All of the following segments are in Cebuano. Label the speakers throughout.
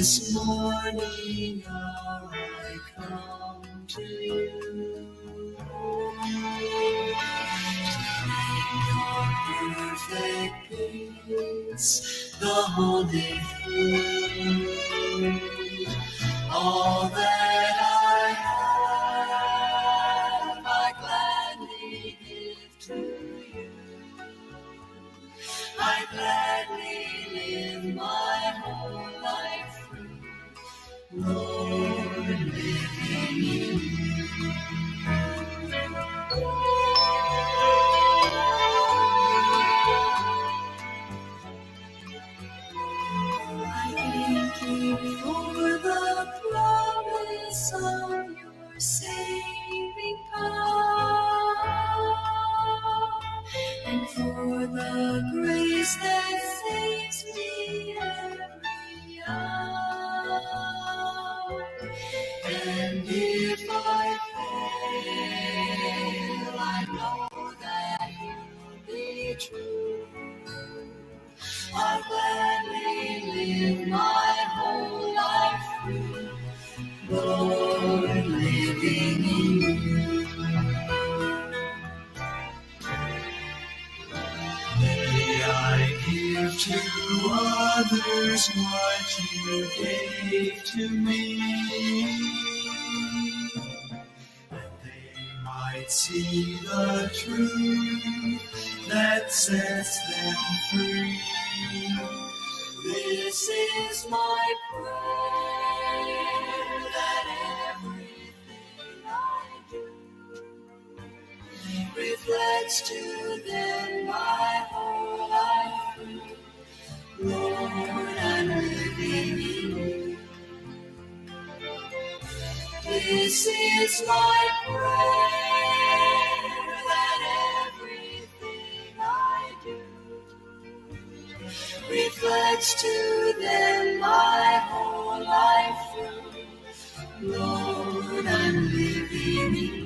Speaker 1: This morning hour I come to you to claim your perfect peace the whole day through. All that I have, I gladly give to you. I gladly live my whole life through, Lord, living in you. I thank you for the promise of your saving power and for the grace that saves me every hour. And if I fail, I know that you'll be true. I'll gladly live my whole life through, Lord, living in you. May I give to others what you gave to me, that they might see the truth that sets them free. This is my prayer, that everything I do reflects to them my whole life through. Lord, I'm living in you. This is my prayer, that everything I do reflects to them my whole life through. Lord, I'm living in you.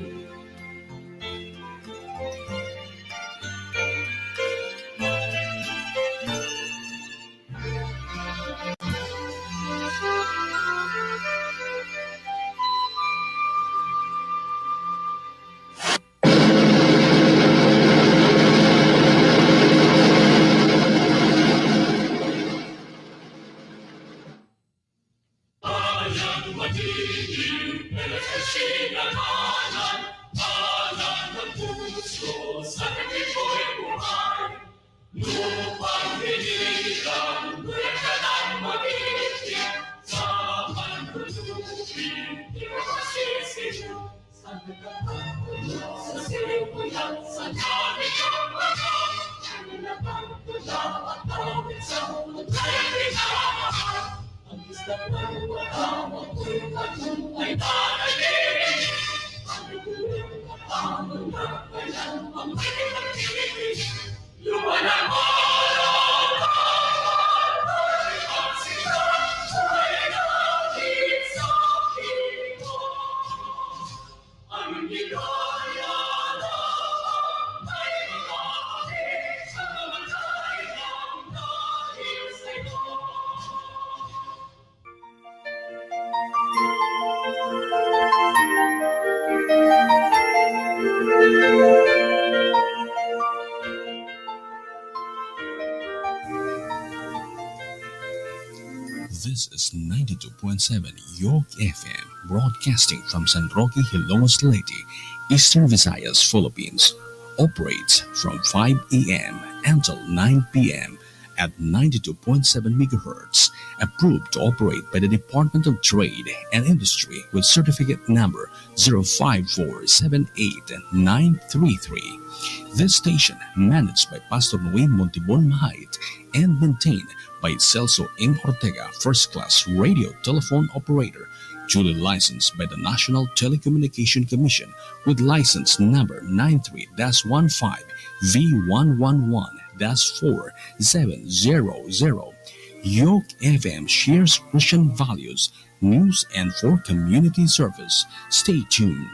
Speaker 2: This is 92.7 York FM, broadcasting from San Roque, Hilongos, Leyte, Eastern Visayas, Philippines. Operates from 5 a.m. until 9 p.m. at 92.7 MHz. Approved to operate by the Department of Trade and Industry with certificate number 05478933. This station, managed by Pastor Noe Montibon Mahait and maintained by Celso M. Ortega, First Class Radio Telephone Operator, duly licensed by the National Telecommunication Commission with license number 93-15 V111-4700. York FM shares Christian values, news, and for community service. Stay tuned.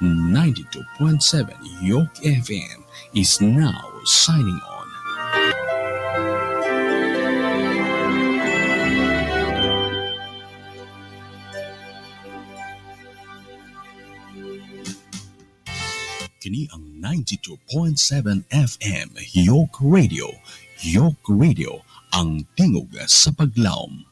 Speaker 2: 92.7 York FM is now signing on. 92.7 FM York Radio. York Radio, ang tingog sa paglaom.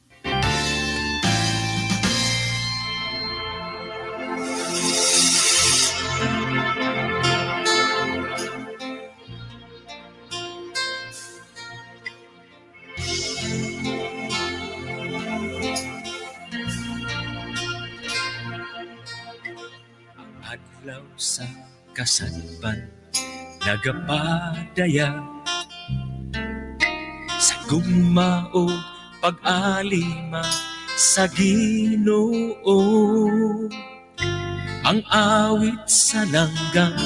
Speaker 3: Adlaw sa kasadpan nagapadaya sa gugma o pag-alima sa Ginoo. Ang awit sa langgam,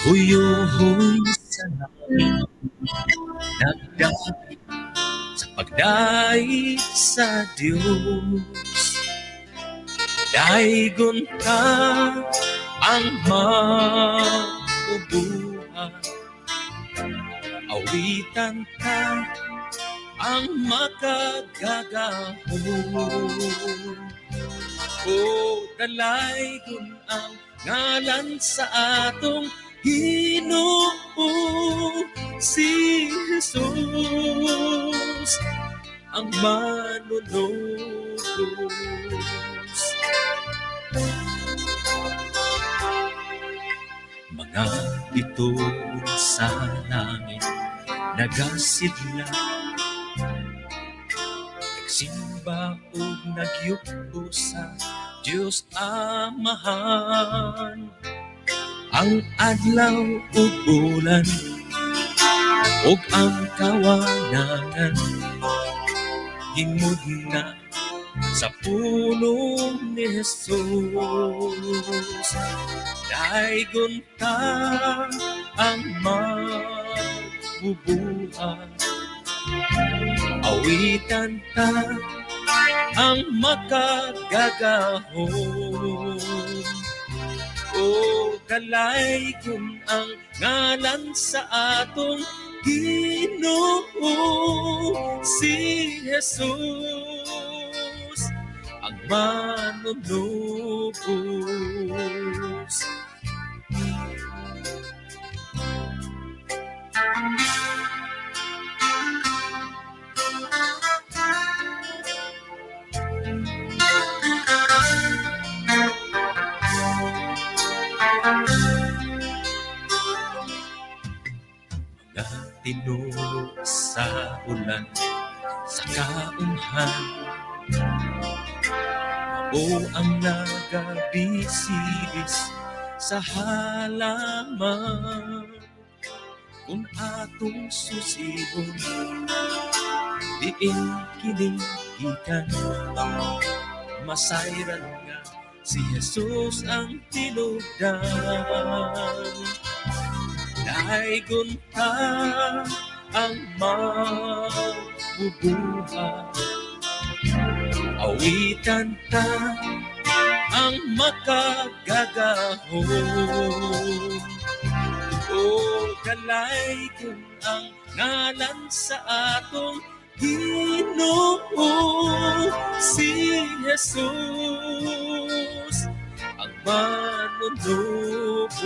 Speaker 3: huyuhoy sa langit, nagdait sa pagdait sa Diyos. Daygon ta ang maubuhan, awitan ta ang makagagahom. O dalaygon ang ngalan sa atong Ginoo, si Jesus ang manunubos. Mga bituon sa langit nagasidla, nagsimba ug nagyuko sa Dios Amahan. Ang adlaw ug bulan ug ang kawanangan himugna sa pulong ni Jesus. Daygon ta ang mabubuhay, awitan ta ang makagagahom. O dalaygon ang ngalan sa atong Ginoo, si Jesus ang manunubos. Mga tinulo sa ulan, sa kaumhan, o ang nagabisilis sa halaman. Kung atong susihon, diin kining gikan, masayran nga si Jesus ang tinugdan. Daygon ta ang mabubuhay, awitan ta ang makagagahom. O dalaygon ang ngalan sa atong Ginoo, si Jesus ang manunubos.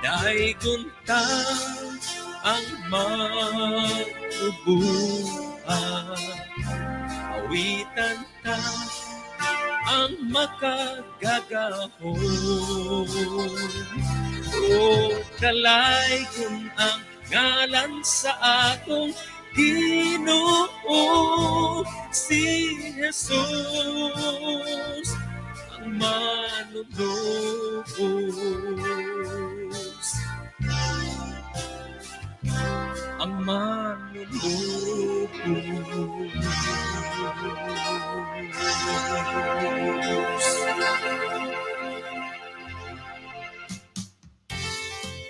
Speaker 3: Daygon ta ang mabubuhay, awitan ta ang makagagahom. O dalaygon ang ngalan sa atong Ginoo, si Jesus ang manunubos. Ang manunubos.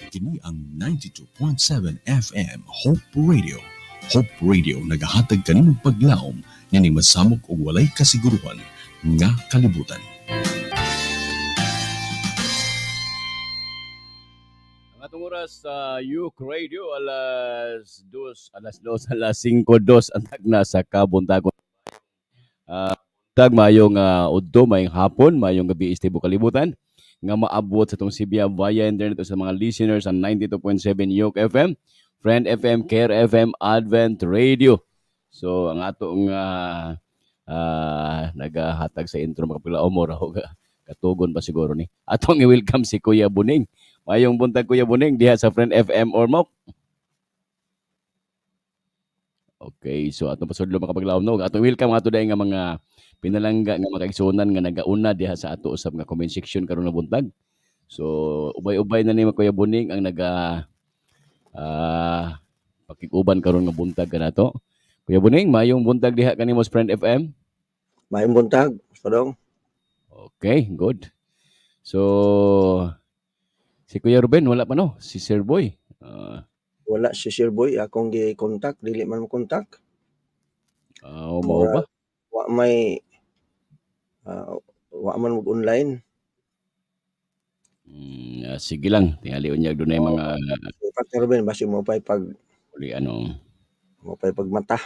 Speaker 2: Kini ang 92.7 FM Hope Radio. Hope Radio nagahatag kanimong paglaom niining masamok og walay kasiguruhan nga kalibutan.
Speaker 4: Ang atong oras sa York Radio, alas 2, alas 5:02 ang tagna sa kabuntagon. Buntag, maayong udto, maayong hapon, maayong gabi sa tibuok kalibutan nga maabot sa atong Sibya via internet o sa mga listeners sa 92.7 York FM, Friend FM, Care FM, Advent Radio. So ang atong nagahatag sa intro, mga pila mo raw katugon pa siguro ni. Atong i-welcome si Kuya Buning. Maayong buntag, Kuya Buning, diha sa Friend FM Ormoc. Okay, so atong pasudlo, mga kapaglaom, no. Atong welcome ato dahil nga mga pinalangga nga mga kaigsuonan nga nagauna diha sa ato usab nga comment section karon nga buntag. So ubay-ubay na ni Kuya Buning ang naga pakig-uban karon nga buntag kanato. Kuya Buning, maayong buntag diha kanimo sa Friend FM.
Speaker 5: Maayong buntag, Padong.
Speaker 4: Okay, good. So si Kuya Ruben wala pa, no? Si Sir Boy.
Speaker 5: Wala si Sir Boy, akong gi-contact, dili man mo contact.
Speaker 4: Mao ba?
Speaker 5: Wa may wa man mag online.
Speaker 4: Sige lang, tingali unyag dunay mga
Speaker 5: Si Partner Ruben basi mo pay pag
Speaker 4: uli ano.
Speaker 5: Mo pay pagmata.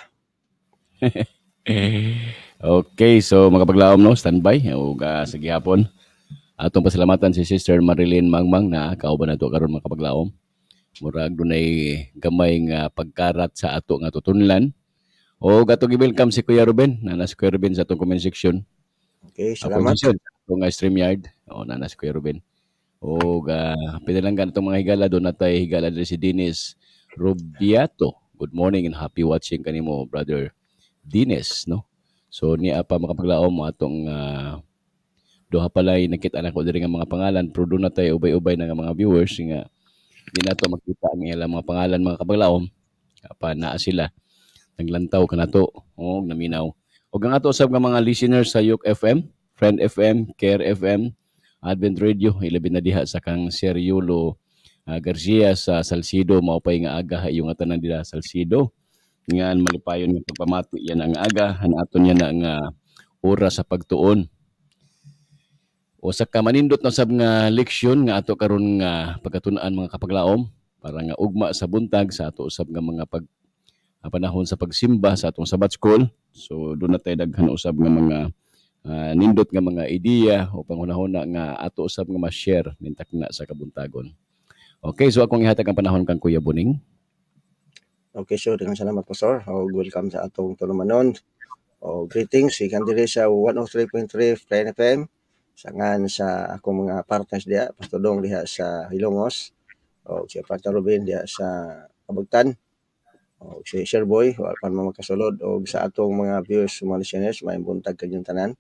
Speaker 4: Okay, so mga paglaom, no, standby ug sa gihapon. Atong pasalamatan si Sister Marilyn Mangmang na kauban nato karon, mga kapaglaom. Murag dunay gamay nga pagkarat sa ato nga tutunlan. O atong i-welcome si Kuya Ruben, nana si Kuya Ruben sa atong comment section.
Speaker 5: Okay,
Speaker 4: Ako
Speaker 5: salamat.
Speaker 4: section, atong nga StreamYard. O nana si Kuya Ruben. O pinalanggan atong mga higala, doon natay higala diri si Dennis Rubiato. Good morning and happy watching kanimo, Brother Dennis, no? So niya pa, makapaglaom, atong duha palay nakita nako diri nga mga pangalan, pero doon na tayo ubay-ubay na nga mga viewers nga di nato makita ang ilang mga pangalan, mga kapaglaom, pa naa sila naglantaw kanato o naminaw. Ug ang ato usab nga mga listeners sa Yuk FM, Friend FM, Care FM, Advent Radio, ilabi na diha sa kang Sir Yulo Garcia sa Salcido. Maupay nga aga yung tanan dira Salcido. Ngan malipayon nga pagpamati yan ang aga han aton yan na nga oras sa pagtuon. O sa ka manindot na sab nga leksyon nga ato karon nga pagkatun-an, mga kapaglaom, para nga ugma sa buntag sa ato usab nga mga pag panahon sa pagsimba sa atong Sabbath School. So doon na tayo daghan usab nga mga nindot nga mga ideya o panghunahuna nga ato usab nga ma-share nintak na sa kabuntagon. Okay, so akong ihatag ang panahon kang Kuya Buning.
Speaker 5: Okay, so daghang salamat, Pastor. O welcome sa atong tulumanon. O greetings ikan diri sa 103.3 Friend FM. Sangan sa akong mga partners diha, Pastor Dong diha sa Hilongos, o si Partner Ruben diha sa Kabagtan, o si Sir Boy, wala pa man makasulod, o sa atong mga viewers, mga listeners, maayong buntag kanyong tanan.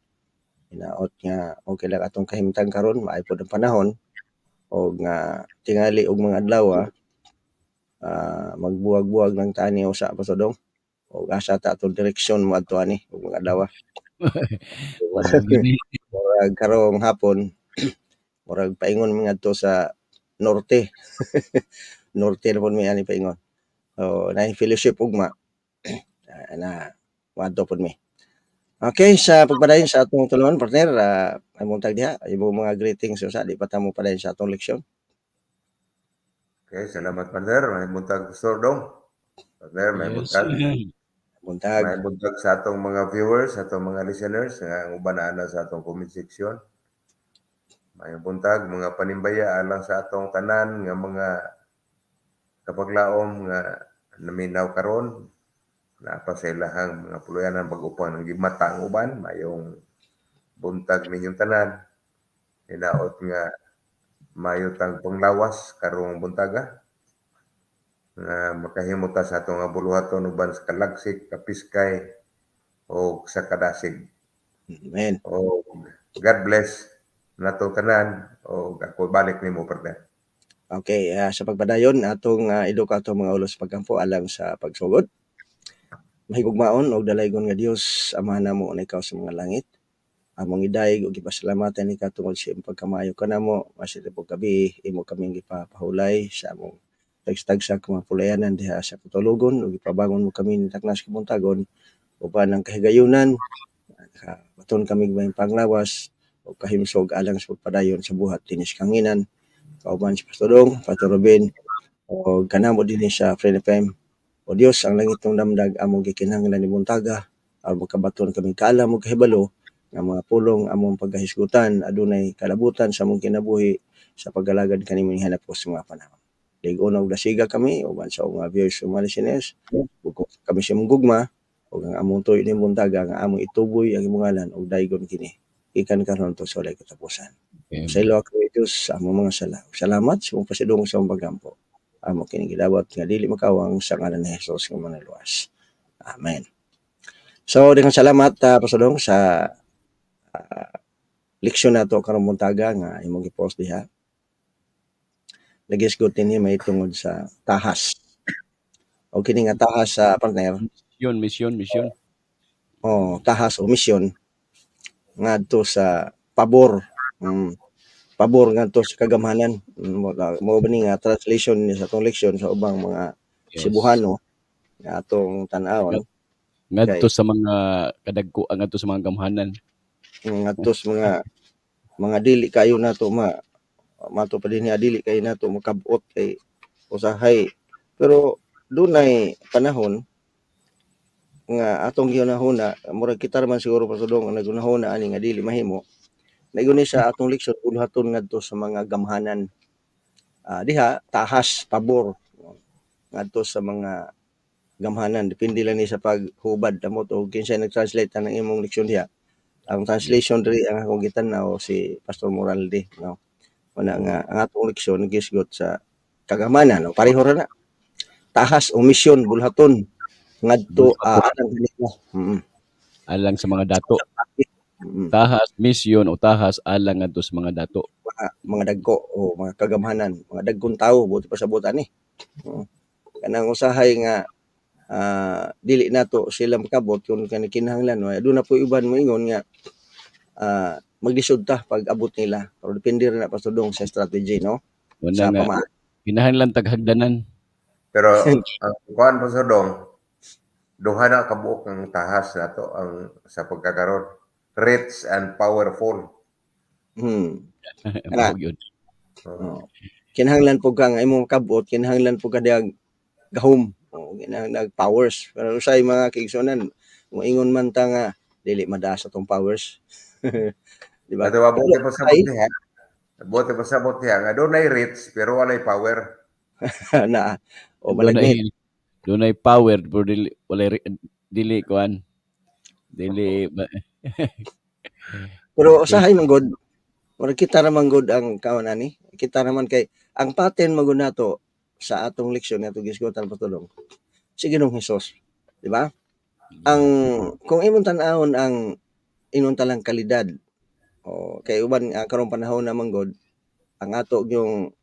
Speaker 5: Hinaot nga okay lang atong kahimtang karon, maayo pod ang panahon, o nga tingali og mga adlaw magbuwag-buwag lang tani usa, Pastor Dong. O asa ta atong direksyon moadto ani og mga adlaw. Murag karong hapon, murag paingon mi ngadto sa norte. Norte na pod mi ani paingon. So, naay fellowship ugma na moadto pod mi. Okay, sa pagpadayon sa atong tulumanon, partner, ay buntag diha, imong mga greetings usa di pa ta mo padayon sa atong leksyon.
Speaker 6: Okay, salamat, partner. May buntag, Pastor Dong. Partner, may buntag.
Speaker 5: Buntag.
Speaker 6: May buntag sa atong mga viewers, sa atong mga listeners, nga ang uban na sa atong comment section. May buntag, mga panimbaya alang sa atong tanan nga mga kapaglaom nga naminaw karon na pa sa ilahang mga puluyanan bag-o pa nang gimata ang uban. Mayong buntag ninyong tanan. Hinaot nga mayo tang panglawas karong buntaga nga makahimo ta sa atong nga buluhaton uban sa kalagsik, kapiskay o sa kadasig.
Speaker 5: Amen.
Speaker 6: O God bless natong tanan o ako balik nimo, partner.
Speaker 5: Okay, sa pagpadayon atong iduka atong mga ulo sa pagkampo alang sa pagsugod. Mahigugmaon og dalaygon nga Dios, Amahan namo na ikaw sa mga langit. Among idayeg ug gipasalamatan ikaw tungod sa imong pagkamayo kanamo, maski tibok gabi imo kaming gipapahulay sa among tagsa-tagsa ka mga pulayanan diha sa katulugon ug gipabangon mo kami nitaknas kabuntagon uban ang kahigayunan baton kami may panglawas o kahimsog alang sa pagpadayon sa buhat dinis kanginan kauban si Pastor Dong, Pastor Ruben o kanamo dinhi sa Friend FM. O Dios, ang langit ng damdag among gikinahanglan ni buntaga aron makabaton kami kaalam ug kahibalo. Nga mga pulong among pagkahisgutan adunay kalabutan sa among kinabuhi sa paggalagad kanimo hanapos sa mga panahon. Lig-on og dasiga kami uban sa mga viewers ug mga listeners. Bugkos kami sa imong gugma ug ang among tuyo ning buntaga nga among ituboy ang imong ngalan ug daygon kini gikan karon to sa walay katapusan.
Speaker 4: Amen.
Speaker 5: Sa ilo kami Diyos sa among mga sala. Salamat sa imong pasidungog sa among pagampo. Amo kini gidawat nga dili makawang sa ngalan ni Jesus nga manluwas. Amen. So daghang salamat, Pastor Dong, sa leksyon nato karong buntaga nga imong gi-post diha. Nagisgot dinhi may tungod sa tahas. O kini nga tahas sa partner.
Speaker 4: Mission, mission, mission.
Speaker 5: Oh, tahas o misyon ngadto sa pabor. Pabor ngadto sa kagamhanan. Mo ba ni nga translation ni sa atong leksyon sa ubang mga Cebuano nga atong tan-awon.
Speaker 4: Ngadto
Speaker 5: Kay
Speaker 4: sa mga kadagko, ngadto sa mga gamhanan.
Speaker 5: Ngadto sa mga dili kayo nato ma mato pa dinhi dili kayo nato makabot kay usahay, pero dunay panahon nga atong gihunahuna, murag kita ra man siguro, Pastor Dong, ang naghunahuna ani nga dili mahimo. Naigon ni sa atong leksyon buhaton ngadto sa mga gamhanan. Diha tahas pabor ngadto sa mga gamhanan, depende lang ni sa paghubad amot og kinsay nag-translate anang imong leksyon diha. Ang translation diri ang akong gitan-aw si Pastor Moralde, no. Una nga ang atong leksyon gisgot sa kagamanan, no, pareho ra na. Tahas o misyon bulhaton ngadto alang kanila.
Speaker 4: Alang sa mga dato. Tahas misyon o tahas alang ngadto sa mga dato.
Speaker 5: Mga dagko o mga kagamhanan, mga dagkong tawo buot pasabot ani. Kanang usahay nga dili nato sila makabot kung kani kinahanglan, no. Aduna po uban moingon nga maglisod ta pag abot nila. Pero depende ra na, Pastor Dong, sa strategy, no?
Speaker 4: Wala
Speaker 5: Sa
Speaker 4: nga
Speaker 5: pamaagi.
Speaker 4: kinahanglan taghagdanan.
Speaker 6: Pero ang kuan, Pastor Dong, duha na kabuok ang tahas nato ang sa pagkakaron. Rich and powerful.
Speaker 5: Ana.
Speaker 4: Mao gyud.
Speaker 5: Oh. Kinahanglan po ka nga imong kabot, kinahanglan po ka diag gahom. Oh, kinahanglan powers. Pero usay mga kaigsuonan, moingon man ta nga dili madaas atong powers. Di ba?
Speaker 6: Ato ba buti
Speaker 5: Pero
Speaker 6: pa sabot diha. Buti pa sabot diha nga dunay rich pero walay power.
Speaker 5: Na o malagnit.
Speaker 4: Dunay power pero dili walay dili kuan. Dili ba,
Speaker 5: Pero usahay man gud, murag kita ra man gud ang kaon ani. Kita ra man kay ang pattern man gud nato sa atong leksyon nga atong gisgutan, patulong si Ginoong Hesus, di ba? Ang kung imong tan-awon ang inon talang kalidad o kay uban karong panahon naman gud ang ato yung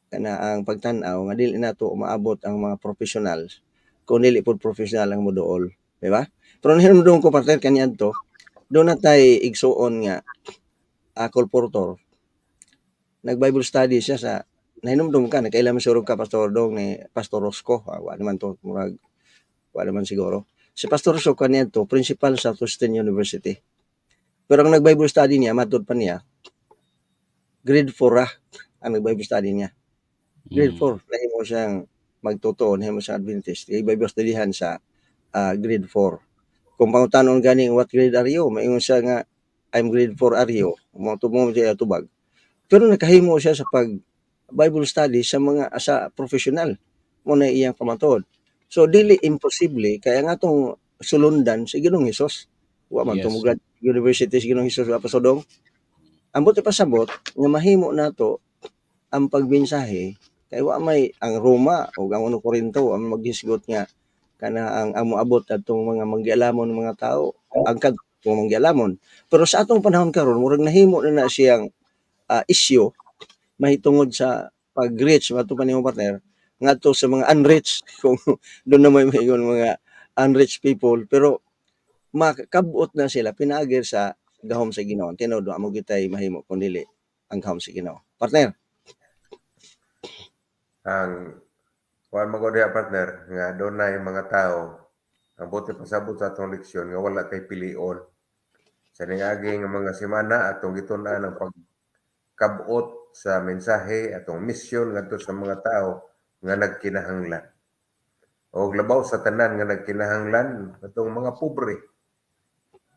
Speaker 5: kana ang pagtan-aw nga dili nato maabot ang mga professionals kung dili pud professional ang moduol, di ba? Pero nahinumdum ko, partner, kaniadto doon na tay igsuon nga colporteur, nag Bible study siya sa, nahinumdum ka, nakaila man siguro ka, Pastor Dong, ni Pastor Rosco. Wa naman to murag wa naman siguro si Pastor Rosco kaniadto, principal sa Austin University, pero ang nag Bible study niya, matud pa niya, grade 4 ra ang nag Bible study niya, grade 4. Nahimo siyang magtotoo, nahimo siyang Adventist, kay Bible studyhan sa grade 4. Kung pangutanon gani, "What grade are you?" maingon siya nga, "I'm grade 4, are you?" Mo mo siya tubag, pero nakahimo siya sa pag Bible study sa mga sa professional mo na iyang pamatuod. So dili imposible kaya nga atong sulundan si Ginoong Hesus. Wa man tumugad university si Ginoong Hesus, wa pa sudong. Ambot ipasabot nga mahimo nato ang pagmensahe kay wa may ang Roma o ang Uno Corinto ang maghisgot nga kana ang moabot atong mga manggialamon mga tao ang kadtong manggialamon. Pero sa atong panahon karon murag nahimo na na siyang issue mahitungod sa pag-reach mato pa nimo, partner, ngadto sa mga unreached, kung doon na may maingon mga unreached people, pero makabot na sila pinaagi sa gahom sa Ginoo. Tinuod wa mo gitay mahimo kun dili ang gahom sa Ginoo, partner.
Speaker 6: Ang kuan man gud diha, partner, nga dunay mga tao ang buti pasabot sa atong leksyon nga wala tay pilion. Sa niaging nga mga semana atong gitun-an ang pagkabot sa mensahe atong misyon ngadto sa mga tao nga nagkinahanglan. Og labaw sa tanan nga nagkinahanglan atong mga pobre.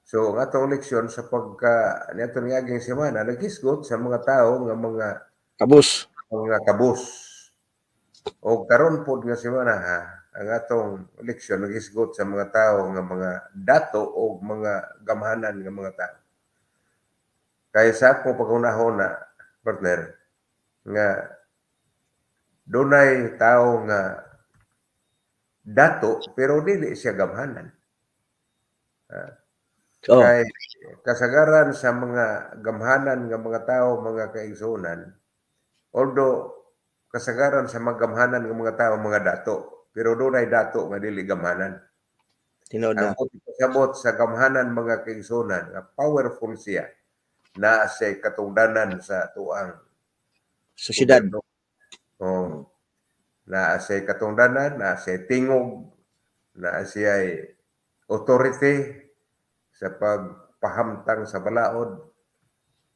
Speaker 6: So ang atong leksyon sa pagka niadtong niaging semana naghisgot sa mga tawo nga mga
Speaker 5: Kabus.
Speaker 6: Mga kabus. O karon pod nga semana ha, ang atong leksyon naghisgot sa mga tawo nga mga dato o mga gamhanan nga mga tao. Kaya sa akong paghunahuna, partner, nga dunay tao nga dato pero dili siya gamhanan. Kay kasagaran sa mga gamhanan nga mga tao, mga kaigsuonan, although kasagaran sa mga gamhanan nga mga tao mga dato, pero dunay dato nga dili gamhanan.
Speaker 5: Tinuod na.
Speaker 6: Ang pasabot sa gamhanan, mga kaigsuonan, nga powerful siya na sa katungdanan sa tuang
Speaker 5: Sosyedad.
Speaker 6: Gobyerno. Oh. Naa siya katungdanan, naa siya tingog, naa siya authority sa pagpahamtang sa balaod.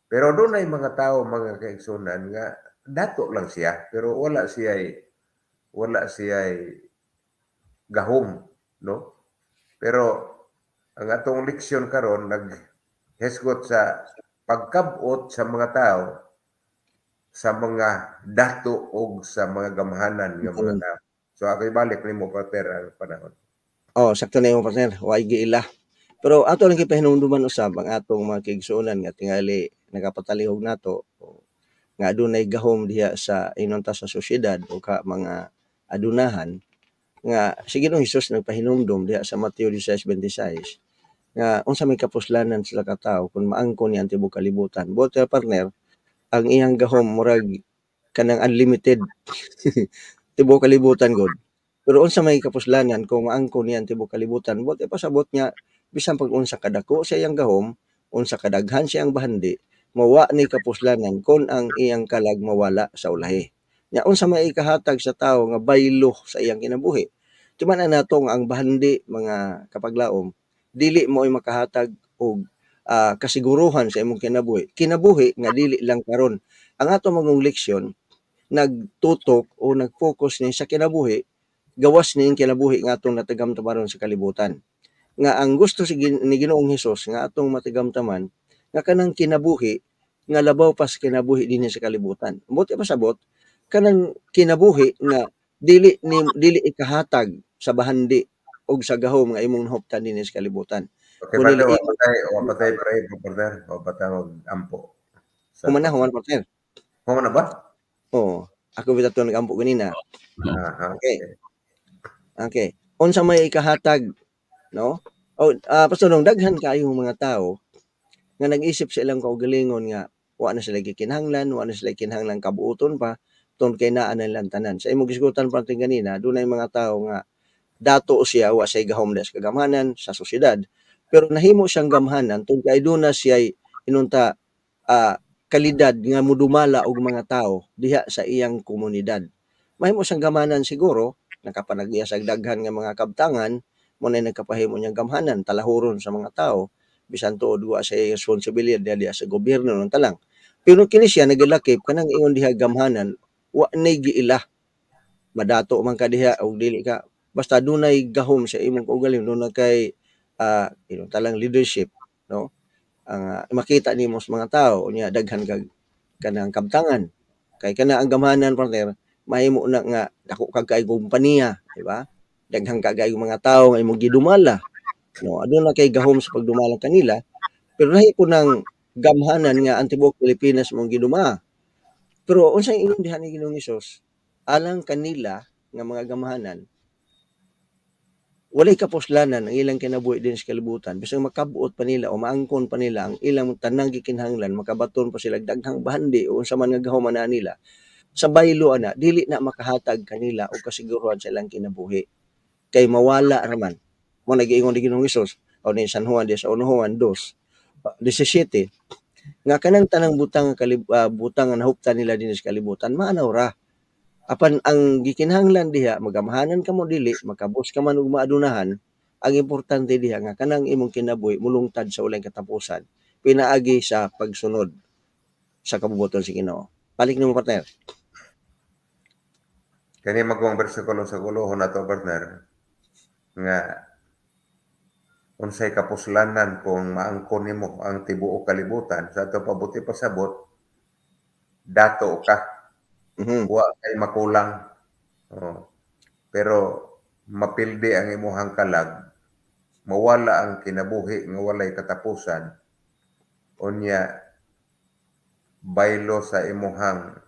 Speaker 6: Pero dunay mga tao, mga kaigsuonan, nga dato lang siya pero wala siya gahom, no? Pero ang atong leksyon karon naghisgot sa pagkabot sa mga tao sa mga dato og sa mga gamhanan nga mga tao. So ako ibalik nimo, partner, ang panahon.
Speaker 5: Oh, sakto na imong, partner, way giila. Pero ato lang gipahinumduman usab ang atong mga kaigsuonan nga tingali nagapatalihog nato o nga adunay gahom diha sa inonta sa sosyedad o ka mga adunahan nga si Ginoong Hesus nagpahinumdum diha sa Mateo 16:26 nga unsa may kapuslanan sa katawo kung maangkon niya ang tibuok kalibutan. Buot ya, partner, ang iyang gahom murag kanang unlimited, tibuok kalibutan gud. Pero unsa may kapuslanan kung maangkon niya ang tibuok kalibutan? Buot ipasabot nga bisan pag unsa kadako sa iyang gahom, unsa kadaghan siyang bahandi, mawa ni kapuslanan kon ang iyang kalag mawala sa ulahi. Nya unsa may ikahatag sa tawo nga baylo sa iyang kinabuhi? Timan-an nato nga ang bahandi, mga kapaglaom, dili mo'y makahatag og kasiguruhan sa imong kinabuhi. Kinabuhi nga dili lang karon. Ang ato magong leksyon nagtutok o nag-focus ni sa kinabuhi gawas ni kinabuhi nga atong natagamtaman sa kalibutan. Nga ang gusto si ni Ginoong Hesus nga atong matagamtaman nga kanang kinabuhi nga labaw pa sa kinabuhi dinhi sa kalibutan. Buot pasabot kanang kinabuhi nga dili ni dili ikahatag sa bahandi og sa gahom nga imong nahuptan dinhi sa kalibutan.
Speaker 6: Okay,
Speaker 5: Kung
Speaker 6: partner,
Speaker 5: dili
Speaker 6: wa patay, wa patay pray, partner, wa patay mag-ampo. Sa
Speaker 5: Human na, human, partner.
Speaker 6: Human na ba?
Speaker 5: Oo. Ako bitaw to nag-ampo ganina.
Speaker 6: Aha.
Speaker 5: Okay. Okay. Unsa may ikahatag, no? O Pastor Nong, daghan kaayo mga tao nga nag-isip sa ilang kaugalingon nga wa na sila gikinahanglan, wa na sila kinahanglan kabuoton pa tungod kay naa na nilang tanan. Sa imong gisgutan pa natin ganina, dunay mga tao nga dato siya, wa siya gahom sa kagamhanan sa sosyedad, pero nahimo siyang gamhanan tungod kay duna siya inunta kalidad nga mudumala og mga tao diha sa iyang komunidad. Mahimo siyang gamhanan siguro, nakapanagya sa daghan nga mga kabtangan, mo na nagkapahimo niyang gamhanan, talahuron sa mga tao, bisan tuod wa sa responsibilidad diha, diha sa gobyerno nang talang. Pero kini siya nagalakip kanang ingon diha gamhanan, wa nay giila. Madato man ka diha og dili ka, basta dunay gahom sa imong kaugalingon, dunay kay ingon talang leadership, no? Ang makita nimo sa mga tao unya daghan kag kanang kabtangan. Kay kana ang gamhanan, partner, mahimo na nga dako kag kay kompanya, di ba? Daghan ka kayong mga tawo nga imong gidumala. No, aduna kay gahom sa pagdumala kanila, pero lahi ko ng gamhanan nga ang tibuok Pilipinas mong giduma. Pero unsay ingon diha ni Ginoong Hesus? Alang kanila nga mga gamhanan, walay kapuslanan ang ilang kinabuhi din sa kalibutan, bisan makabuot pa nila o maangkon pa nila ang ilang tanang gikinahanglan, makabaton pa sila daghang bahandi o unsa man nga gahom ana nila, sa baylo ana dili na makahatag kanila og kasiguruhan sa ilang kinabuhi kay mawala raman. Mo na giingon ni Ginoong Hesus o ni San Juan di sa 1 Juan 2:17 nga kanang tanang butang nga butang nga nahuptan nila dinhi sa kalibutan maanaw ra. Apan ang gikinahanglan diha, magamhanan ka mo dili, makabos ka man og maadunahan, ang importante diha nga kanang imong kinabuhi mulungtad sa walay katapusan pinaagi sa pagsunod sa kabubuton sa Ginoo. Balik nimo, partner.
Speaker 6: Kani magong bersikulo sa guluhon nato, partner, nga Unsay kapuslanan kung maangkon nimo ang tibuok kalibutan sa ato pabuti pasabot dato ka, wa kay makulang. Oh. Pero mapildi ang imuhang kalag, mawala ang kinabuhi nga walay katapusan, unya baylo sa imuhang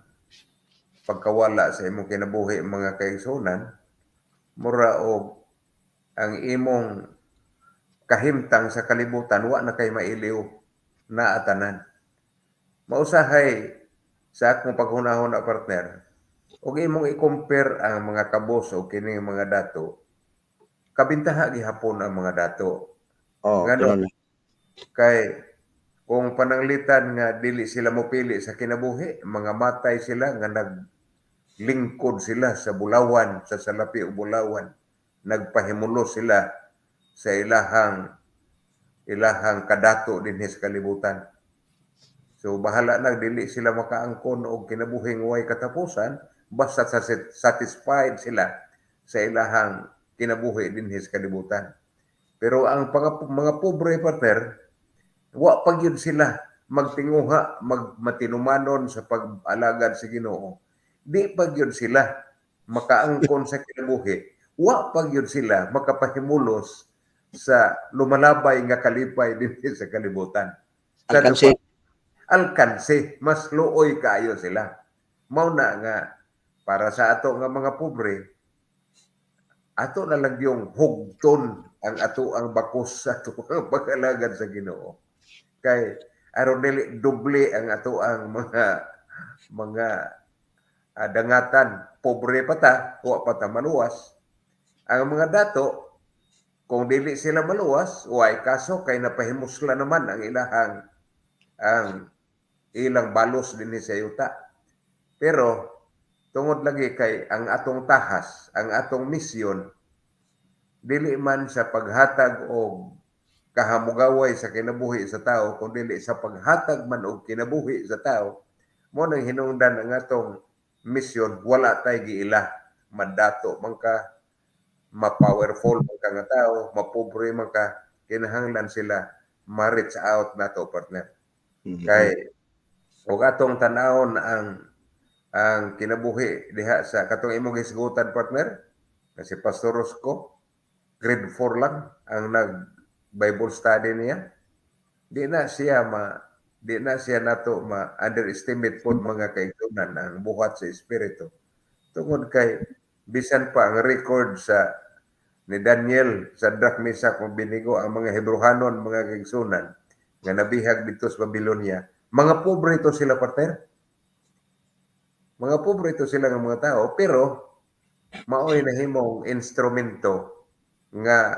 Speaker 6: pagkawala sa imong kinabuhi, mga kaigsuonan, mura og ang imong kahimtang sa kalibutan wa na kay mailiw naa tanan. Mausahay sa akong paghunahuna, partner, ug imong i-compare ang mga kabos o kining mga dato, kabintaha gihapon ang mga dato.
Speaker 5: Oh,
Speaker 6: Ngano
Speaker 5: tinuod.
Speaker 6: Kay kung pananglitan nga dili sila mopili sa kinabuhi, mga matay sila nga naglingkod sila sa bulawan, sa salapi o bulawan. Nagpahimulos sila sa ilahang kadato dinhi sa kalibutan. So bahala na dili sila makaangkon og kinabuhing way katapusan, basta sa satisfied sila sa ilahang kinabuhi dinhi sa kalibutan. Pero ang mga pobre, partner, wa pa gyud sila magtinguha, magmatinumanon sa pag-alagad sa Ginoo. Di pa gyud sila makaangkon sa kinabuhi. Wa pa gyud sila makapahimulos sa lumalabay nga kalipay dinhi sa kalibutan. Sa
Speaker 5: Alkansi.
Speaker 6: Alkansi, mas luoy kaayo sila. Mao na nga para sa ato nga mga pobre, ato na lang yung hugton ang ato ang bakos sa ato ang pag-alagad sa Ginoo. Kay aron dili doble ang ato ang mga dangatan, pobre pa ta, wa pa ta maluwas. Ang mga dato, kung dili sila maluwas, way kaso kay napahimusla naman ang ilang balos dinhi sa yuta. Pero tungod lagi kay ang atong tahas, ang atong misyon dili man sa paghatag og kahamugaway sa kinabuhi sa tao, kun dili sa paghatag man og kinabuhi sa tao. Mo nang hinungdan ang atong misyon, wala tay giila madato man ka, ma-powerful man ka nga tao, mapobre man ka, kinahanglan sila ma-reach out nato, partner. Kay ug atong tan-awon ang kinabuhi diha sa katong imong hisgutan, partner, kasi Pastor Rosco grade 4 lang ang nag Bible study niya. Di na siya nato ma underestimate pod, mga kaigsuonan, ang buhat sa espiritu tungod kay bisan pa ang record sa ni Daniel, Shadrach, Meshach ug Abednego, ang mga Hebrehanon, mga kaigsuonan, nga nabihag dito sa Babylonia, mga pobre ito sila, partner. Mga pobre ito sila nga mga tao, pero maoy nahimong instrumento nga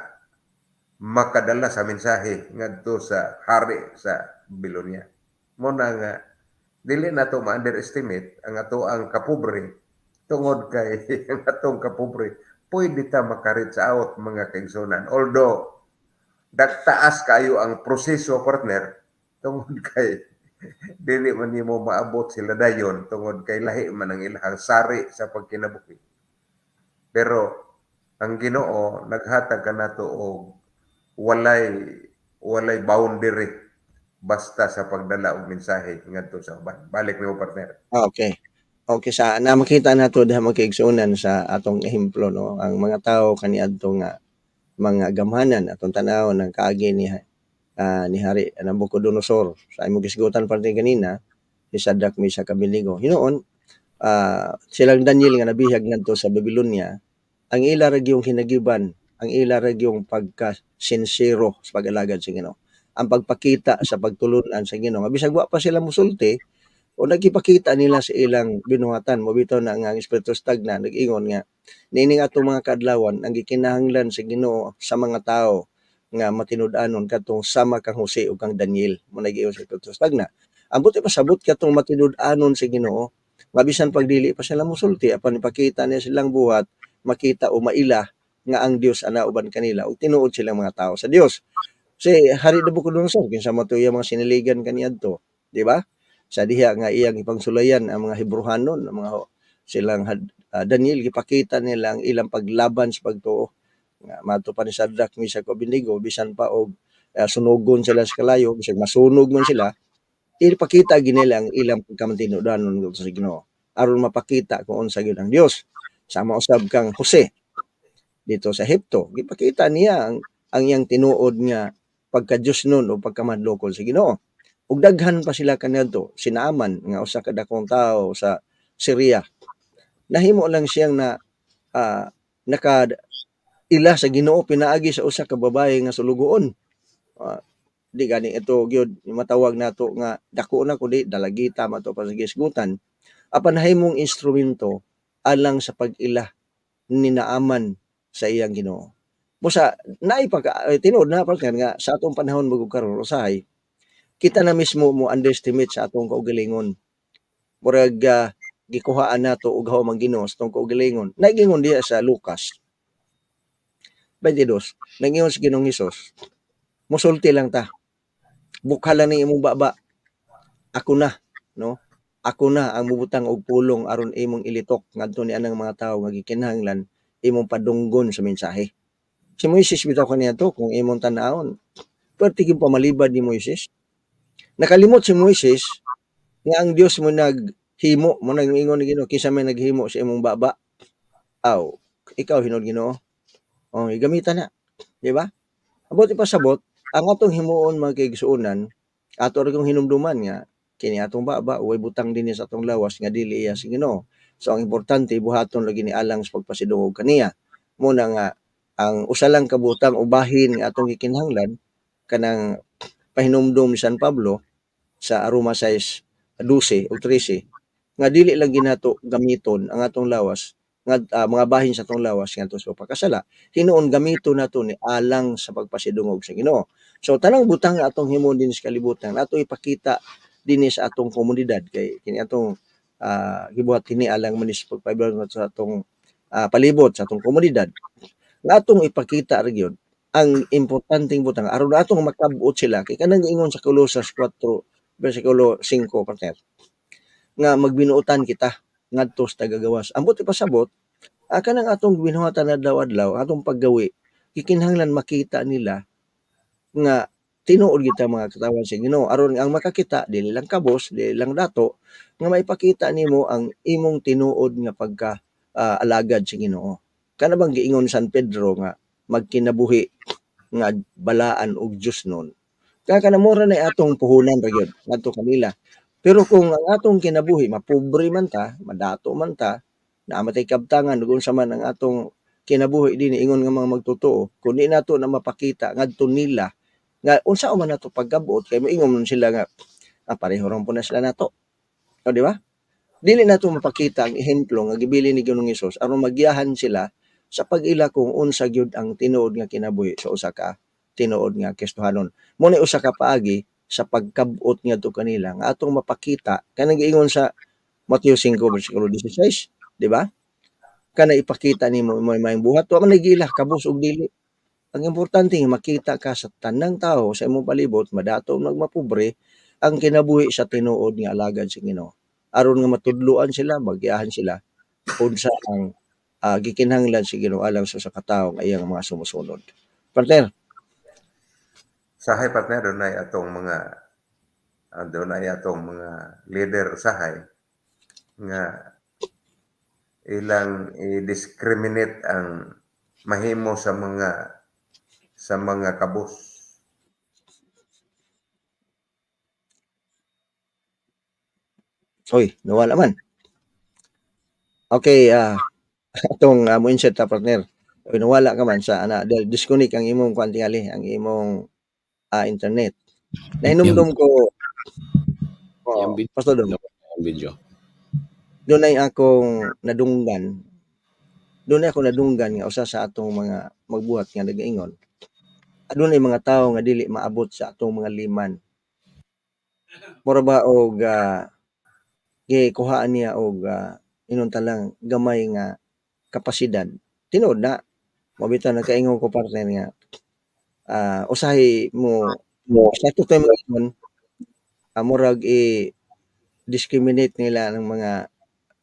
Speaker 6: makadala sa mensahe ngadto sa hari sa Babylonia. Mo na nga dili nato ma-underestimate ang ato ang kapobre tungod kay ang atong kapobre pwede ta maka-reach out, mga kaigsuonan. Although dagtaas kayo ang proseso, partner, tungod kay dili man nimo maabot sila dayon tungod kay lahi man ang ilang sari sa pagkinabuhi. Pero ang Ginoo naghatag kanato og walay boundary basta sa pagdala og mensahe ngadto sa uban. Balik nimo, partner.
Speaker 5: Okay. Okay, sa na makita nato diha, mga kaigsuonan, sa atong ehemplo, no, ang mga tawo kaniadto nga mga gamhanan, atong tan-awon ang kaagi ni Hari Nabucodonosor sa imong gisgutan parte ganina, si Shadrach, Meshach, Abednego. Hinuon silang Daniel nga nabihag ngadto sa Babylonia, ang ila ra gyung hinagiban, ang ila ra gyung pagka sincero sa pag-alagad sa Ginoo. Ang pagpakita sa pagtulunan sa Ginoo nga bisag wa pa sila musulti o nagipakita nila sa ilang binuhatan. Mo bitaw na nga ang Espiritu Stagna nag-ingon nga niining atong mga kaadlawan, ang gikinahanglan sa Ginoo sa mga tawo nga matinud-anon katong sama kang Jose ug kang Daniel. Mo nag-ingon sa Espiritu Stagna. Ang buti pasabot, katong matinud-anon sa Ginoo nga bisan pag dili pa sila musulti, apan ipakita niya silang buhat, makita o maila nga ang Dios ana uban kanila ug tinuod silang mga tao sa Dios. Si Hari Nabucodonosor, kinsa man to iyang mga siniligan kaniadto, di ba? Sa diha nga iyang ipangsulayan ang mga Hebrehanon, ang mga silang Daniel, gipakita nila ang ilang paglaban sa pagtuo. Nga mato pa ni Shadrach, Meshach ug Abednego, bisan pa og sunugon sila sa kalayo, bisag masunog man sila, ipakita gyud nila ang ilang pagkamatinud-anon sa Ginoo aron mapakita kung unsa gyud ang Dios. Sama usab kang Jose dito sa Ehipto, gipakita niya ang iyang tinuod nga pagka-Dios nun o pagkamadlokon sa Ginoo. Ug daghan pa sila kaniadto, si Naaman nga usa ka dakong tawo sa Syria. Nahimo lang siyang na naka ila sa Ginoo pinaagi sa usa ka babaye nga sulugoon. Di gani ito gyud matawag nato nga dako na kundi dalagita man to pa sa gisgutan. Apan nahimong instrumento alang sa pag-ila ni Naaman sa iyang Ginoo. Busa naay pagka tinuod na partner nga sa atong panahon magug karon, usahay kita na mismo mo underestimate sa atong kaugalingon. Murag gikuhaan nato og hawa man Ginoo sa atong kaugalingon. Nagingon diha sa Lucas 22, nangingon si Ginoong Hesus, "Musulti lang ta. Bukhala ning imong baba. Ako na, no? Ako na ang mubutang og pulong aron imong ilitok ngadto ni anang mga tawo nga gikinahanglan imong padunggon sa mensahe." Si Moises bitaw kaniadto, kung imong tan-awon, perti gyud pamalibad ni Moises. Nakalimot si Moises nga ang Dios mo naghimo, mo nang ingon ni Ginoo, "Kinsa may naghimo sa imong baba?" "Aw, ikaw hinuon, Ginoo." Oh, gamitan na, di ba? Abot ipasabot, ang atong himuon, mga kaigsuonan, ato ra kong hinumduman nga kini atong baba way butang dinhi sa atong lawas nga dili iya sa Ginoo. So ang importante, buhaton lagi ni alang sa pagpasidungog kaniya. Muna nga ang usa lang ka butang o bahin nga atong gikinahanglan, kanang pahinumdom ni San Pablo sa Roma 6:12 ug 13 nga dili lang ginato gamiton ang atong lawas nga mga bahin sa atong lawas ngadto sa pagpakasala, hinuon gamiton nato ni alang sa pagpasidungog sa Ginoo. So tanang butang nga atong himuon dinhi sa kalibutan, ato ipakita dinhi sa atong komunidad kay kini atong gibuhat kini alang man sa pagpahibaw sa atong palibot sa atong komunidad nga atong ipakita ra gyud ang importanteng butang aron atong makab-ot sila, kay kanang giingon sa Colosas 4 versikulo 5, partner, nga magbinuotan kita ngadto sa tagagawas. Ambot ipasabot, kanang atong binuhatan adlaw-adlaw, atong paggawi, gikinahanglan makita nila nga tinuod kita mga katawan sa Ginoo aron ang makakita dili lang kabos, dili lang dato, nga maipakita nimo ang imong tinuod nga pagka alagad sa Ginoo. Kana bang giingon San Pedro nga magkinabuhi nga balaan og Dios nun. Kaya kana mura na atong puhunan ra gyud ngadto kanila. Pero kung ang atong kinabuhi, mapobre man ta, madato man ta, naa man tay kabtangan ug unsa man ang atong kinabuhi dinhi ingon nga mga magtotoo, kun di nato na mapakita ngadto nila nga unsa man nato pagkabot, kay moingon man sila nga pareho ra po na sila nato. O di ba? Dili nato mapakita ang ehemplo nga gibilin ni Ginoong Hesus aron magiyahan sila sa pag-ila kung unsa gyud ang tinuod nga kinabuhi sa usa ka tinuod nga Kristohanon. Mo ni usa ka paagi sa pagkab-ot ngadto kanila nga atong mapakita kanang giingon sa Mateo 5 versikulo 16, di ba? Kana ipakita nimo mo maayong buhat, wa man nagila kabus og dili. Ang importante nga makita ka sa tanang tao sa imong palibot, madato o mapobre, ang kinabuhi sa tinuod nga alagad sa Ginoo. Aron nga matudloan sila, magiyahan sila unsa ang gikinahanglan sa Ginoo alang sa usa ka tawo nga iyang mga sumusunod. Partner.
Speaker 6: Sahay, partner, dunay atong mga leader usahay nga ilang i-discriminate ang mahimo sa mga kabus.
Speaker 5: Oy, nawala man. Okay, atong mo insert ta, partner. Oy, nawala ka man sa ana, disconnect ang imong kuan tingali, ang imong internet. Nahinumdum ko, oh,
Speaker 4: Yung video,
Speaker 5: Pastor Dom.
Speaker 4: Yung video.
Speaker 5: Dunay akong nadunggan. Dunay ako nadunggan nga usa sa atong mga magbuhat nga nagaingon. Adunay mga tawo nga dili maabot sa atong mga liman. Mura ba og gikuhaan niya og ingon lang gamay nga kapasidad. Tinuod na. Mao bitaw nagkaingon ko, partner, nga usahay mo mo sa ato tayo mga murag i discriminate nila ng mga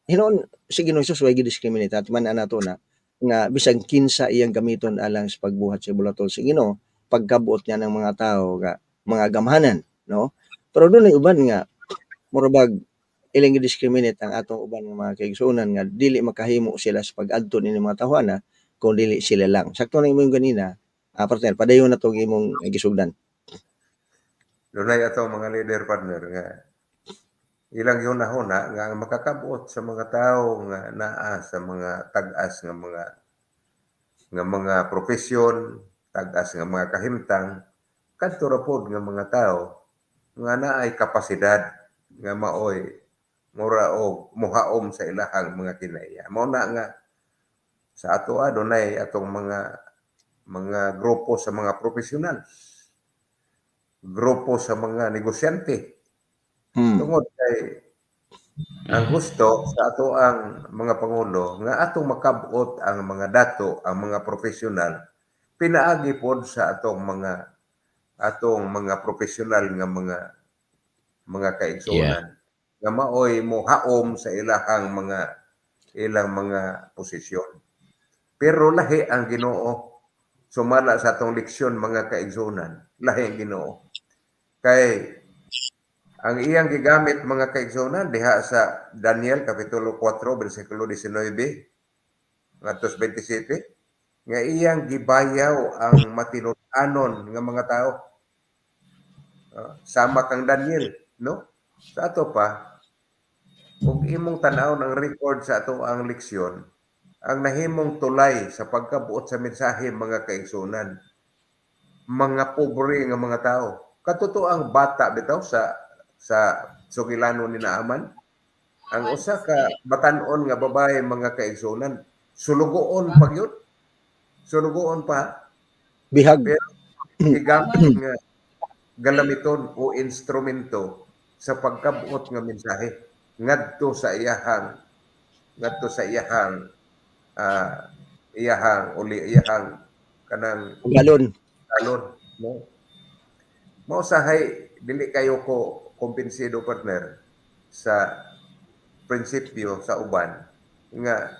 Speaker 5: hinuon si Ginoong Hesus way gi-discriminate at man nato na Nga bisan kinsa iyang gamiton alang sa pagbuhat sa bulaton sa Ginoo, pagkabuot niya ng mga tao nga mga gamhanan, no? Pero dunay uban nga mura bag ilang gi-discriminate ang atong uban nga mga kaigsuonan nga dili makahimo sila sa pag-adto nining mga tawhana kung dili sila lang. Sakto na imong ganina, partner, padayon na tong imong gisugdan.
Speaker 6: Dunay atong mga leader, partner, nga ilang gihuna-huna nga ang makakabuot sa mga tawo nga naa sa mga tag-as nga mga propesyon, tag-as nga mga kahimtang, kadto ra pod nga mga tawo nga naay kapasidad nga maoy mura og muhaom sa ilahang mga kinaiya. Mao na nga sa ato dunay atong mga grupo sa mga profesional, grupo sa mga negosyante, tungod kay ang gusto sa ato ang mga pangulo nga atong makabot ang mga dato, ang mga profesional, pinaagi pod sa atong mga profesional nga mga kaigsuonan nga maoy mohaom sa ilahang mga ilang mga posisyon. Pero lahi ang Ginoo. Sumala sa atong leksyon, mga kaigsuonan, lahi ang Ginoo. Kay ang iyang gigamit, mga kaigsuonan, diha sa Daniel kapitulo 4 bersikulo 19 ngadto 27, nga iyang gibayaw ang matinud-anon nga mga tao. Sama kang Daniel, no? Sa ato pa, ug imong tan-awon ang record sa ato ang leksyon, ang nahimong tulay sa pagkabuot sa mensahe, mga kaigsuonan, mga pobre nga mga tao. Katotoang bata bitaw sa sugilano ni Naaman, ang usa ka batan-on nga babae, mga kaigsuonan, sulugoon pa gyud. Sulugoon pa.
Speaker 5: Bihag.
Speaker 6: Pero gigamit nga galamiton o instrumento sa pagkabuot nga mensahe ngadto sa iyahang iyahang uli, iyahang kanang
Speaker 5: Galon.
Speaker 6: Galon, no? Mao sahay dili kayo ko kumbinsido, partner, sa prinsipyo sa uban nga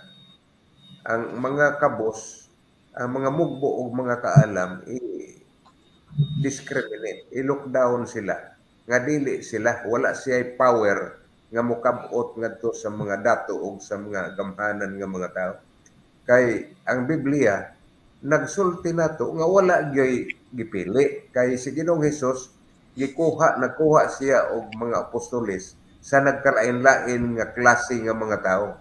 Speaker 6: ang mga kabos, ang mga mugbo og mga kaalam, i discriminate, i-look down sila nga dili sila, wala siya power nga mokab-ot ngadto sa mga dato og sa mga gamhanan nga mga tao. Kay ang Biblia nagsulti nato nga wala gyoy gipili, kay si Ginoong Hesus gikuha, nagkuha siya og mga apostoles sa nagkalain-lain nga klase nga mga tao,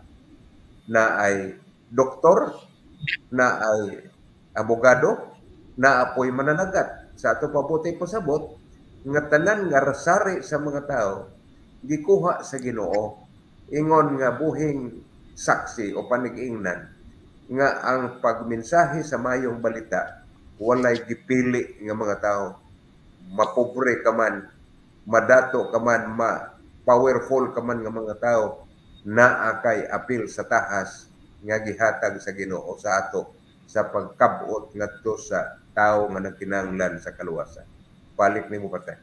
Speaker 6: na ay doktor, na ay abogado, na apoy mananagat. Sa ato pabuti pasabot nga tanan nga rasari sa mga tao gikuha sa Ginoo, ingon nga buhing saksi o panig-ingnan nga ang pagmensahe sa mayong balita walay gipili nga mga tao. Mapobre ka man, madato ka man, ma powerful ka man nga mga tao, naa kay apil sa tahas nga gihatag sa Ginoo sa ato sa pagkabot ngadto sa tao nga nagkinahanglan sa kaluwasan. Balik nimo, partner.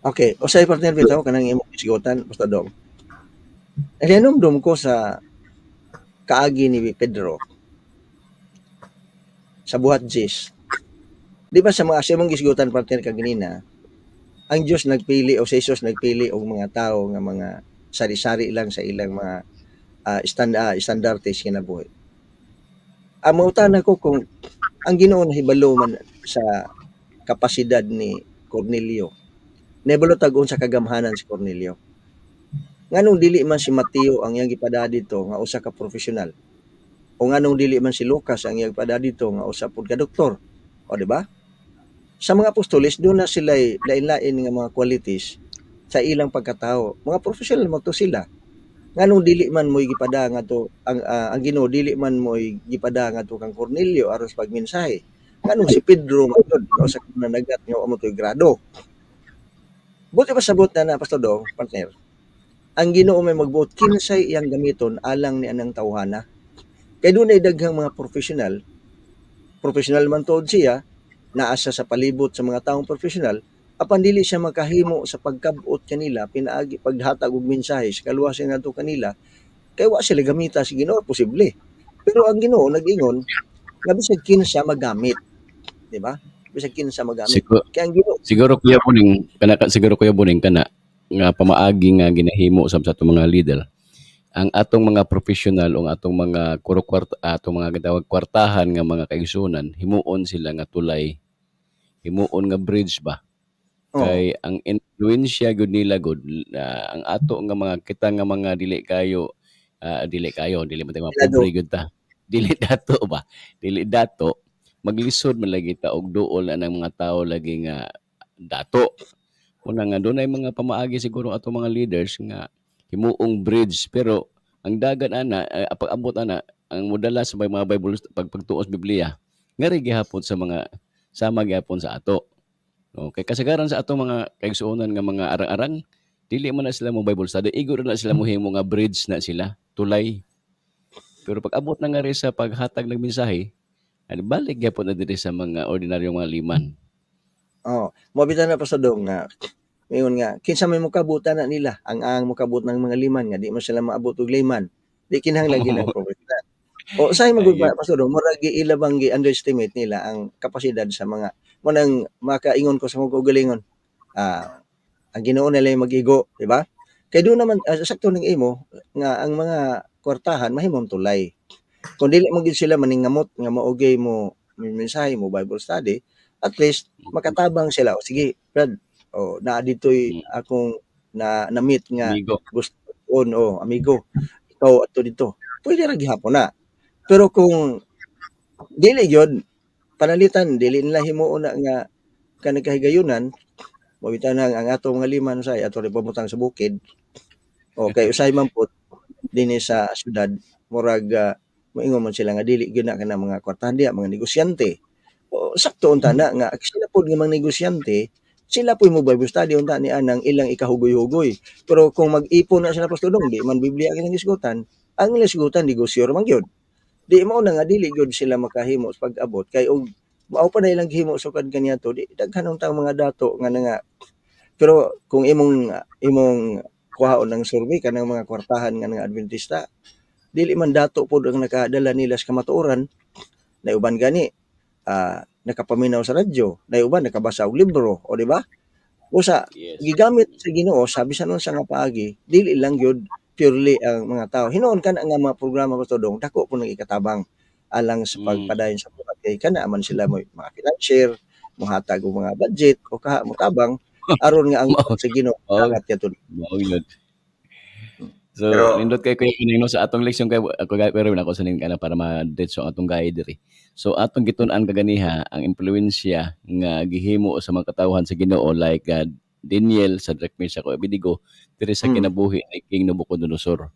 Speaker 5: Okay, usay, partner, bitaw kanang imong isgutan, Pastor Dong. Nahinumdum ko sa kaagi ni Pedro sa Buhat 10. Di ba sa imong gisgutan, partner, kaganina, ang Dios nagpili o si Jesus nagpili og mga tao nga mga sari-sari lang sa ilang mga standarte sa kinabuhi. Ang mangutana ko kung ang Ginoo nahibalo man sa kapasidad ni Cornelio. Nahibalo tag unsa kagamhanan si Cornelio. Nganong dili man si Mateo ang iyang gipada dito nga usa ka profesional? O nganong dili man si Lucas ang iyang gipada dito nga usa pud ka doktor? O di ba? Sa mga apostoles doon na sila lain-lain nga mga qualities sa ilang pagkatao. Mga profesional man to sila. Nganong dili man mo'y gipada nga to ang Ginoo, dili man mo'y gipada nga to kang Cornelio aron sa pagmensahe? Nganong si Pedro man gyud nga usa ka mananagat nga wa mo to'y grado? Buti pasabot na na, Pastor Dong, partner. Ang Ginoo may magbuot kinsay iyang gamiton alang ni anang tawhana. Kay dunay daghang mga profesional, profesional man tuod siya, naa siya sa palibot sa mga taong profesional, apan dili siya makahimo sa pagkabot kanila pinaagi paghatag og mensahe sa kaluwasan ngadto kanila kay wa sila gamita sa Ginoo, posible. Pero Pero ang Ginoo nag-ingon nga bisag kinsa magamit, di ba? Bisag kinsa magamit.
Speaker 4: Siguro,
Speaker 5: Kaya ang Ginoo
Speaker 4: siguro Kuya Buning kana siguro, Kuya Buning, kana nga pamaagi nga ginahimo sa atong mga leader, ang atong mga professional o ang atong mga kuro kwarta, atong mga gitawag kwartahan nga mga kaigsunan, himuon sila nga tulay, himuon nga bridge ba. Kay ang influensya gud nila gud, ang ato nga mga kita nga mga dili kayo, dili kayo, dili man tayo mga
Speaker 5: Ilado.
Speaker 4: pobre gyud ta, dili dato ba, dili dato, maglisod man lagi ta og duol na ng mga tao lagi nga dato. Una nga dunay mga pamaagi siguro atong mga leaders nga himuong bridge, pero ang dagan ana, pag-abot ana, ang modala sa mga Bible pagtuos Biblia ngari gihapon sa mga sama gihapon sa ato. Okay, kasagaran sa atong mga kaigsuonan nga mga arang-arang, dili man na sila mo Bible study, igo ra na sila mohimo nga bridge na sila, tulay. Pero pag abot na nga rin sa paghatag ng mensahe, ay balik gyapon na diri sa mga ordinaryong mga liman.
Speaker 5: Oh, mao bitaw na, Pastor Dong, nga ingon nga kinsa may mokabutan na nila ang mokabot ng mga liman nga di man sila maabot og liman, di kinahanglan gyud ang propeta. O usahay man gud ba, Pastor Dong, murag giila bang gi-underestimate nila ang kapasidad sa mga mo nang makaingon ko sa akong kaugalingon. Ah, ang Ginoo na lang mag-igo, di ba? Kay doon naman sakto ning imo nga ang mga kwartahan mahimong tulay. Kung dili man gyud sila maningamot nga maugay mo mensahe mo Bible study, at least makatabang sila. O sige, Brad, o naa dito'y akong na na-meet nga
Speaker 4: Amigo.
Speaker 5: Gusto on o amigo. Ikaw ato dito. Pwede ra gihapon na. Pero kung dili gyud panalitan, dili nila himuon na nga kanang kahigayunan, mao bitaw nang ang atong mga liman say ato rin pamutang sa bukid. Okay, usahay man pud dinhi sa syudad, murag moingon man sila nga dili gyud na kanang mga kwartahan diha, mga negosyante. O sakto unta na nga sila pud nga mga negosyante, sila puy mo Bible study unta ni anang ilang ikahugoy-hugoy. Pero kung mag-ipon na sila, Pastor Dong, di man Biblia ang ilang gisgutan, ang ilang gisgutan negosyo ra man gyud. Di mao na nga dili gyud sila makahimo sa pag-abot kay og mao pa na ilang gihimo sukad kaniadto, di daghan untang mga dato nga nga. Pero kung imong imong kuhaon ng survey kanang mga kwartahan nga nga Adventista, dili man dato pod ang nakadala nila sa kamatuoran. Nay uban gani nakapaminaw sa radyo, nay uban nakabasa og libro, o di ba? Usa gigamit sa Ginoo sa bisan unsa nga paagi, dili lang gyud purely ang mga tao. Hinuon kana nga mga programa, Pastor Dong, dako po nang ikatabang alang sa pagpadayon sa buhat kay kana man sila mo mga financier, mohatag og mga budget o kaha motabang aron nga ang sa Ginoo angat kadto.
Speaker 4: Mao yun. So, nindot kay Kuya Kuning, no, sa atong leksyon kay ako pero ako sa ning kana para ma-diretso ang atong guide diri. So atong gitun-an kaganiha ang impluwensya nga gihimo sa mga katawhan sa Ginoo like Daniel, Shadrach, Meshach ug Abednego diri sa kinabuhi ni King Nabucodonosor.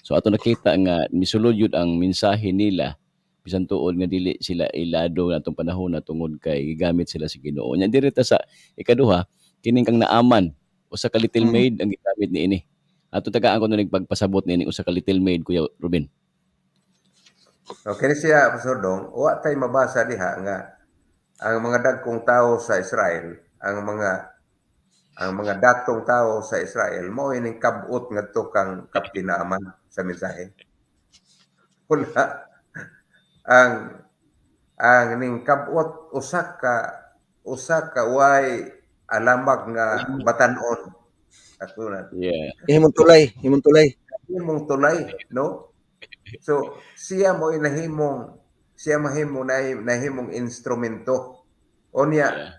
Speaker 4: So ato nakita nga misulod yun ang mensahe nila bisan tuod nga dili sila ilado natong panahon na tungod kay gigamit sila sa Ginoo. Nya diri ta sa ikaduha, kining kang Naaman, usa ka little maid ang gigamit niini. Ato tagaan ko ning pagpasabot niini usa ka little maid, Kuya Ruben.
Speaker 6: Okay ni siya, Pastor Dong, wa tay mabasa diha nga ang mga dagkong tao sa Israel, ang mga datong tao sa Israel mao ining kabot ngadto kang Captain Naaman sa mensahe. Wala. Ang ning kabot usa ka way alamag nga batan-on. Atunan.
Speaker 5: Himong tulay, himong tulay.
Speaker 6: Himong tulay, no? So siya mo inahimong siya mahimo na nahimong instrumento. Unya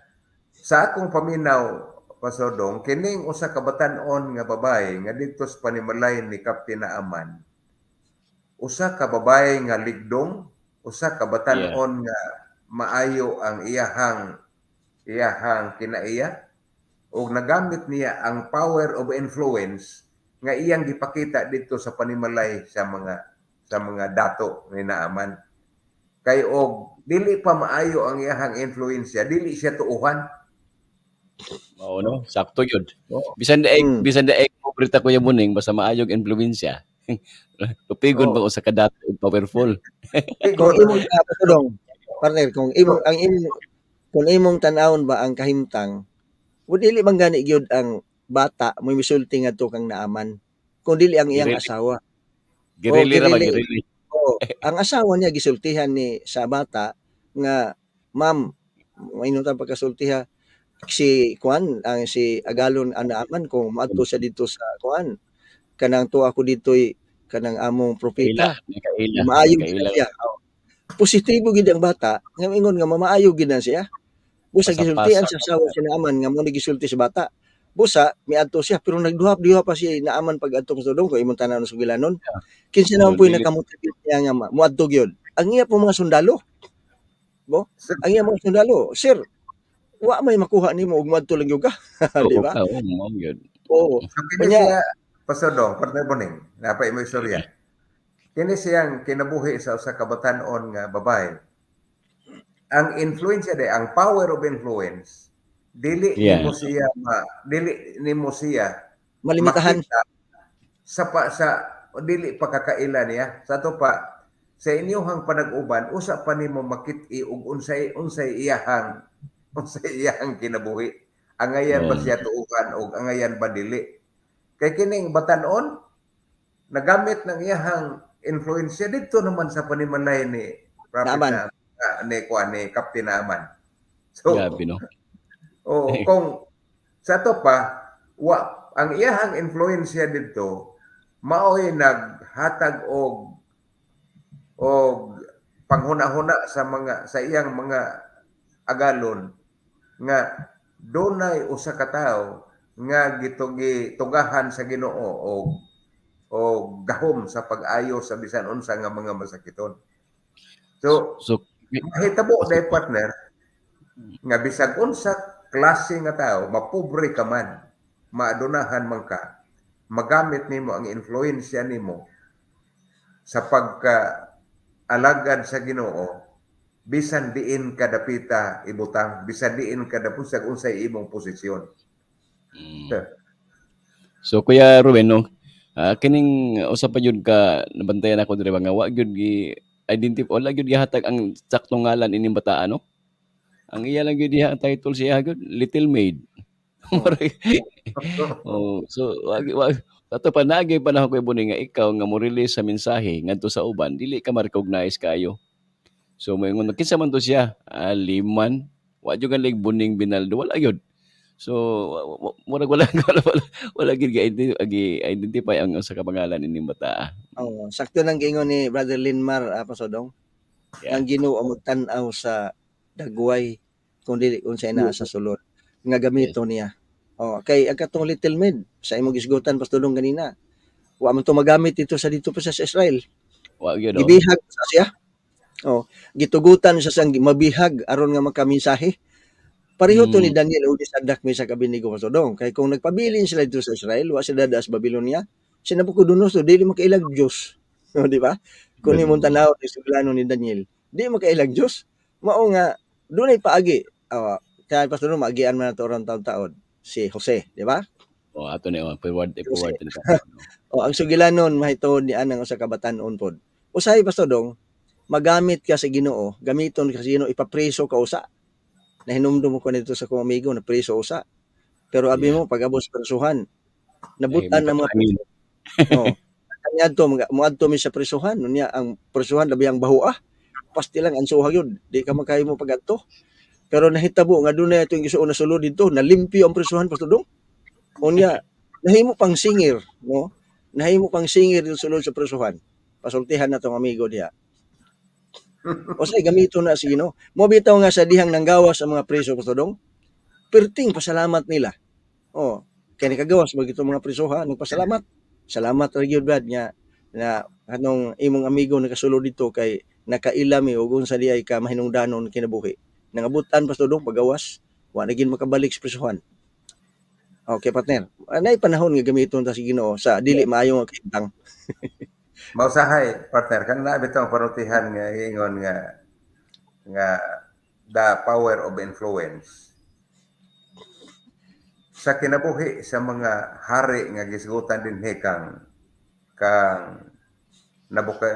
Speaker 6: sa akong paminaw, Pastor Dong, kining usa ka batan-on nga babae nga didto sa panimalay ni Captain Naaman, usa ka babae nga ligdong, usa ka batan-on nga maayo ang iyahang kinaiya ug nagamit niya ang power of influence nga iyang gipakita didto sa panimalay sa mga dato ni Naaman. Kay og dili pa maayo ang iyahang influensya, dili siya tuuhan.
Speaker 4: Mao no, sakto yun.
Speaker 6: Oo.
Speaker 4: Bisan daig pobre ta, Kuya Muning, basta maayog influensya. Tupigon pa usa ka dato og powerful.
Speaker 5: Kung imong Pastor Dong, partner, kung imong tan-awon ba ang kahimtang, ug dili man gani gyud ang bata mo misulti ngadto kang Naaman kung dili ang iyang
Speaker 4: Girili.
Speaker 5: asawa.
Speaker 4: Girili ra ba
Speaker 5: girili.
Speaker 4: girili?
Speaker 5: Oo, ang asawa niya gisultihan ni sa bata nga, "Ma'am, maingon ta pagkasultiha si kuan ang si Agalon ang Naaman kung moadto siya didto sa kuan kanang tuwa ko didtoy kanang among
Speaker 4: Kaila,
Speaker 5: propeta
Speaker 4: nakaila,
Speaker 5: maayo gid
Speaker 4: nakaila.
Speaker 5: na siya." Oh. Positibo gid ang bata nga moingon nga mamaayo gid na siya. Busa gisultihan
Speaker 4: Pasapasa.
Speaker 5: sa asawa si Naaman nga mao ni gisulti sa bata. Busa miadto siya pero nagduha-duha pa si Naaman pag-adto sa dong kung imong tan-awon sa sugilanon. Kinsa naman
Speaker 4: Oh,
Speaker 5: po'y
Speaker 4: dili
Speaker 5: nakamotivate niya nga moadto gyud? Ang iya pong mga sundalo. Bo, ang iya mga sundalo, "Sir, wa may makuha nimo ug moadto lang gyud ka." Di
Speaker 4: Oo
Speaker 5: ba?
Speaker 4: ka, oo, mao gyud.
Speaker 5: Oo.
Speaker 6: So kini
Speaker 5: Unya
Speaker 6: siya, Pastor Dong, partner Boning, napay mo istorya. Kini siyang kinabuhi sa usa ka batan-on nga babae. Ang influensya de, ang power of influence, dili nimo siya ma, dili nimo siya
Speaker 5: malimitahan.
Speaker 6: Makita sa pa, sa dili pa kakaila niya. Sa ato pa sa inyuhang panag-uban usa pa nimo makit-i og unsay unsay iyahang unsay iyahang kinabuhi. Angayan ba siya tuuhan og angayan ba dili? Kay kining batan-on nagamit ng iyahang influensya didto naman sa panimalay ni Prophet
Speaker 5: Naaman.
Speaker 6: Na, ni kuan ni Captain Naaman. So,
Speaker 4: Grabe, no?
Speaker 6: Oo, kung sa to pa wa ang iyahang influensya didto maoy naghatag og panghuna-huna sa mga sa iyang mga agalon nga dunay usa ka tawo nga gitugi tugahan sa Ginoo og gahom sa pag-ayo sa bisan unsa nga mga masakiton. So,
Speaker 4: So,
Speaker 6: mahitabo day, partner, nga bisag unsa klase nga tao, mapobre ka man, maadunahan man ka, magamit nimo ang influensya nimo sa pagka alagad sa Ginoo bisan diin ka dapita ibutang, bisan diin ka dapusag unsay imong posisyon.
Speaker 4: So Kuya Ruben, no, kining usa pa jud ka nabantayan ako diri ba nga wa gyud gi identify, wala gyud gihatag ang saktong ngalan ining bataan, no? Ang iya lang gyud diha ang title siya gyud, Little Maid. Oh, so wa ato pa naagay panahon, Kuya Boning, nga ikaw nga mo release sa mensahe ngadto sa uban dili ka ma-recognize kaayo. So moingon kinsa man to siya? Ah, Liman. Wa jud ka Boning Binaldo, wala gyud. So murag wala wala wala, wala gyud gi-identify ang usa ka pangalan ining bataa.
Speaker 5: Oo, sakto lang giingon ni Brother Linmar, Pastor Dong. Ang Ginoo ang magtan-aw sa dagway kung dili unsay naa sa sulod nga gamito niya. Oh, kay ang katong little maid sa imong gisgutan, Pastor Dong, ganina. Wa man to magamit dito sa dito pa sa Israel.
Speaker 4: Wa gyud, oh.
Speaker 5: Gibihag sa siya. Oh, gitugutan siya sang mabihag aron nga makamensahe. Pareho to ni Daniel o ni Shadrach, Meshach, Abednego, Pastor Dong. Kay kung nagpabilin sila dito sa Israel, wa sila dada sa Babylonia. Si Nabucodonosor dili makailag Dios. No, di ba? Kung imong tanaw ni suglano ni Daniel, di makailag Dios. Mao nga dunay paagi. Oh, kaya, Pastor Dong, maagian man nato aron taon-taon si Jose, di ba?
Speaker 4: Oh, ato ni, oh, forward
Speaker 5: Jose.
Speaker 4: Forward ni.
Speaker 5: Oh, ang sugilanon mahitungod ni anang usa ka batan-on pod. Usahay, Pastor Dong, magamit ka sa Ginoo, gamiton ka sa Ginoo, ipapreso ka usa. Nahinumdum ko nito sa akong amigo na preso usa. Pero abi mo pag-abot sa presuhan, nabutan ng mga
Speaker 4: Ay,
Speaker 5: preso. Oh. Kaniadto moadto mi sa presuhan, unya ang presuhan labi ang baho ah. Pasti lang ang suha gyud, di ka makayo mo pagadto. Pero nahitabo nga dunay atong gisuon na sulod didto, nalimpyo ang presuhan, Pastor Dong. Unya nahimo pang singer, no? Nahimo pang singer yung sulod sa presuhan. Pasultihan na tong amigo diha. O say gamito na si Ginoo. Mo bitaw nga sa dihang nanggawas ang mga preso, Pastor Dong. Perting pasalamat nila. Oh, kay nakagawas ba gito mga preso ha, nagpasalamat. Salamat ra gyud, brad, nga na anong imong amigo nakasulod dito kay nakaila mi og unsa di ay ka mahinungdanon kinabuhi. Nangabutan, Pastor Dong, pagawas, wa na gyud makabalik sa presuhan. Okay, partner. Anay panahon nga gamiton ta sa Ginoo sa dili maayo nga kahimtang.
Speaker 6: Mausahay, partner, kan na bitong panultihan nga ingon nga nga the power of influence sa kinabuhi sa mga hari nga gisgutan dinhi kang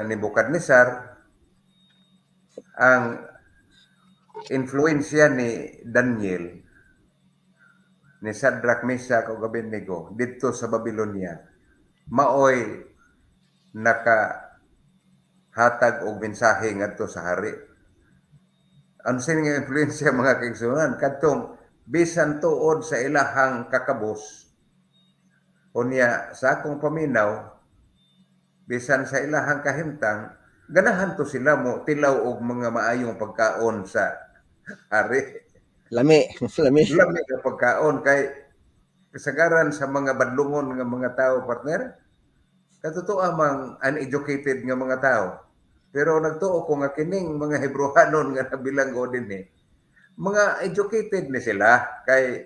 Speaker 6: Nebuchadnezzar, ang influensya ni Daniel, ni Shadrach, Meshach ug Abednego didto sa Babylonia maoy naka hatag og mensahe ngadto sa hari. Ano sini nga influensya, mga kaigsuonan? Kadtong bisan tuod sa ilahang kakabos, unya sa akong paminaw, bisan sa ilahang kahimtang, ganahan to sila mo tilaw og mga maayong pagkaon sa hari.
Speaker 5: Lami, lami.
Speaker 6: Lami nga pagkaon kay kasagaran sa mga badlungon nga mga tao, partner, katotoo mang uneducated nga mga tao. Pero nagtuo ko nga kining mga Hebrohanon nga nabilanggo dinhi, mga educated ni sila kay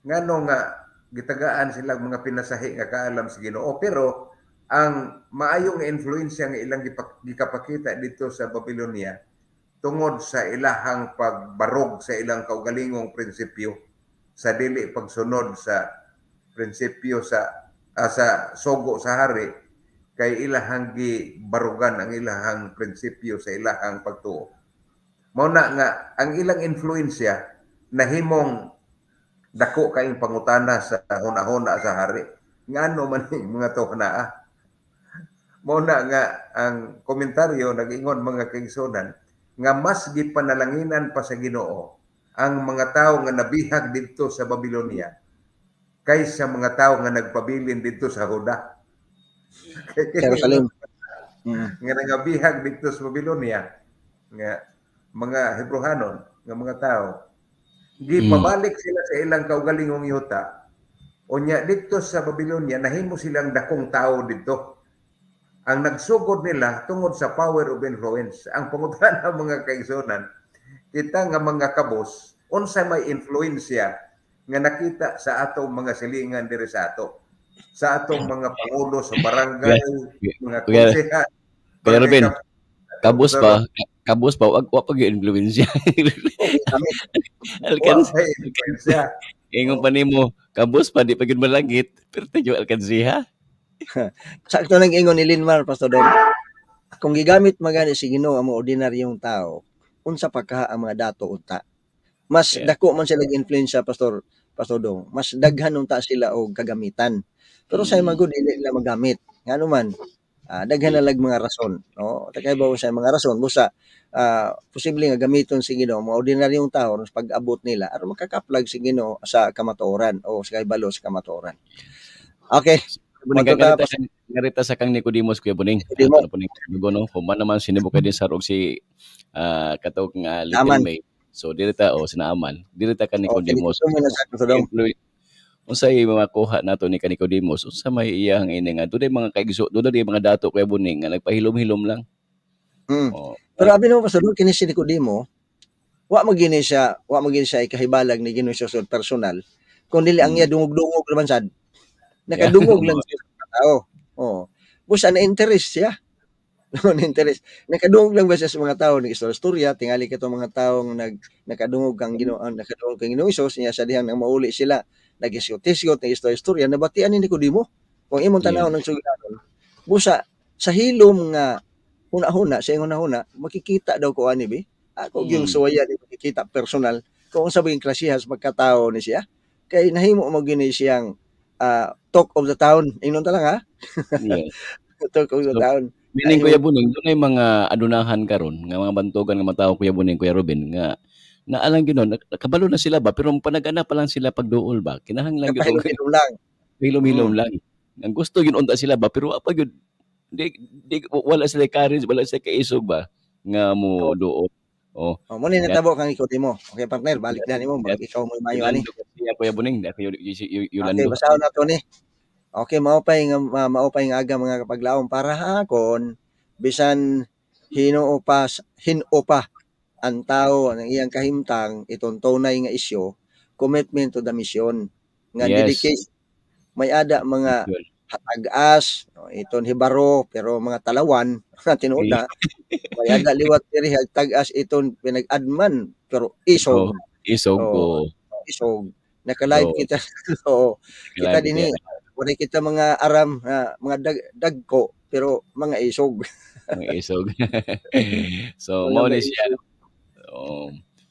Speaker 6: ngano nga gitagaan sila mga pinasahi nga kaalam sa Ginoo. Pero ang maayong influensya nga ilang gikapakita dito sa Babylonia tungod sa ilahang pagbarog sa ilang kaugalingong prinsipyo sa dili pagsunod sa prinsipyo sa sogo sa hari, kay ilahang gibarugan ang ilahang prinsipyo sa ilahang pagtuo. Mao na nga ang ilang influensya nahimong dako kaayong pangutana sa hunahuna sa hari. Ngano man ning mga to naa? Mao na nga ang komentaryo nag-ingon, mga kaigsuonan, nga mas gipanalanginan pa sa Ginoo ang mga tawo nga nabihag didto sa Babylonia kaysa mga tawo nga nagpabilin didto sa Huda.
Speaker 5: Jerusalem.
Speaker 6: Nga nangabihag didto sa Babylonia nga mga Hebrohanon nga mga tao, gipabalik sila sa ilang kaugalingong yuta. Unya didto sa Babylonia nahimo silang dakong tao didto. Ang nagsugod nila tungod sa power of influence. Ang pangutana, mga kaigsuonan, kita nga mga kabos, unsa may influensya nga nakita sa atong mga silingan diri sa ato? Sa atong mga pangulo sa barangay, mga konsehal,
Speaker 4: Kuya Ruben,
Speaker 6: barangay
Speaker 4: kabos pa, kabos pa, wag pa gyud influensya. Alkan,
Speaker 6: Wa may influensya.
Speaker 4: Ingon pa nimo, kabos pa, di pa gyud malangit, pero tayo alkansiha.
Speaker 5: Sakto nang ingon ni Linmar, Pastor Dom. Kung gigamit magani si Ginoo ang mga ordinaryong tao, unsa pa kaha ang mga dato unta? Mas dako man sila influensya, Pastor Dong. Mas daghan unta sila og kagamitan. Pero sa mga good dili nila magamit. Ngano man, daghan na lag mga rason, no? Takay ba sa mga rason busa posible nga gamiton si Ginoo mga ordinaryong tao aron sa pag-abot nila aron makakaplag si Ginoo sa kamatuoran o sa kahibalo sa kamatuoran. Okay.
Speaker 4: Buning
Speaker 5: Mato ta,
Speaker 4: ngarita, ngarita sa kang Nicodemus, Kuya Buning.
Speaker 5: Nicodemo.
Speaker 4: Ato na po ning dugo, no. Human naman sinibok kay din sa rog si katog nga Little
Speaker 5: Naaman.
Speaker 4: May. So diri ta o si Naaman. Diri ta ka
Speaker 5: Okay,
Speaker 4: Nicodemus.
Speaker 5: dito mo na sa Pastor Dong.
Speaker 4: Unsay makuha nato ni ka Nicodemus? Unsa may iyang ini nga dunay mga kaigso, dunay mga dato, Kuya Buning, nga nagpahilom-hilom lang. Oh.
Speaker 5: Pero abi nimo, Pastor Dong, kini si Nicodemo, wa magini siya ikahibalag ni Ginoo Jesus personal. Kung dili ang iya dungog-dungog naman sad. Nakadungog lang siya sa mga tao. Oo. Busa na interest siya. No, na interest. Nakadungog lang ba siya sa mga tao ng istorya, tingali kato mga tao nga nakadungog kang Ginoo, ang nakadungog kang Ginoo Jesus niya sa dihang nang mauli sila nagisgot-isgot ng istorya, nabatian ni Nicodemo. Kung imong tan-awon ng sugilanon, busa sa hilom nga huna-huna, sa imong huna-huna, makikita daw ko ani bi. Ako gyung suwayan ni makikita personal kung unsa ba yung klasiha sa pagkatao ni siya. Kay nahimo mo gini siyang talk of the town. Ingnon ta lang ha. Talk of the
Speaker 4: So,
Speaker 5: town.
Speaker 4: meaning,
Speaker 5: Ay,
Speaker 4: Kuya Buning, dunay mga adunahan karon nga mga bantugan nga mga tao, Kuya Buning, Kuya Ruben, nga naalang gyud nun, kabalo na sila ba pero panagana pa lang sila pagduol ba. Kinahanglan gyud og
Speaker 5: Napahilom-hilom lang.
Speaker 4: hilom-hilom lang. Ang gusto gyud unta sila ba pero wa pa gyud di wala sila courage, wala sila kaisog ba nga mo duol. Oh.
Speaker 5: Oh, mo ni natabo kang Nicodemo. Okay, partner, balik na nimo, balik ikaw mo mayo ani.
Speaker 4: Yolando Garcia, Kuya Buning, di ako
Speaker 5: Okay,
Speaker 4: Yolando.
Speaker 5: basahon na to ni. Okay, maupay nga aga, mga kapaglaom, para hakon bisan hinoo pa hin-o pa ang tao ang iyang kahimtang itong tunay nga isyu, commitment to the mission nga dedication may ada mga hatag-as no, iton hibaro pero mga talawan tinuod na may ada liwat diri tag-as iton pinag-adman pero isog.
Speaker 4: Oh, isog
Speaker 5: Oo.
Speaker 4: ko.
Speaker 5: Isog naka-live kita, oo, kita
Speaker 4: Naka-live
Speaker 5: dinhi
Speaker 4: kita.
Speaker 5: wala kita mga aram nga mga dagko pero mga isog.
Speaker 4: Mga isog. So
Speaker 5: Mga
Speaker 4: mao ni
Speaker 5: maisog.
Speaker 4: siya.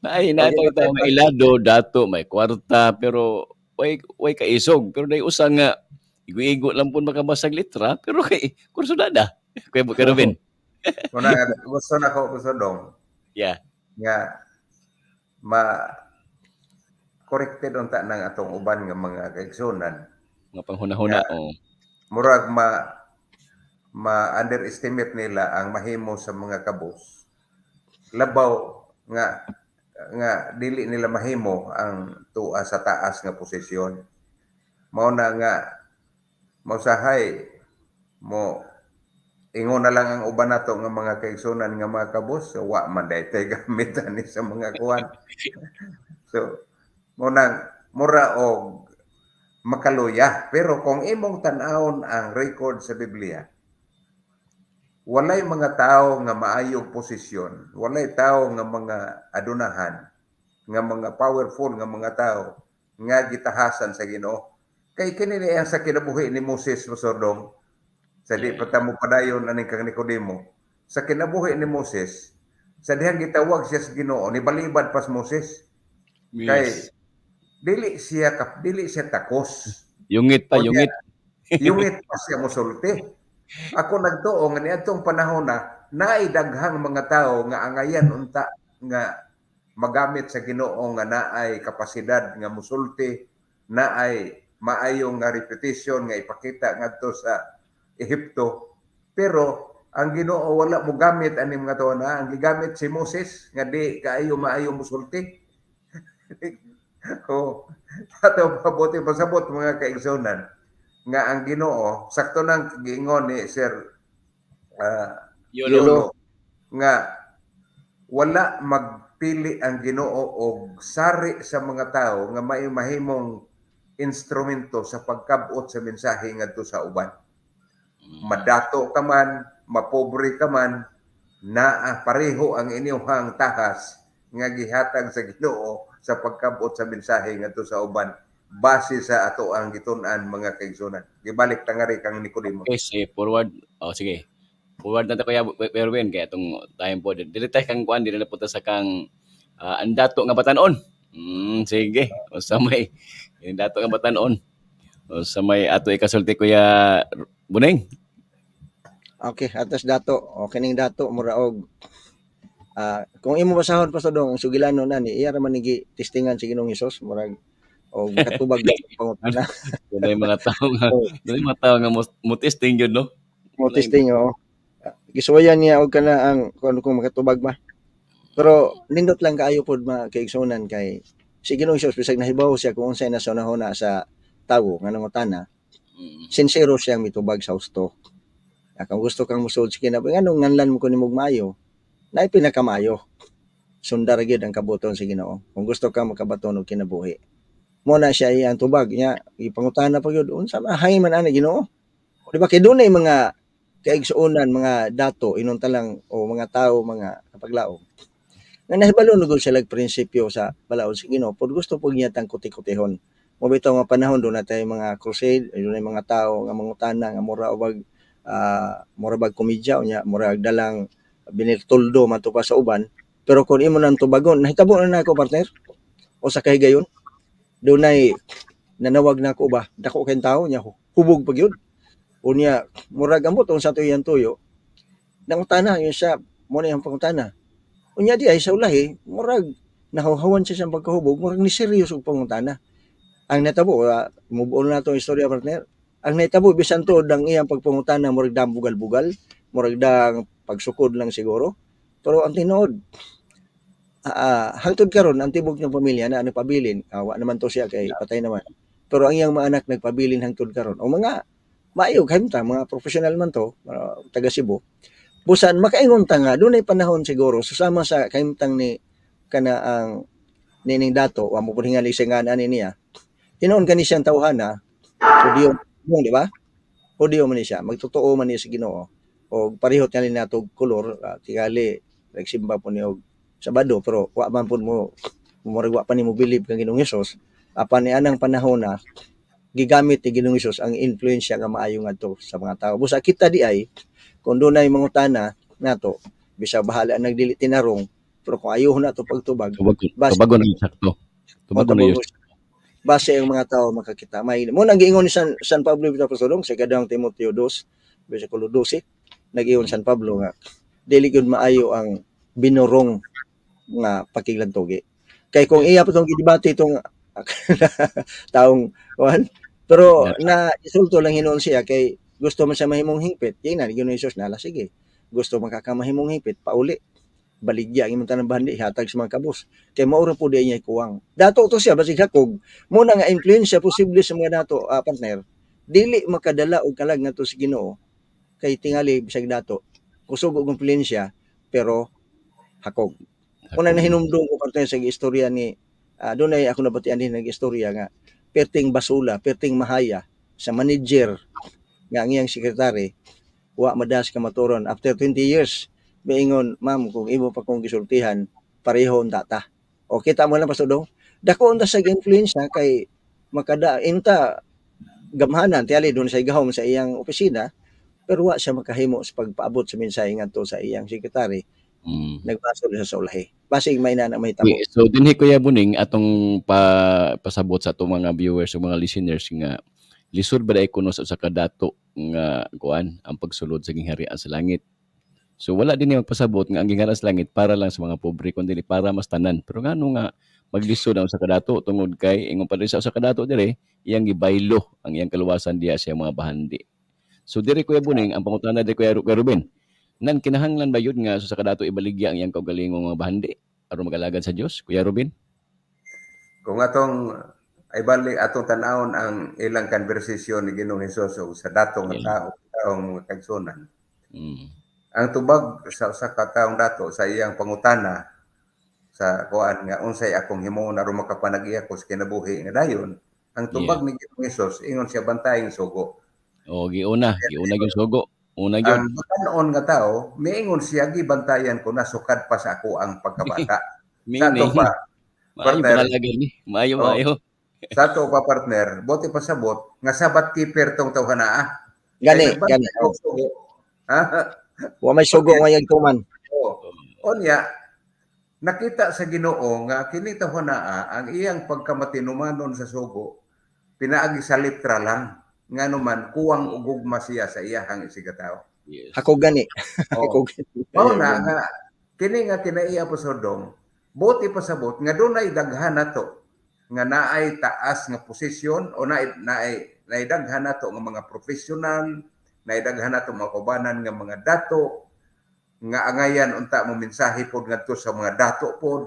Speaker 4: Naay naay
Speaker 5: Okay,
Speaker 4: kita may ilado, dato, may kwarta pero way kaisog pero nay usa nga igo-igo lang pud makabasag litra pero kay kursunada. Kuya Ruben.
Speaker 6: Muna, gusto na ko, gusto dong. Nga ma corrected unta nang atong uban nga mga kaigsunan.
Speaker 4: Mga panghuna-huna. Oh.
Speaker 6: Murag ma underestimate nila ang mahimo sa mga kabos. Labaw nga nga dili nila mahimo ang tuwa sa taas nga posisyon. Mao na nga mausahay mo ingon na lang ang uban nato nga mga kaigsunan nga mga kabos, wa man day tay gamit ani sa mga kuan. So mo nang mura og makaluya, pero kung imong tan-awon ang record sa Biblia, walay mga tao nga maayong posisyon, walay tao nga mga adunahan, nga mga powerful nga mga tao nga gitahasan sa Ginoo. Kay kini ni ang sa kinabuhi ni Moses, Pastor, sa di pa ta mo padayon aning kang Nicodemo. Sa kinabuhi ni Moses, sa dihang gitawag siya sa Ginoo, nibalibad pas Moses. Kay dili siya takos.
Speaker 4: Yungit pa,
Speaker 6: Unya,
Speaker 4: yungit.
Speaker 6: Yungit pa siya mosulti. Ako nagtuo nga niadtong panahon na naay daghang mga tao nga angayan unta nga magamit sa Ginoo nga naay kapasidad nga musulti, naay maayo nga repetition nga ipakita ngadto sa Ehipto. Pero ang Ginoo wala mo gamit ani mga tawo na ang gigamit si Moses nga di kaayo maayo musulti. Oh, ato pabuti pasabot, mga kaigsunan, nga ang Ginoo sakto nang giingon ni Sir
Speaker 4: Yolo.
Speaker 6: Yolo nga wala magpili ang Ginoo og sari sa mga tao nga may mahimong instrumento sa pagkabot sa mensahe ngadto sa uban. Madato ka man, mapobre ka man, naa pareho ang inyong tahas nga gihatag sa Ginoo sa pagkabot sa mensahe ngadto sa uban base sa ato ang gitun-an, mga kaigsunan. Gibalik tangari kang Nicodemo.
Speaker 4: Okay, sige, forward. Oh, sige. Forward na ta, Kuya Erwin, kaya itong time po. Dili tayo kang kuan, dili na punta sa kang ang dato nga batanon. Sige. O sa may yung dato nga batanon. O sa may ato ikasulti, Kuya Buneng.
Speaker 5: Okay, atas dato. Okay ning dato mura og kung imo basahon pa sa dong ang sugilano na ni iya ra man ni testingan si Ginoong Hesus murag og makatubag sa pangutana.
Speaker 4: Dunay mga tao nga, dunay mga tao nga mo testing yun, no?
Speaker 5: Mo testing, oo. Gisuwayan niya og kana ang kung ano kung makatubag ba. Pero nindot lang kaayo pod, mga kaigsuonan, kay si Ginoong Hesus bisag nahibaw siya kung unsay nasa hunahuna sa tawo nga nangutana, sincero siyang mitubag sa husto. Kung gusto kang musulod sa kinabuhi, nganong nganlan mo ko nimog maayo, naay pinakamaayo. Sundar gyud ang kabuton sa Ginoo. Kung gusto ka makabaton og kinabuhi. Mo na siya iyang tubag niya, ipangutana pa gyud unsa man hay man ani Ginoo. Di ba kay dunay mga kaigsuonan, mga dato ingon ta lang o mga tawo, mga kapaglaom nga nahibalo na gud sila prinsipyo sa balaod sa Ginoo, pero gusto pud niya tang kuti-kutihon. Mo bitaw nga panahon doon na tayo mga crusade, doon mga tao nga mangutana nga mura bag komedya unya mura dalang binituldo man pa sa uban, pero kung imo nang tubagon, nahitabo na nako, partner, o sa kahigayon dunay nanawag na ako ba, dako kay tao niya, hubog pa gyud unya, murag ambot unsa to iyang tuyo. Nangutana yun siya mo na iyang pangutana. Unya di ay sa ulahi murag nahuhawan siya sa pagkahubog, murag ni seryoso og pangutana. Ang natabo, move on na to ang istorya, partner. Ang nahitabo, bisan tuod ang iyang pagpangutana murag dang bugal-bugal, murag dang pagsukod lang siguro, pero ang tinuod, hangtod karon ang tibok niyang pamilya na nagpabilin, wa naman to siya kay patay naman, pero ang iyang mga anak nagpabilin hangtod karon o mga maayo kahimtang mga profesional man to, taga Cebu. Busan makaingon ta nga dunay panahon siguro susama sa kahimtang ni kana ang nining dato, wa mo pud hingali sa nga ani niya. Tinuon kani siyang tawhana, Hudiyo, di ba? Hudiyo man ni siya, magtotoo man ni sa Ginoo. O pareho tingali nato og kolor, tingali nagsimba po ni og Sabado, pero wa man pud mo murag wa pa ni mo believe kang Ginoong Hesus. Apan ni anang panahon na gigamit ni Ginoong Hesus ang influensya nga maayo ngadto sa mga tao. Busa kita di ay kung dunay mangutana nato, bisag bahala nagdili tinarong, pero kung ayuhon nato pagtubag,
Speaker 4: Tubag, tubagon na sakto. Tubagon na yun.
Speaker 5: Base ang mga tao makakita. May mo nang giingon ni San Pablo Apostolong sa ikadawang Timoteo 2, versikulo 12. Nag-ingon San Pablo nga dili gyud maayo ang binurong nga pakiglantugi. Kay kung iya pa tong gidebate itong taong kuan, pero na insulto lang hinuon siya kay gusto man siya mahimong hingpit, kay na Ginoong Hesus nala sige. Gusto man ka mahimong hingpit, pauli. Baligya ang imong tanang bahandi, hatag sa mga kabus. Kay mao ra pud niya kuwang. Dato to siya basig hakog, muna nga influensya posible sa mga dato, partner. Dili makadala og kalag ngadto sa Ginoo kay tingali bisag dato kusog og influensya pero hakog. Unang nahinumdum ko, partner, sa istorya ni dunay ako nabatian din ng istorya nga perting basula, perting mahaya sa manager nga ang iyang sekretary wa madas kamaturon after 20 years miingon, "Ma'am, kung imo pa kong gisultihan, pareho unta ta." O kita mo lang, Pastor Dong, dako unta sa influensya kay makada inta gamhanan tiyali doon sa gahom sa iyang opisina pero wa siya makahimo sa pagpaabot sa mensahe ngadto sa iyang sekretary. Nagbasol siya sa ulahi, basig may na mahitabo.
Speaker 4: Okay, so dinhi, Kuya Buning, atong pa pasabot sa atong mga viewers o mga listeners nga lisod ba dai kuno sa usa ka dato nga kuan ang pagsulod sa gingharian sa langit. So wala din niya magpasabot nga ang gingharian sa langit para lang sa mga pobre kundi para mas tanan. Pero ngano nga maglisod ang usa ka dato? Tungod kay ingon pa rin sa usa ka dato dire, iyang gibaylo ang iyang kaluwasan diha sa iyang mga bahandi. So dire, Kuya Buning, ang pangutana dire, Kuya Ruben, nan kinahanglan ba yun nga sa usa ka dato ibaligya ang iyang kaugalingong mga bahandi aron mag-alagad sa Dios, Kuya Ruben?
Speaker 6: Kung atong ay bali atong tan-awon ang ilang konversasyon ni Ginoong Hesus ug sa dato nga tao, taong mga kaigsuonan. Ang tubag sa usa ka taong dato sa iyang pangutana sa kuan nga unsay akong himuon aron makapanag-iya ko sa kinabuhi nga dayon, ang tubag ni Ginoong Hesus, ingon siya, "Bantaying sugo."
Speaker 4: O giuna, giuna gyud sugo. Una gyud.
Speaker 6: Ang batan-on nga tao, miingon siya, "Gibantayan ko na sukad pa sa ako ang pagkabata." Sa ato
Speaker 4: Meaning,
Speaker 6: pa,
Speaker 4: maayo
Speaker 6: partner.
Speaker 4: pangalagad ni. Maayo,
Speaker 6: Oh.
Speaker 4: maayo.
Speaker 6: Sa ato pa, partner, buot ipasabot nga Sabbath keeper tong tawhana.
Speaker 5: Gani,
Speaker 6: Kay nagbantay
Speaker 5: gani.
Speaker 6: og sugo. Ha?
Speaker 5: Wa may sugo nga tuman.
Speaker 6: Oo. Unya, nakita sa Ginoo nga kini tawhana ang iyang pagkamatinumanon sa sugo pinaagi sa letra lang, ngano man kuwang og gugma siya sa iyahang isigkatawo.
Speaker 5: Ako gani.
Speaker 6: Oh.
Speaker 5: Ako gani.
Speaker 6: Mao na nga kini nga kinaiya po sa dong, buot ipasabot nga dunay daghan nato nga naay taas nga posisyon o naay daghan nato nga mga profesional, naay daghan nato mga kaubanan nga mga dato nga angayan unta mo mensahe pod ngadto sa mga dato pod,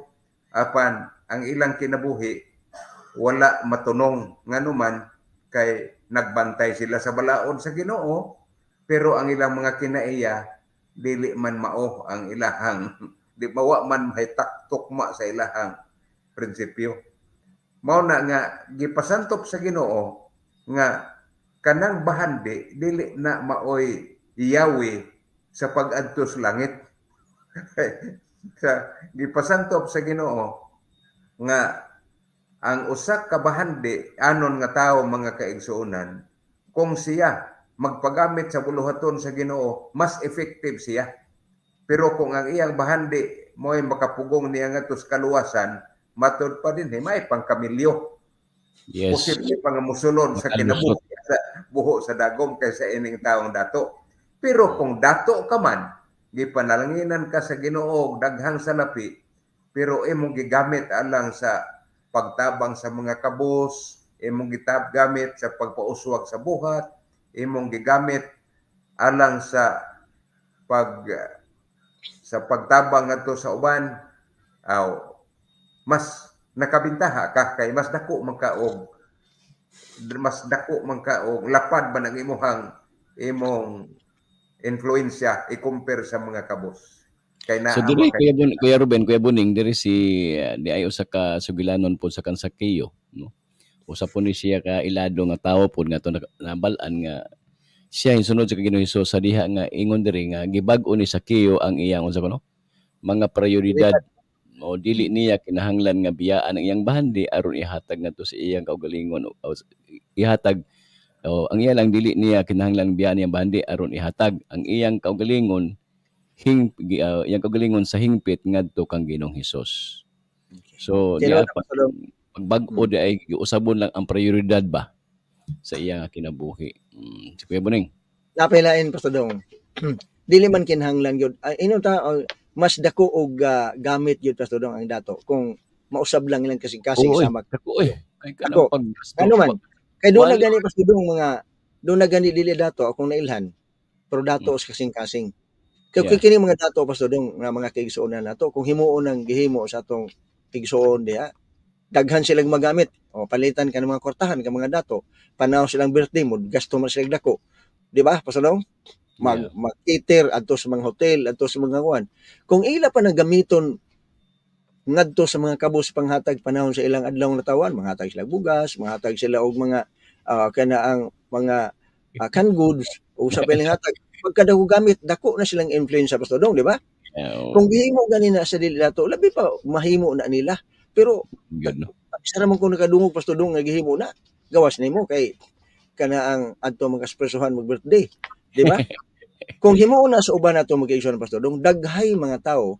Speaker 6: apan ang ilang kinabuhi wala matunong, nganuman kay nagbantay sila sa balaod sa Ginoo pero ang ilang mga kinaiya dili man mao ang ilahang di mawa man may tukma sa ilahang prinsipyo. Mao na nga gipasantop sa Ginoo nga kanang bahandi dili na maoy iyawi sa pag-adto sa langit. Sa gipasantop sa Ginoo nga ang usa ka bahandi anon nga tawo, mga kaigsuonan, kung siya magpagamit sa buluhaton sa Ginoo, mas effective siya. Pero kung ang iyang bahandi mo'y makapugong niya ngadto sa kaluwasan, matud pa din may pangkamilyo. Posible pa nga musulod sa
Speaker 4: Makalusot.
Speaker 6: Kinabuhi sa buho sa dagom kaysa ining taong dato. Pero kung dato ka man, gipanalanginan ka sa Ginoo og daghang salapi, pero imong gigamit alang sa pagtabang sa mga kabos, imong gamit sa pagpauswag sa buhat, imong gigamit alang sa pagtabang ngadto sa uban, aw mas nakabintaha ka kay mas dako man ka og lapad man ang imong influensya i-compare sa mga kabos. Kay naa
Speaker 4: So diri
Speaker 6: man kay
Speaker 4: Kuya Ruben, Kuya Buning, diri si di ay usa ka sugilanon pod sa Kansakeyo, no. Usa po ni siya ka ilado nga tawo pod nga to nabal-an nga siya yung sunod sa Ginoong Hesus sa diha nga ingon diri nga gibag-o ni Sakeo ang iyang unsa kuno mga prioridad o dili niya kinahanglan nga biyaan ang iyang bahandi aron ihatag ngadto sa iyang kaugalingon o ihatag o ang iya lang dili niya kinahanglan biyaan iyang bahandi aron ihatag ang iyang kaugalingon iyang kaugalingon sa hingpit ngadto kang Ginoong Hesus. So
Speaker 5: Tinuod
Speaker 4: diya pa
Speaker 5: ako dong.
Speaker 4: pagbag-o di ay giusabon lang ang prioridad ba sa iya nga kinabuhi. Si Kuya Buning.
Speaker 5: Napailain, Pastor Dong. Dili man kinahanglan gyud. Ay, ino ta mas dako og gamit gyud, Pastor Dong, ang dato kung mausab lang ilang kasing-kasing
Speaker 4: Oo, oy.
Speaker 5: sama.
Speaker 4: Dako oy. Kay
Speaker 5: Dako.
Speaker 4: kanang pag
Speaker 5: Ano man? Kay doon na
Speaker 4: Wala.
Speaker 5: gani, Pastor Dong, mga doon na gani dili dato akong nailhan pero dato sa kasing-kasing. Kay kini mga dato, Pastor Dong, nga mga kaigsuonan nato, kung himuon ang gihimo sa atong igsuon diha, daghan silang magamit. O palitan ka ng mga kwartahan ka mga dato. Panaw silang birthday mo, gasto man silang dako. Di ba, Pastor Dong? Mag-cater adto sa mga hotel, adto sa mga kuan. Kung ila pa nang gamiton ngadto sa mga kabus panghatag panahon sa ilang adlaw natawan, manghatag sila bugas, manghatag sila og mga kanaang mga canned goods o sa piling hatag. Pagkadako gamit, dako na silang influence, Pastor Dong, di ba?
Speaker 4: Yeah, oo.
Speaker 5: Kung gihimo gani na sa dili dato, labi pa mahimo na nila. Pero
Speaker 4: Gyud, no.
Speaker 5: isa ra man kung nakadungog, Pastor Dong, nga gihimo na, gawas nimo kay kanaang adto mga espresohan mag birthday, di ba? Kung himuon na sa uban nato mga igsoon, Pastor Dong, daghay mga tao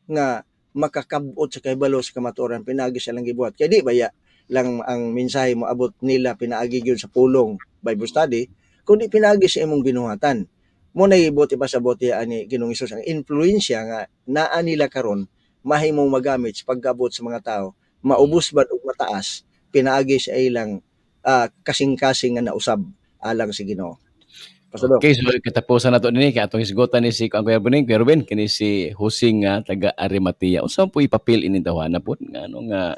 Speaker 5: nga makakabot sa kahibalo sa kamatuoran pinaagi sa ilang gibuhat. Kay di baya lang ang mensahe moabot nila pinaagi gyud sa pulong, Bible study, kundi pinaagi sa imong binuhatan. Mo na ibuti pa sa bote ani Ginoong Hesus ang influensya nga naa nila karon mahimong magamit sa pagkabot sa mga tao, maubos ba og mataas pinaagi sa ilang kasing-kasing nga nausab alang sa Ginoo. Pastor Dong.
Speaker 4: Okay, so katapusan na to dinhi kay atong hisgutan ni si ang Kuya Buning, Kuya Ruben, kini si Husing nga taga Arimatea. Unsa po ipapil ining tawhana po nga ano nga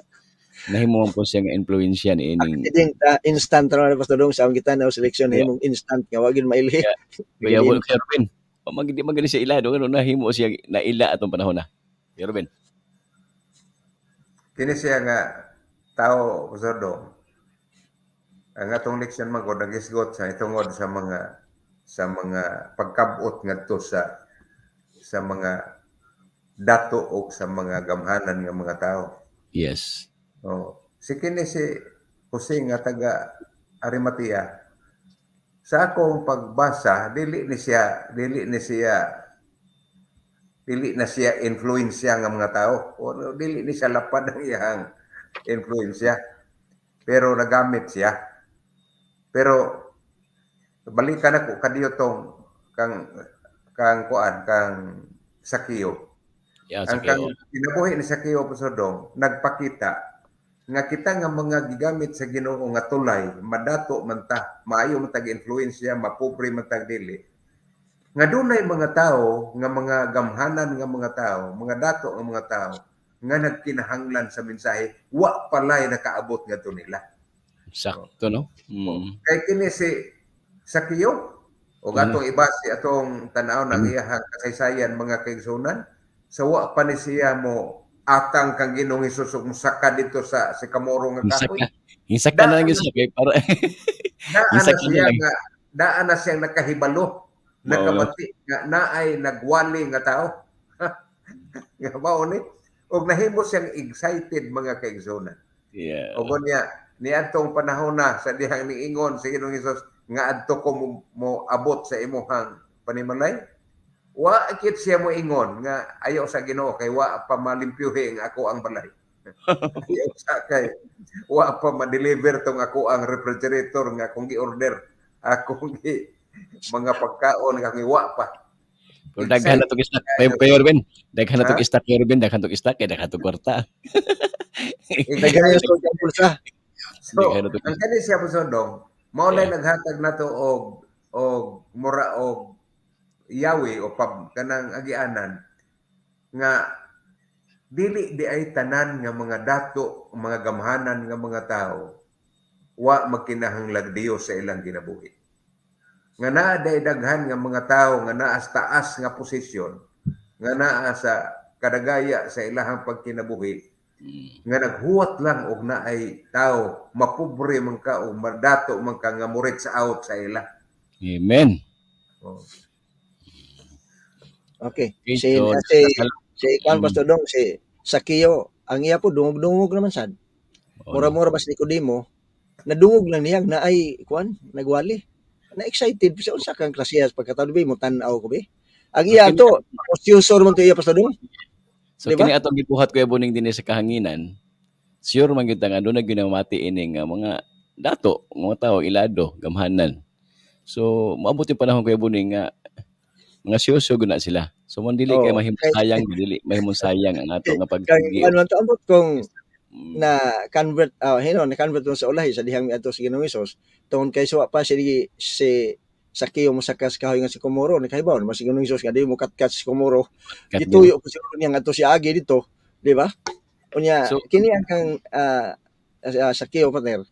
Speaker 4: nahimo man po siya nga influensya ni ining
Speaker 5: Actually, instant ra na, Pastor Dong, sa among gitan-aw selection, himong instant nga wa gyud mailhi.
Speaker 4: Yeah. Kuya Kuya Ruben. O magdi magani siya ila do ano nahimo siya naila atong panahon na. Kuya Ruben.
Speaker 6: Kini siya nga tao, Pastor Dong. Ang atong leksyon man gud nagisgot sa itungod sa mga pagkabot ngadto sa mga dato o sa mga gamhanan nga mga tao. Oh, si kini si Jose nga taga Arimatea, sa akong pagbasa dili na siya influensya nga mga tao o dili ni siya lapad ang iyang influensya, pero nagamit siya. Pero balikan ako kadiyo tong kang kang kuan kang Sakeo.
Speaker 4: Yeah,
Speaker 6: Ang
Speaker 4: sige.
Speaker 6: kang kinabuhi ni Sakeo, Pastor Dong, nagpakita nga kita nga mga gigamit sa Ginoo nga tulay, madato man ta, maayo man tag influensya, mapobre man tag dili, nga dunay mga tao nga mga gamhanan nga mga tao, mga dato nga mga tao nga nagkinahanglan sa mensahe, wa palay nakaabot ngadto nila.
Speaker 4: Sakto, no?
Speaker 6: Kay kini si Sakeo o atong ibase atong tan-aw ng iyahang kasaysayan, mga kaigsunan, sa wa pa ni siya mo atang kang Ginoong Hesus ug mosaka dito sa sikamoro nga kahoy.
Speaker 4: Hisaka. Hisaka na lang yun siya kay para
Speaker 6: Daan na
Speaker 4: Hisaka na
Speaker 6: siya
Speaker 4: lang.
Speaker 6: nga daan na siyang nakahibalo, nakabati nga naay nagwali nga tao. Nga mao ni ug nahimo siyang excited, mga kaigsunan. Ug niya niadtong panahon na sa dihang niingon sa Ginoong Hesus nga adto ko mo abot sa imuhang panimalay. Wa kit siya mo ingon nga ayo sa Ginoo kay wa pa malimpyuhi ang ako ang balay. Ayaw sa kay wa pa ma-deliver tong ako ang refrigerator nga akong gi-order, akong gi mga pagkaon nga akong wa pa.
Speaker 4: Pero daghan na tong stock. Kuya Ruben, daghan na tong
Speaker 6: Ha?
Speaker 4: stock, Kuya Ruben, daghan tong stock kay daghan tong kwarta.
Speaker 5: Daghan yung sa bulsa.
Speaker 6: So,
Speaker 4: Daghan na tong
Speaker 6: ang kani siya, Pastor Dong, mao na naghatag nato og mura og yawi o pab kanang agianan nga dili di ay tanan nga mga dato, mga gamhanan nga mga tao wa magkinahanglag Dios sa ilang kinabuhi. Nga naa day daghan nga mga tao nga naa sa taas nga posisyon, nga naa sa kadagaya sa ilahang pagkinabuhi, nga naghuwat lang og naay tao, mapobre man ka o madato man ka, nga mo reach out sa ila.
Speaker 4: Amen.
Speaker 6: Oh.
Speaker 5: Okay.
Speaker 4: Okay,
Speaker 5: Si
Speaker 4: so,
Speaker 5: si kuan, Pastor Dong, si Sakeo, ang iya po dungog-dungog naman sad.
Speaker 4: Oh,
Speaker 5: Mura-mura ba si Nicodemo, nadungog lang niya na ay kuan, nagwali. Na excited siya unsa kang klasehas pagkatao mo tan-aw ko be. Ang iya to, user man to iya, Pastor Dong.
Speaker 4: So
Speaker 5: Di ba?
Speaker 4: kini atong gibuhat, Kuya Buning, dinhi sa kahanginan. Sure man gyud ta nga doon na ginamati ini nga mga dato, mga tao ilado, gamhanan. So maabot yung panahon, Kuya Buning, nga Mga syoso gud na sila. So man dili kay mahimong
Speaker 5: Kay
Speaker 4: sayang, dili mahimong sayang ang ato nga
Speaker 5: kay
Speaker 4: pagtigi.
Speaker 5: kuan man to, ambot kung na convert, hino na convert sa ulahi sa dihang miadto sa Ginoong Hesus tungod kay suwa pa si si Sakeo mosaka sa kahoy nga sikomoro, nakahibaw naman si Ginoong Hesus nga di mo katkat sa sikomoro.
Speaker 4: Kat
Speaker 5: Gituyo po siguro niya ngadto si agi dito, di ba? Unya
Speaker 4: So
Speaker 5: kini ang kang Sakeo, partner,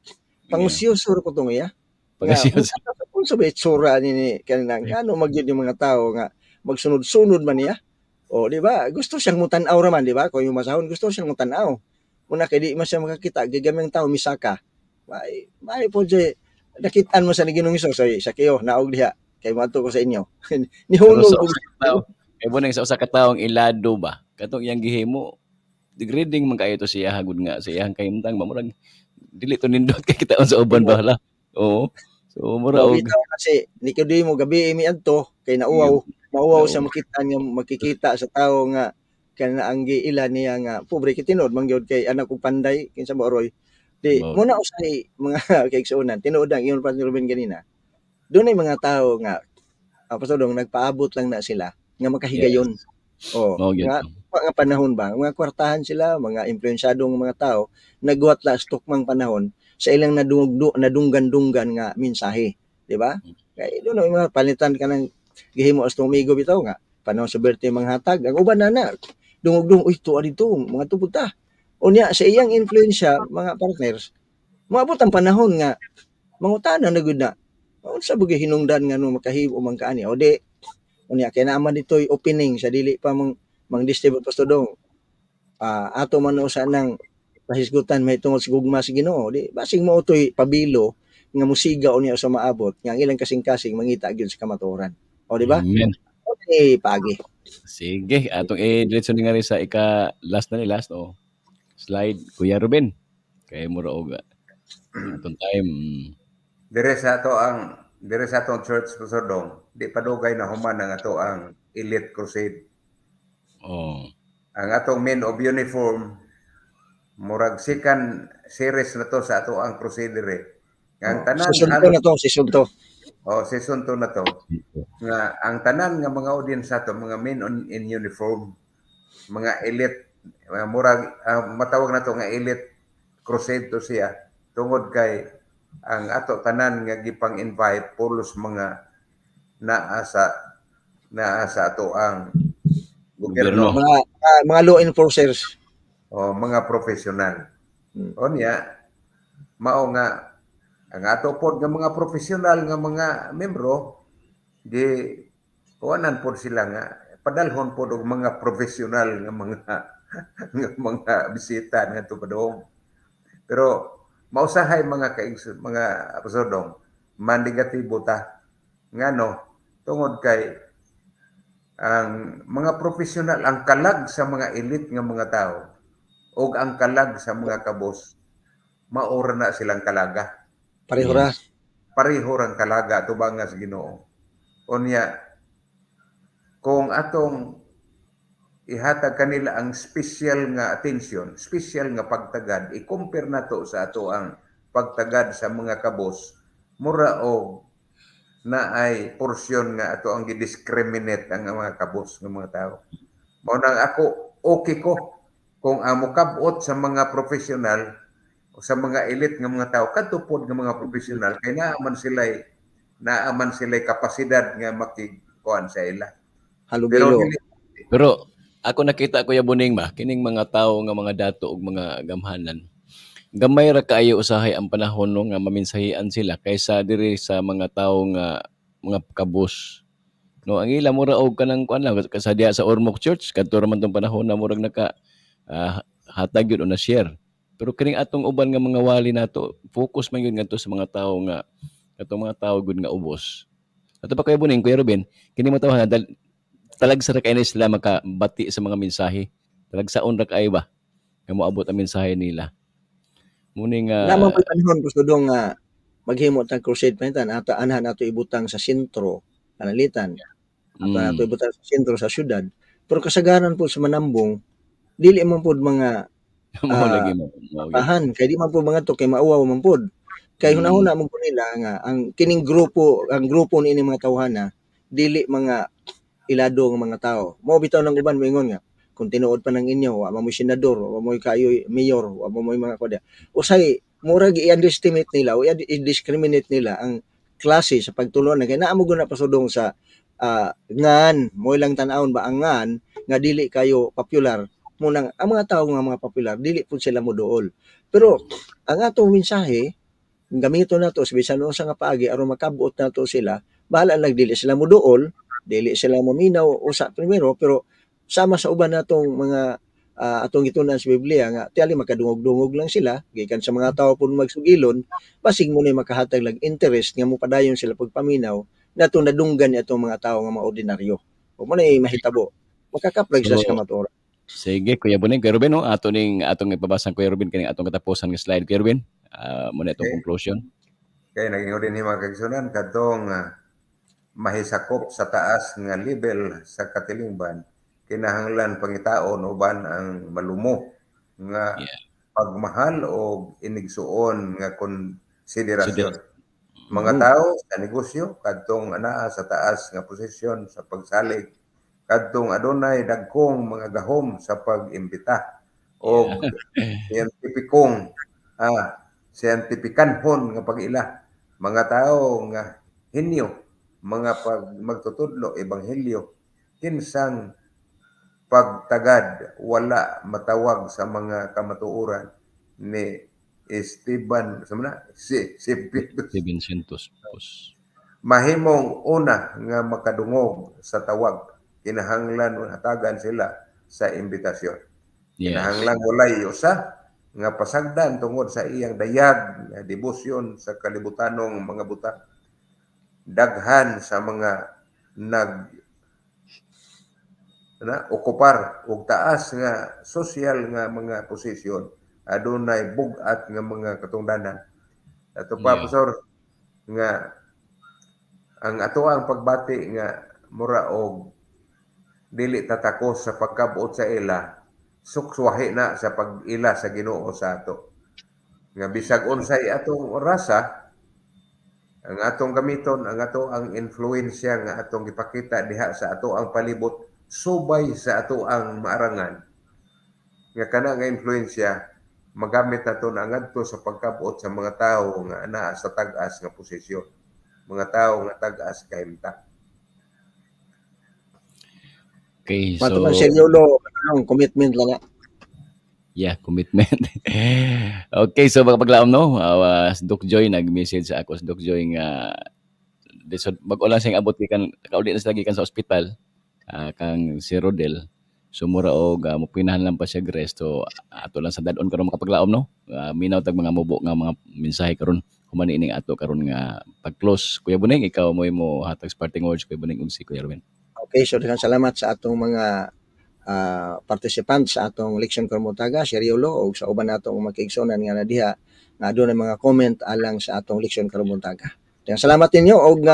Speaker 5: pangusyoso ra ko tong iya nga
Speaker 4: Pangusyoso.
Speaker 5: Unsa ba itsura ni ni kanang ngano magyud yung mga tao nga magsunod-sunod man niya? O di ba? Gusto siyang mutan-aw ra man, di ba? Kung yung masahon, gusto siyang mutan-aw. Una kay di man siya makakita, gigaming tao misaka. May may po jay nakitaan mo sa ni Ginoong Hesus, "Oy, Sakeo, naog diha kay moadto ko sa inyo."
Speaker 4: Pero
Speaker 5: Nihulog
Speaker 4: sa
Speaker 5: og
Speaker 4: usa ka tawo, kay Buneng, sa usa ka tawo ang ilado ba? Katong iyang gihimo, degrading man kaayo to siya gud nga sa iyang kahimtang ba, murag dili to nindot kay kita sa uban
Speaker 5: Timo.
Speaker 4: ba, hala. Oo. So mura
Speaker 5: Mao
Speaker 4: og
Speaker 5: bitaw kasi Nicodemo gabi miadto kay nauwaw, mauwaw
Speaker 4: Nauwaw.
Speaker 5: sa makit-an nga makikita sa tawo nga kana ang giila niya nga pobre kay tinuod man gyud kay anak og panday kinsa ba oroy. Di
Speaker 4: Mao.
Speaker 5: mo na usahay mga kaigsuonan, tinuod ang ingon pa ni Ruben ganina. Dunay mga tawo nga Pastor Dong, nagpaabot lang na sila nga makahigayon. Oh,
Speaker 4: Mao gyud
Speaker 5: nga
Speaker 4: to.
Speaker 5: nga panahon ba, mga kwartahan sila, mga impluwensyadong mga tao, nagwat la sa tukmang panahon sa ilang nadungog nadunggan-dunggan nga mensahe, di ba? Kay doon mga palitan ka ng gihimo as tumigo bitaw nga panahon sa birthday mga hatag, ang uban na na dungog-dungog, uy, tuwa dito, mga tupod ta. Unya sa iyang influensya, mga partners, moabot ang panahon nga mangutana na gud na unsa ba gyud hinungdan nga no makahimo man kaani o di unya kay naa man ditoy opening sa dili pa mang mang distribute, Pastor Dong, ato man usa nang pahisgutan may tungod sa gugma sa Ginoo, di basig mao toy pabilo nga musiga unya sa maabot nga ang ilang kasing-kasing mangita gyud sa kamatuoran, o di ba?
Speaker 4: Amen.
Speaker 5: Okay, paagi.
Speaker 4: Sige, atong i-diretso ni nga rin sa ika last na ni last oh. Slide, Kuya Ruben. Kay mura og atong time.
Speaker 6: Dire sa atong church, Pastor Dong, di pa dugay na human ang ato ang Elite Crusade. Ang atong men of uniform, murag second series na to sa ato ang crusade dire. Nga ang tanan
Speaker 5: Season 2 na to, season 2.
Speaker 6: Oh, season 2 na to. Nga ang tanan nga mga audience ato, mga men in uniform, mga elite, mga murag matawag na to nga elite crusade to siya tungod kay ang ato tanan nga gipang-invite pulos mga naa sa ato ang gobyerno.
Speaker 4: Gobyerno.
Speaker 5: Mga law enforcers.
Speaker 6: O mga profesional. Onya mao nga ang ato pod nga mga profesional nga mga membro di kuanan pod sila nga padalhon pod og mga profesional nga mga bisita ngadto padung. Pero mausahay mga kaigso, mga apostolong, manegatibo ta. Ngano, tungod kay ang mga profesional, ang kalag sa mga elite nga mga tao ug ang kalag sa mga kabos, maura na silang kalaga.
Speaker 5: Pareho ra.
Speaker 6: Pareho rang kalaga tubanga sa Ginoo. Unya kung atong ihatag kanila ang special nga attention, special nga pagtagad, i-compare nato sa ato ang pagtagad sa mga kabos, mura og na ay porsyon nga ato ang gidiscriminate ang mga kabos ng mga tao. Mao nang ako okay ko kung ang mokab-ot sa mga profesional o sa mga elite nga mga tao kadto pod nga mga profesional kay naa man sila kapasidad nga makigkuan sa ila. Pero
Speaker 5: Halubilo.
Speaker 6: dili.
Speaker 4: Pero ako nakita, Kuya Buning ba, kining mga tawo nga mga dato ug mga gamhanan. Gamay ra kaayo usahay ang panahon no nga maminsahian sila kaysa diri sa mga tawo nga mga kabos. No, ang ila mura og kanang kuan lang sa diha sa Ormoc Church kadto ra man tong panahon na murag naka hatag yun o na share. Pero kining atong uban nga mga wali nato, focus man yun ngadto sa mga tawo nga katong mga tawo gud nga ubos. Ato pa, Kuya Buning, Kuya Ruben, kini mo tawo talagsa ra kay ni sila makabati sa mga mensahe. Talagsaon ra kaayo ba nga moabot ang mensahe nila. Muni nga
Speaker 5: Naa man po'y panahon, Pastor Dong, nga maghimo tag crusade pangitan ato anhan ato ibutang sa sentro pananglitan. Ato ato ibutang sa sentro sa syudad. Pero kasagaran po sa manambong dili man pod mga
Speaker 4: Mao lagi mo. Mao gyud.
Speaker 5: tahan kay di man po mga to kay mauwaw man pod. Kay hunahuna man po nila nga ang kining grupo, ang grupo niini mga tawhana dili mga ilado ng mga tao. Mao bitaw ng uban moingon nga kung tinuod pa nang inyo, wa man mo'y senador, wa mo'y kayo'y mayor, wa mo mo'y mga kodya. Usay murag i-underestimate nila o i-discriminate nila ang klase sa pagtulunan kay naa mo guna pasudong sa ngan mo ilang tan-awon ba ang ngan nga dili kayo popular munang ang mga tao nga mga popular dili pud sila moduol. Pero ang atong mensahe gamiton nato sa bisan unsa nga paagi aron makabot nato sila, bahala lang dili sila moduol, dili sila mominaw usa primero, pero sama sa uban natong mga atong gitun-an sa Biblia nga tiyali makadungog-dungog lang sila gikan sa mga tawo pud magsugilon, basig mo na makahatag lag interest nga mopadayon sila pagpaminaw natong nadunggan atong mga tawo nga mga ordinaryo. O mo na mahitabo makakaprag sila
Speaker 4: So,
Speaker 5: sa kamatuoran.
Speaker 4: Sige, Kuya Buning, Kuya Ruben, no? Ato ning atong ipabasa Kuya Ruben kining atong katapusan nga slide, Kuya Ruben. Mo na itong
Speaker 6: Okay.
Speaker 4: conclusion.
Speaker 6: Kay naging din ni mga kaigsunan kadtong mahisakop sa taas nga level sa katilingban, kinahanglan pangitaon uban ang malumo nga pagmahal o inigsuon nga konsiderasyon. Mga tao sa negosyo kadtong anaa sa taas nga posisyon sa pagsalig, kadtong adunay dagkong mga gahom sa pag-imbita og siyentipikong siyentipikanhon nga pag-ila, mga tao nga henyo, mga pag magtutudlo ebanghelyo, kinsang pagtagad wala matawag sa mga kamatuoran ni Esteban sa na si si Pedro.
Speaker 4: Si Vincentos. Pos.
Speaker 6: Mahimong una nga makadungog sa tawag, kinahanglan hatagan sila sa imbitasyon. Kinahanglan walay usa nga pasagdan tungod sa iyang dayag nga debosyon sa kalibutanong mga butang. Daghan sa mga nag na okupar og taas nga sosyal nga mga posisyon adunay bug-at nga mga katungdanan. Ato pa, Pastor, nga ang ato ang pagbati nga mura og dili tatakos sa pagkabot sa ila, sukswahi na sa pag-ila sa Ginoo sa ato. Nga bisag unsay atong orasa, ang atong gamiton, ang ato ang influensya nga atong gipakita diha sa ato ang palibot, subay sa ato ang maarangan. Nga kana nga influensya magamit nato na ngadto sa pagkabot sa mga tawo nga anaa sa tag-as nga posisyon, mga tawo nga tag-as kahimtang.
Speaker 4: Okay, so
Speaker 5: Mato man seryoso ang commitment lang.
Speaker 4: Yeah, commitment. Okay, so mga paglaom no, si Doc Joy nag-message sa ako, si Doc Joy nga so, bag-o lang siyang abot gikan kauli na sila gikan sa ospital kang si Rodel. So mura og mupinahan lang pa siya rest. So ato lang sa dadon karon makapaglaom no. Minaw tag mga mubo nga mga mensahe karon human ining ato karon nga pag-close. Kuya Buning, ikaw mo imo hatag parting words, Kuya Buning, ug si Kuya Ruben.
Speaker 5: Okay, so daghang salamat sa atong mga participants sa atong leksyon karon buntaga, si Riolo ug sa uban nato mga kaigsuonan nga na diha nga adunay mga comment alang sa atong leksyon karon buntaga. Daghang salamat ninyo og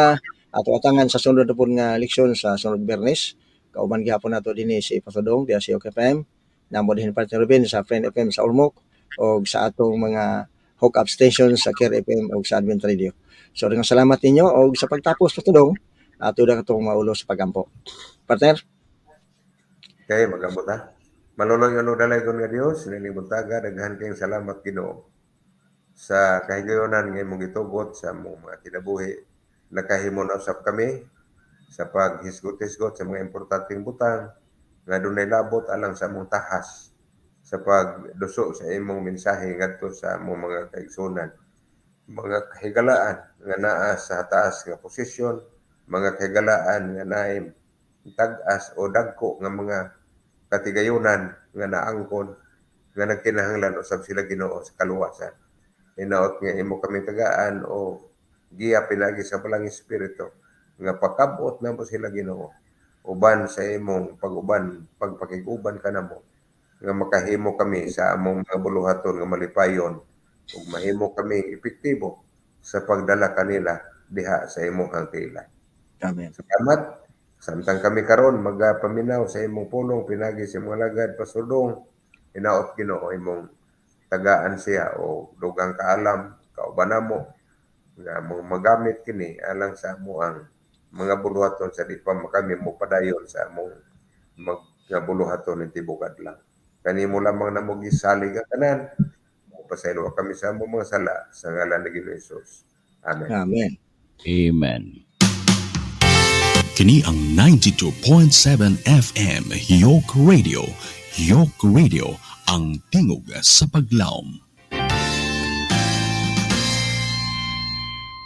Speaker 5: ato atangan sa sunod na pud nga leksyon sa sunod Biyernes. Kauban gihapon nato dinhi si Pastor Dong diha sa UKFM, namo dinhi partner Ruben sa Friend FM sa Ormoc og sa atong mga hook-up station sa Care FM og sa Advent Radio. So daghang salamat ninyo og sa pagtapos, Pastor Dong, ato na katong maulo sa pagampo. Partner?
Speaker 6: Okay, magambot ha. Maluloy ang dalaygon nga Dios, nining buntaga, daghan kayong salamat Ginoo sa kahigayonan nga imong gitugot sa among mga kinabuhi. Nakahimo na usab kami sa paghisgot-hisgot sa mga importanteng butang nga dunay labot alang sa among tahas sa pagduso sa imong mensahe ngadto sa among mga kaigsunan, mga kahigalaan nga naa sa taas nga posisyon, mga kahigalaan nga naay tag-as o dagko nga mga katigayunan nga naangkon nga nagkinahanglan usab sila Ginoo sa kaluwasan. Hinaot nga imo kami tagaan o giya pinagi sa Balang Espiritu nga pakabot namo sila Ginoo uban sa imong pag-uban, pagpakig-uban kanamo nga makahimo kami sa among mga buluhaton nga malipayon ug mahimo kami epektibo sa pagdala kanila diha sa imong tiila.
Speaker 5: Amen.
Speaker 6: Salamat. Samtang kami karon magapaminaw sa imong pulong pinagi sa imong alagad Pastor Dong, hinaot Ginoo imong tagaan siya o dugang kaalam kauban namo nga among magamit kini alang sa amoang mga buluhaton sa di pa kami mopadayon sa among mga buluhaton ning tibuok adlaw. Kanimo lamang namo gisalig ang tanan. Pasayloa kami sa among mga sala sa ngalan ni Ginoong Hesus. Amen.
Speaker 5: Amen.
Speaker 4: Amen.
Speaker 2: Kini ang 92.7 FM York Radio. York Radio, ang tingog sa paglaom.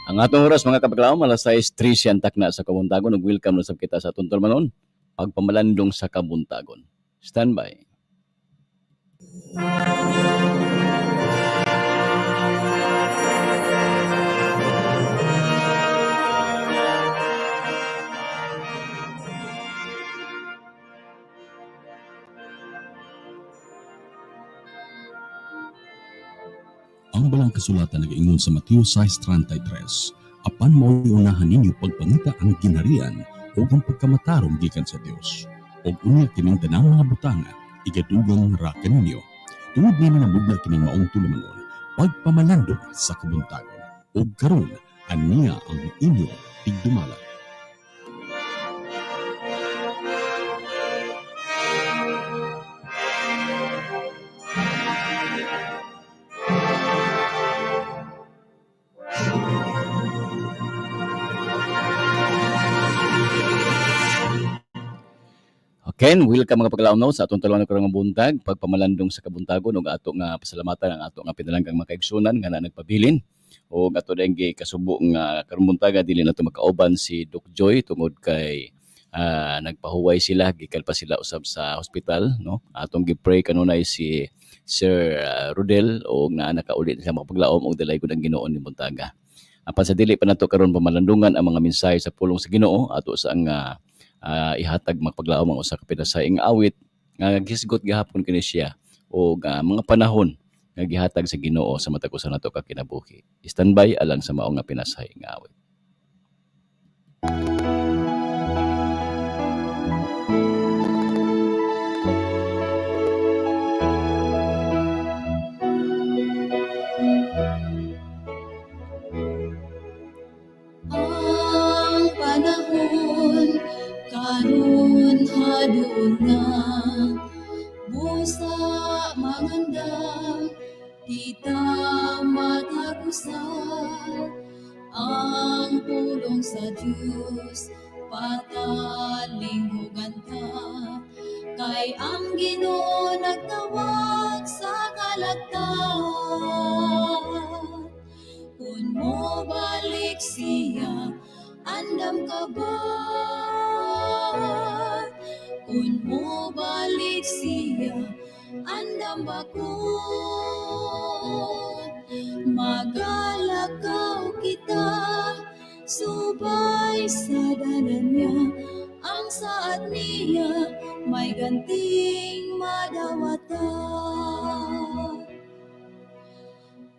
Speaker 4: Ang atong oras mga kapaglaom, alas 6:03 ang takna sa kabuntagon ug welcome na sab kita sa atong tulumanon, pagpamalandong sa kabuntagon. Standby.
Speaker 2: Ang balang kasulatan nagaingon sa Mateo 6:33, apan mao'y unahan ninyo pagpangita ang ginharian ug ang pagkamatarong gikan sa Dios. Ug unya kining tanang mga butanga igadugang ra kaninyo. Tungod niini namugna kining maong tulumanon, pagpamalandong sa kabuntagon. Ug karon aniya ang inyo tigdumala.
Speaker 4: Ken, welcome mga paglaom no sa atong tulumanon karong buntag, pagpamalandong sa kabuntagon ug ato nga pasalamatan ang ato nga pinalanggang mga kaigsunan nga na nagpabilin ug ato dayong gikasubo nga karong buntaga dili nato makauban si Doc Joy tungod kay nagpahuway sila, gikan pa sila usab sa hospital, no. Atong gi-pray kanunay si Sir Rodel ug naa nakauli sila makapaglaom ug dalay gud ang Ginoo ni buntaga. Apan sa dili pa nato karon pamalandungan ang mga mensahe sa pulong sa Ginoo, ato sa nga ihatag magpaglaom ang usa ka pinasaing awit nga gisgot gihapon kini siya og mga panahon nga gihatag sa Ginoo sa matag usa nato ka kinabuhi. Standby alang sa mao nga pinasaing awit.
Speaker 1: Ang panahon karon haduol na, busa mangandam kita matag-usa. Ang pulong sa Dios patalinghugan ta, kay ang Ginoo nagtawag sa kalagtan. Kun mobalik siya, andam ka ba? Kun mobalik siya, andam ba ko? Magalakaw kita, subay sa dalan niya. Ang saad niya, may ganting madawatan.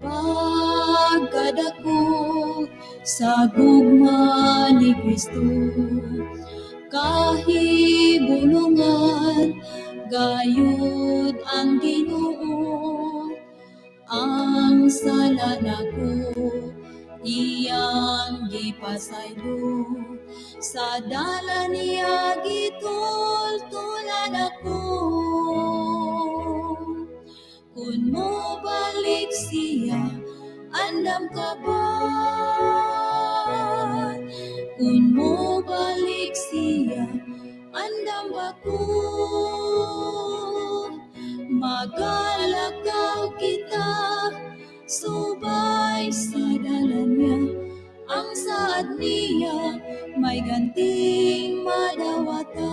Speaker 1: Pagkadako sa gugma ni Kristo, kahibulungan gayud ang Ginoo. Ang sala nako iyang gipasaylo, sa dala niya gitultulan ako. Kun mobalik siya, andam ka ba? Kun mobalik siya, andam ba ko? Magalakaw kita, subay sa dalan niya. Ang saad niya, may ganting madawatan.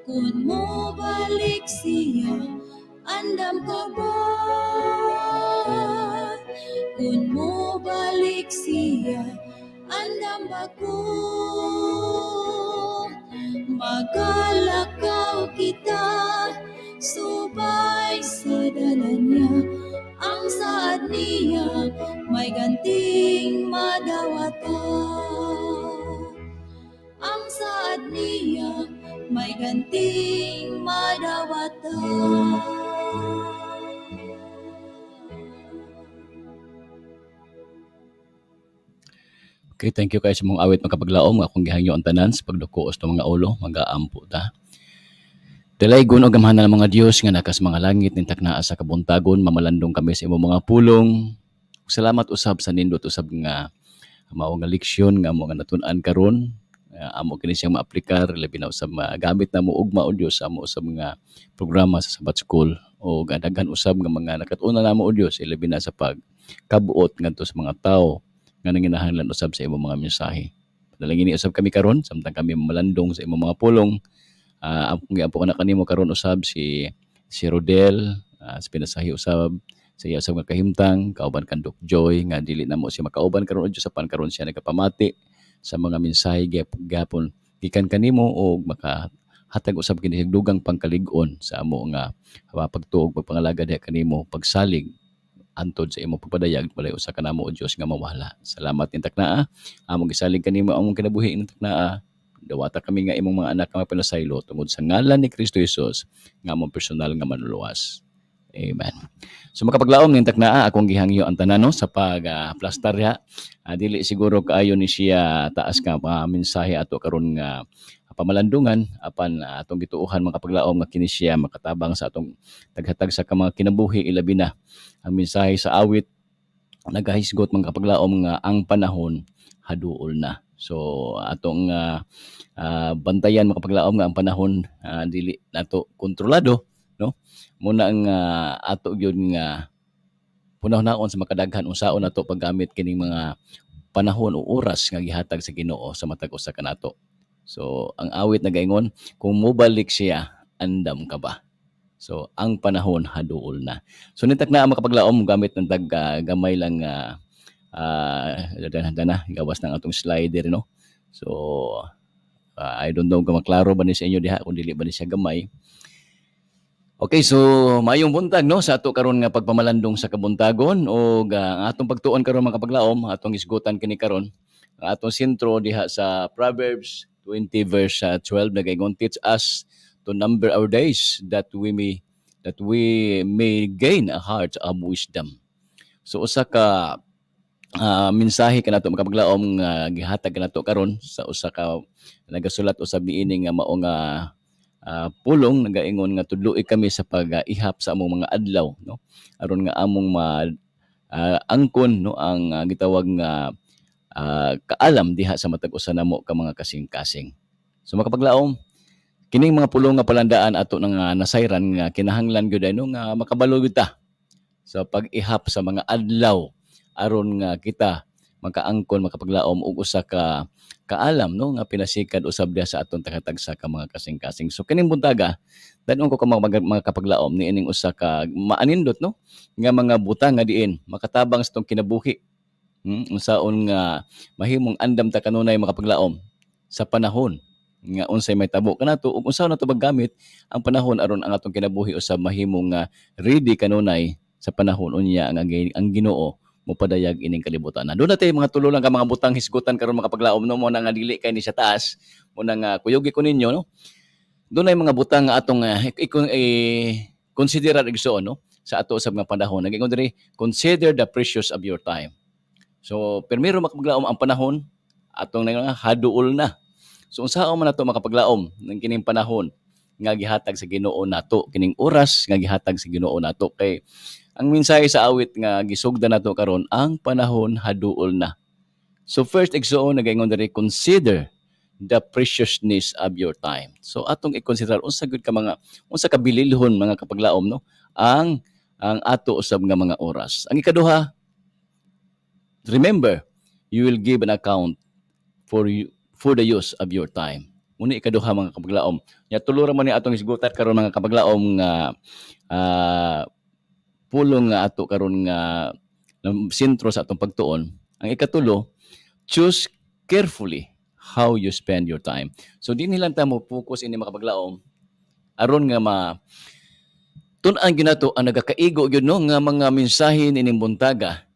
Speaker 1: Kun mobalik siya, andam ka ba? Kun mobalik siya, andam ba ko? Magalakaw kita, subay sa dalan niya. Ang saad niya, may ganting madawatan. Ang saad niya, may ganting madawatan.
Speaker 4: Okay, thank you kay sa mong awit, makapaglaom, nga akong gihangyo ang tanan sa pagduko sa mga ulo, magaampo ta. Dalaygon og gamhanan ng mga Dios nga nakas mga langit, nintaknaa sa kabuntagon, mamalandong kami sa imong mga pulong. Salamat usab sa nindot usab nga mao nga leksyon nga amo nga natun-an karon. Amo kini siyang maaplikar, labi na usab magamit namo ugma o Dios amo usab nga programa sa Sabbath School o daghan usab nga mga nakat-unan namo o Dios, labi na sa pag kabuot ngadto sa mga tawo nga nanginahanglan usab sa imong mga mensahe. Padalangin usab kami karon samtang kami malandong sa imong mga pulong. Among giampo ko na kanimo karon usab si si Rodel, sa pinasahi usab sa iya usab nga kahimtang kauban kan Doc Joy nga dili namo siya makauban karon o Dios, apan karon siya nagapamati sa mga mensahe gapon gikan kanimo og makahatag usab kini dugang pangkalig-on sa amo nga pagtuog, pagpangalaga diha kanimo, pagsalig antod sa imong pagpadayag, walay usa ka namo o Dios nga mawala. Salamat ning taknaa. Among gisalig kanimo among kinabuhi ning taknaa. Dawata kami nga imong mga anak nga pinasaylo tungod sa ngalan ni Kristo Jesus nga among personal nga manluluwas. Amen. So makapaglaom, ning taknaa akong gihangyo ang tanan, no, sa pag plastar ya. Dili siguro kaayo ni siya taas nga mga mensahe ato karon nga pamalandungan, apan atong gituohan, mga kapaglaom, nga kini siya makatabang sa atong taghatag sa ka mga kinabuhi, ilabi na ang mensahe sa awit nagahisgot, mga kapaglaom, nga ang panahon haduol na. So atong bantayan, mga kapaglaom, nga ang panahon dili nato kontrolado, no? Muna ang ato gyud nga punahon sa makadaghan unsaon nato paggamit kining mga panahon o oras nga gihatag sa Ginoo sa matag usa kanato. So ang awit nagaingon, "Kung mobalik siya, andam ka ba?" So ang panahon haduol na. So nitak na ang makapaglaom, gamit ng tag gamay lang nga dana dana gawas ng atong slider, no? So I don't know kung maklaro ba ni sa inyo diha, kung dili ba ni siya gamay. Okay, so maayong buntag, no, sa ato karon nga pagpamalandong sa kabuntagon og ang atong pagtuon karon, mga kapaglaom, atong isgutan kini karon. Ang atong sentro diha sa Proverbs 20 verse 12 nagaingon, "Teach us to number our days that we may gain a heart of wisdom." So usa ka mensahe kanato, makapaglaom, nga gihatag kanato karon sa usa ka nagasulat usab niini nga mao nga pulong nagaingon nga tudloi kami sa pag-ihap sa among mga adlaw, no, aron nga among ma angkon, no, ang gitawag nga kaalam diha sa matag usa namo ka mga kasing-kasing. So makapaglaom, kining mga pulong nga palandaan ato nga nasayran nga kinahanglan gyud ay, no, nga makabalo gyud ta sa pag-ihap sa mga adlaw aron nga kita makaangkon, makapaglaom, og usa ka kaalam, no, nga pinasikad usab diha sa atong takatagsa ka mga kasing-kasing. So kining buntaga, dan-on ko ka mga kapaglaom niining usa ka maanindot, no, nga mga butang nga diin makatabang sa atong kinabuhi. Unsaon nga mahimong andam ta kanunay, makapaglaom, sa panahon nga unsay may tabo kanato ug unsaon nato paggamit ang panahon aron ang atong kinabuhi usab mahimong nga ready kanunay sa panahon unya ang Ginoo mopadayag ining kalibutan. Doon natin mga tulo lang ka mga butang hisgutan karon, makapaglaom, no, mo na nga dili kay ni siya taas, mo na nga kuyugi ko ninyo, no. Doon ay mga butang nga atong konsiderar, igsoon, no, sa ato sa mga panahon. Nagaingon diri, "Consider the precious of your time." So pirmiro, makapaglaom, ang panahon atong nga haduol na. So unsaon man nato, makapaglaom, ng kining panahon nga gihatag sa Ginoo nato, kining oras nga gihatag sa Ginoo nato, kay ang mensahe sa awit nga gisugdan nato karon, ang panahon haduol na. So first, igsoon, nagaingon diri, "Consider the preciousness of your time." So atong i-consider unsa gyud ka mga unsa ka bililhon, mga kapaglaom, no, ang ato usab nga mga oras. Ang ikaduha, "Remember, you will give an account for the use of your time." Muna ikaduha, mga kapaglaom. Nya tulo ra man ni atong hisgutan karon, mga kapaglaom, nga pulong nga ato karon nga sentro sa atong pagtuon. Ang ikatulo, "Choose carefully how you spend your time." So di nilang ta mo focus ini, makapaglaom, aron nga ma tun-an gyud nato ang nagakaigo gyud, no, nga mga mensahe nining buntaga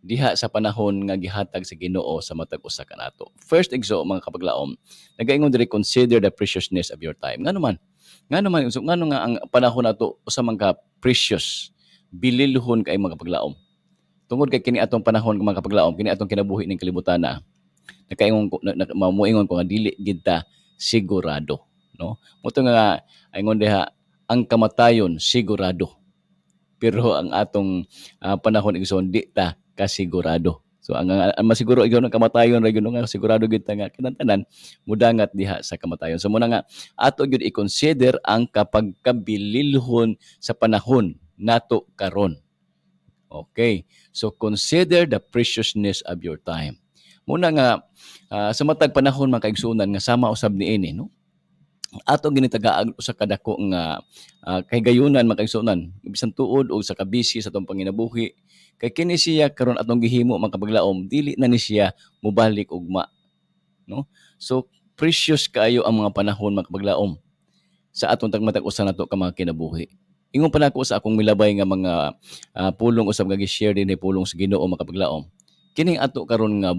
Speaker 4: diha sa panahon nga gihatag sa Ginoo sa matag usa kanato. First, igso, mga kapaglaom, nagaingon diri, "Consider the preciousness of your time." Ngano man? Ngano man so, ngano nga ang panahon nato usa man ka precious, bililhon kay, mga kapaglaom? Tungod kay kini atong panahon, mga kapaglaom, kini atong kinabuhi ning kalibutan na. Nakaingon ko na, na, mamuingon ko nga dili gid ta sigurado, no? Mao to nga ingon diha, ang kamatayon sigurado. Pero ang atong panahon, igsoon, di ta kasigurado. So ang masiguro igsoon, ang kamatayon ra gyud, nga sigurado gyud ta nga kitang tanan mudangat diha sa kamatayon. So muna nga ato gyud i-consider ang kapagkabililhon sa panahon nato karon. Okay. So consider the preciousness of your time. Muna nga sa matag panahon, mga kaigsuonan, nga sama usab niini, no? Ato ginitagaan usa ka dako nga kahigayunan, mga kaigsuonan, bisan tuod o sa kabisi sa atong panginabuhi, kay kini siya karon atong gihimo, mga kapaglaom, dili na ni siya mobalik ugma, no? So precious kaayo ang mga panahon, mga kapaglaom, sa atong tagmatag usa nato ka mga kinabuhi. Ingon pa nako sa akong milabay nga mga pulong usab nga gi-share dinhi, pulong sa Ginoo, mga kapaglaom. Kining ato karon nga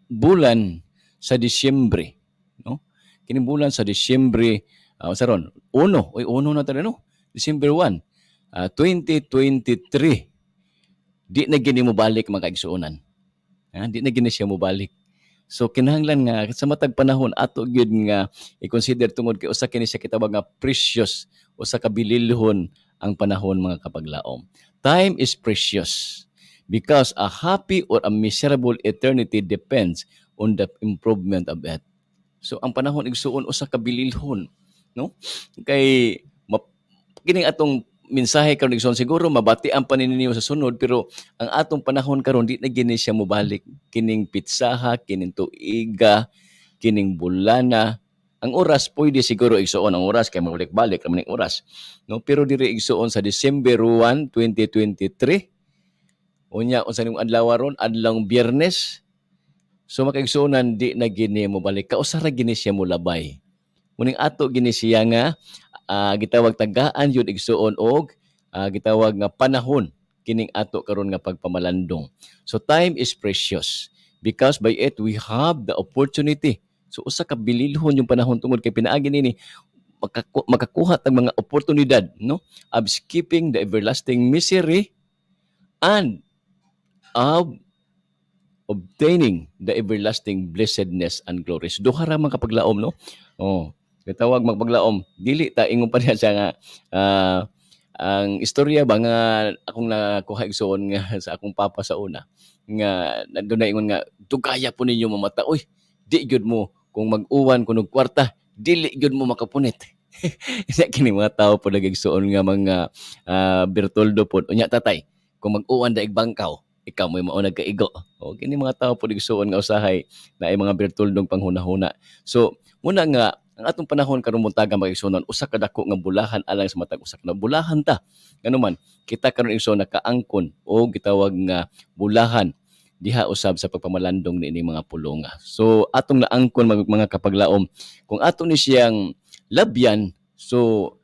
Speaker 4: bulan sa Disyembre, no? Kining bulan sa Disyembre, sa ron, uno, oy, uno na tayo, no? December 1, 2023. Di na gini mo balik, mga kaigsuonan. Ha? Di na gini siya mo balik. So kinahanglan nga sa matag panahon ato gyud nga i-consider tungod kay usa kini siya kitawag nga precious, usa ka bililhon ang panahon, mga kapaglaom. Time is precious because a happy or a miserable eternity depends on the improvement of it. So ang panahon, igsuon, usa ka bililhon, no? Kay kining atong mensahe karon, igsuon, siguro mabatian pa ninyo sa sunod, pero ang atong panahon karon di na gini siya mobalik. Kining petsaha, kining tuiga, kining bulana. Ang oras pwede siguro, igsuon, ang oras kay mabalik-balik naman ning oras, no? Pero diri, igsuon, sa December 1, 2023, unya unsa ning adlaw ron? Adlawng Biyernes. So mga kaigsuonan, di na gini mobalik, kausa ra gini siya molabay. Muning ato gini siya nga gitawag tagaan yun, igsuon, og gitawag nga panahon kining ato karon nga pagpamalandong. So time is precious because by it we have the opportunity. So usa ka bililhon yung panahon tungod kay pinaagi nini makakuha tag mga oportunidad, no, of skipping the everlasting misery and of obtaining the everlasting blessedness and glory. So duha ra, mga kapaglaom, no? Oh, gitawag magpaglaom, dili ta ingon pa niya siya nga ang istorya ba nga akong nakuha, igsuon, nga sa akong papa sa una nga nandun na ingon nga dugaya po ninyo mamata, uy, di gyud mo kung mag-uwan kunog kwarta, dili gyud mo makapunit. Isa kini mga tao po nagigsuon nga mga Bertoldo po unya, "Tatay, kung mag-uwan daig bangkaw, ikaw mo'y maunag kaigo." O kini mga tao po igsuon nga usahay na ay mga Bertoldong panghunahuna. So muna nga ang atong panahon karon buntaga, mga igsuonan, usa ka dako nga bulahan alang sa matag usa ka bulahan ta. Ngano man kita karon, igsoon, nakaangkon o gitawag nga bulahan diha usab sa pagpamalandong niini mga pulonga. So atong naangkon, mga kapaglaom, kung ato ni siyang labyan, so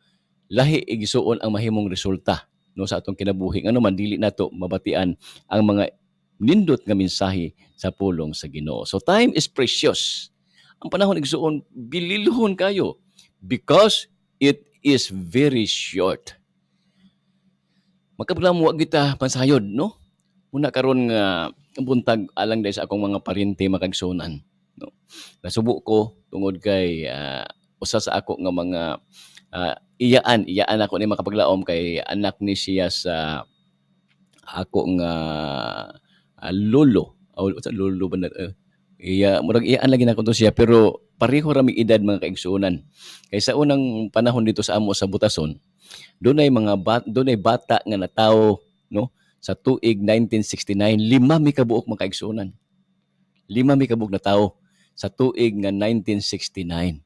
Speaker 4: lahi igsuon ang mahimong resulta, no, sa atong kinabuhi. Ngano man dili nato mabatian ang mga nindot nga mensahe sa pulong sa Ginoo. So time is precious. Ang panahon, igsuon, bililhon kayo because it is very short. Magkabla mo kita pansayod, no? Muna karon nga buntag alang dahil sa akong mga parente, makaigsuonan, no? Nasubo ko tungod kay usa sa ako nga mga iyaan, iyaan ako ni, makapaglaom, kay anak ni siya sa ako nga lolo. O sa lolo ba na, iya, murag iyaan lagi nako to siya, pero pareho ra mig edad, mga kaigsuonan. Kay sa unang panahon dito sa amo sa Butason, dunay bata nga natawo, no, sa tuig 1969, lima mi kabuok, mga kaigsuonan. Lima mi kabuok na tawo sa tuig nga 1969.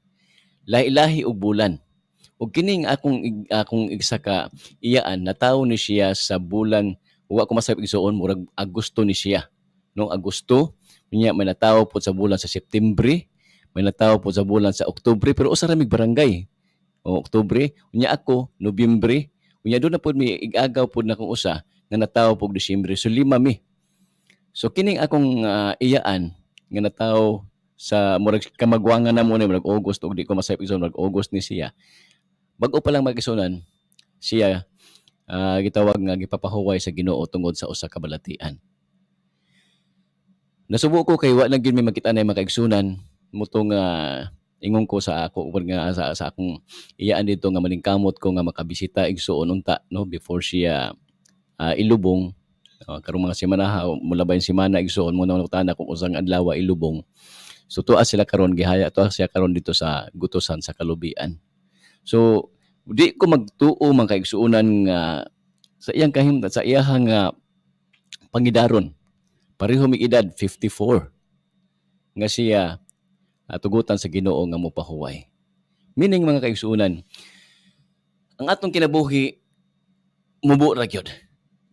Speaker 4: Lahi-lahi og bulan. Ug kining akong isa ka iyaan, natawo ni siya sa bulan, wa ko masayop, igsuon, murag Agosto ni siya. No, Agosto, unya may natawo pod sa bulan sa Septembre, may natawo pod sa bulan sa Oktubre, pero usa ra mig barangay. O Oktubre, unya ako Nobyembre, unya doon na pod mi igagaw pod na kung usa nga natawo pog Disyembre. So lima mi. So kining akong iyaan nga natawo sa murag kamagwangan na mo ni murag August, ug di ko masayop, igsoon, murag August ni siya. Bag-o pa lang magisunan siya gitawag nga gipapahuway sa Ginoo tungod sa usa ka balatian. Nasubo ko kay wa na gyud may makita na mga kaigsunan mao to nga ingon ko sa ako nga sa akong iyaan dito nga maningkamot ko nga makabisita igsuon unta, no, before siya ilubong karong mga semana, mulabay semana, igsuon mo na nangutana kung usang adlaw ilubong. So tuwa sila karon, gihaya tuwa siya karon dito sa gutosan sa Kalubian. So di ko magtuo, mga kaigsuonan, nga sa iyang kahim sa iyahang nga pangidaron, pareho mig edad, 54, nga siya tugutan sa Ginoo nga mopahuway. Meaning, mga kaigsuonan, ang atong kinabuhi mubo ra gyud.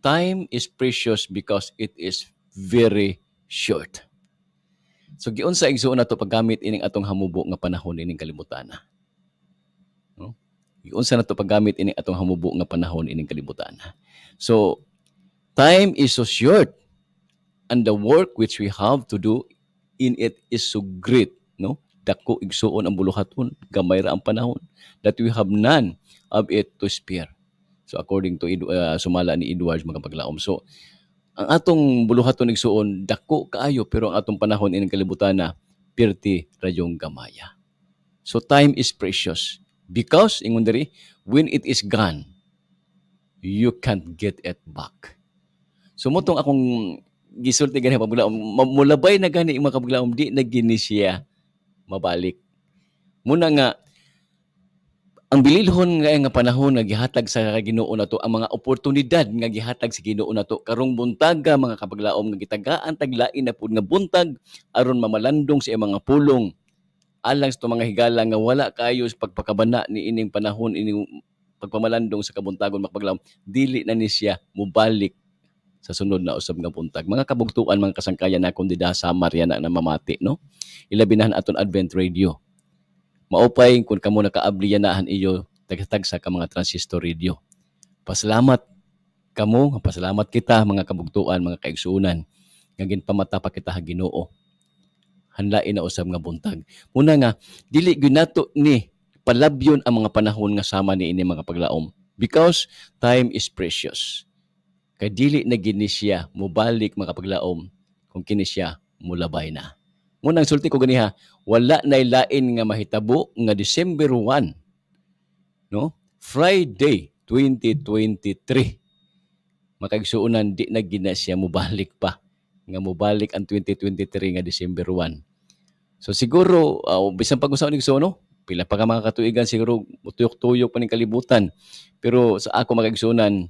Speaker 4: Time is precious because it is very short. So giunsa, igsuon, nato paggamit ining atong hamubo nga panahon ining kalibutan? No? Giunsa nato paggamit ining atong hamubo nga panahon ining kalibutan? So time is so short and the work which we have to do in it is so great, no? Dako, igsuon, ang buluhaton, gamay ra ang panahon, that we have none of it to spare. So according to sumala ni Edwards, mga paglaom. So ang atong buluhaton, igsuon, dako kaayo, pero ang atong panahon ining kalibutan na pirti ra yung gamaya. So time is precious because ingon diri, when it is gone, you can't get it back. So mao tong akong gisulti gani, paglaom, mulabay na gani mga kapaglaom, di na gini siya mabalik. Muna nga ang bililhon nga nga panahon nga gihatag sa Ginoo nato, ang mga oportunidad nga gihatag sa Ginoo nato karong buntaga, mga kapaglaom, nga gitagaan taglain na pud nga buntag aron mamalandong sa iyang mga pulong alang sa itong mga higala nga wala kayo sa pagpakabana ni ining panahon ining pagpamalandong sa kabuntagon, mga kapaglaom, dili na ni siya mubalik sa sunod na usab nga buntag. Mga kabugtuan, mga kasangkayan akong dida sa Mariana na mamati, no? Ilabinahan aton Advent Radio. Maupay kung kamo nakaabli yanahan iyo tagtag sa ka mga transistor radio. Pasalamat kamo, pasalamat kita, mga kabugtuan, mga kaigsuonan, nga ginpamata pa kita ha Ginoo. Hanlain na usab nga buntag. Muna nga dili gyud nato ni palabyon ang mga panahon nga sama ni ini, mga paglaom, because time is precious. Kay dili na gini siya mobalik, mga paglaom, kung kini siya mulabay na. Munang sulti ko ganiha, wala na lain nga mahitabo nga December 1, no? Friday 2023. Makaigsuonan, di na gina siya mobalik pa nga mobalik ang 2023 nga December 1. So siguro bisan pag usa ni no, pila pa ka mga katuigan siguro tuyok-tuyok pa ning kalibutan. Pero sa ako, makaigsuonan,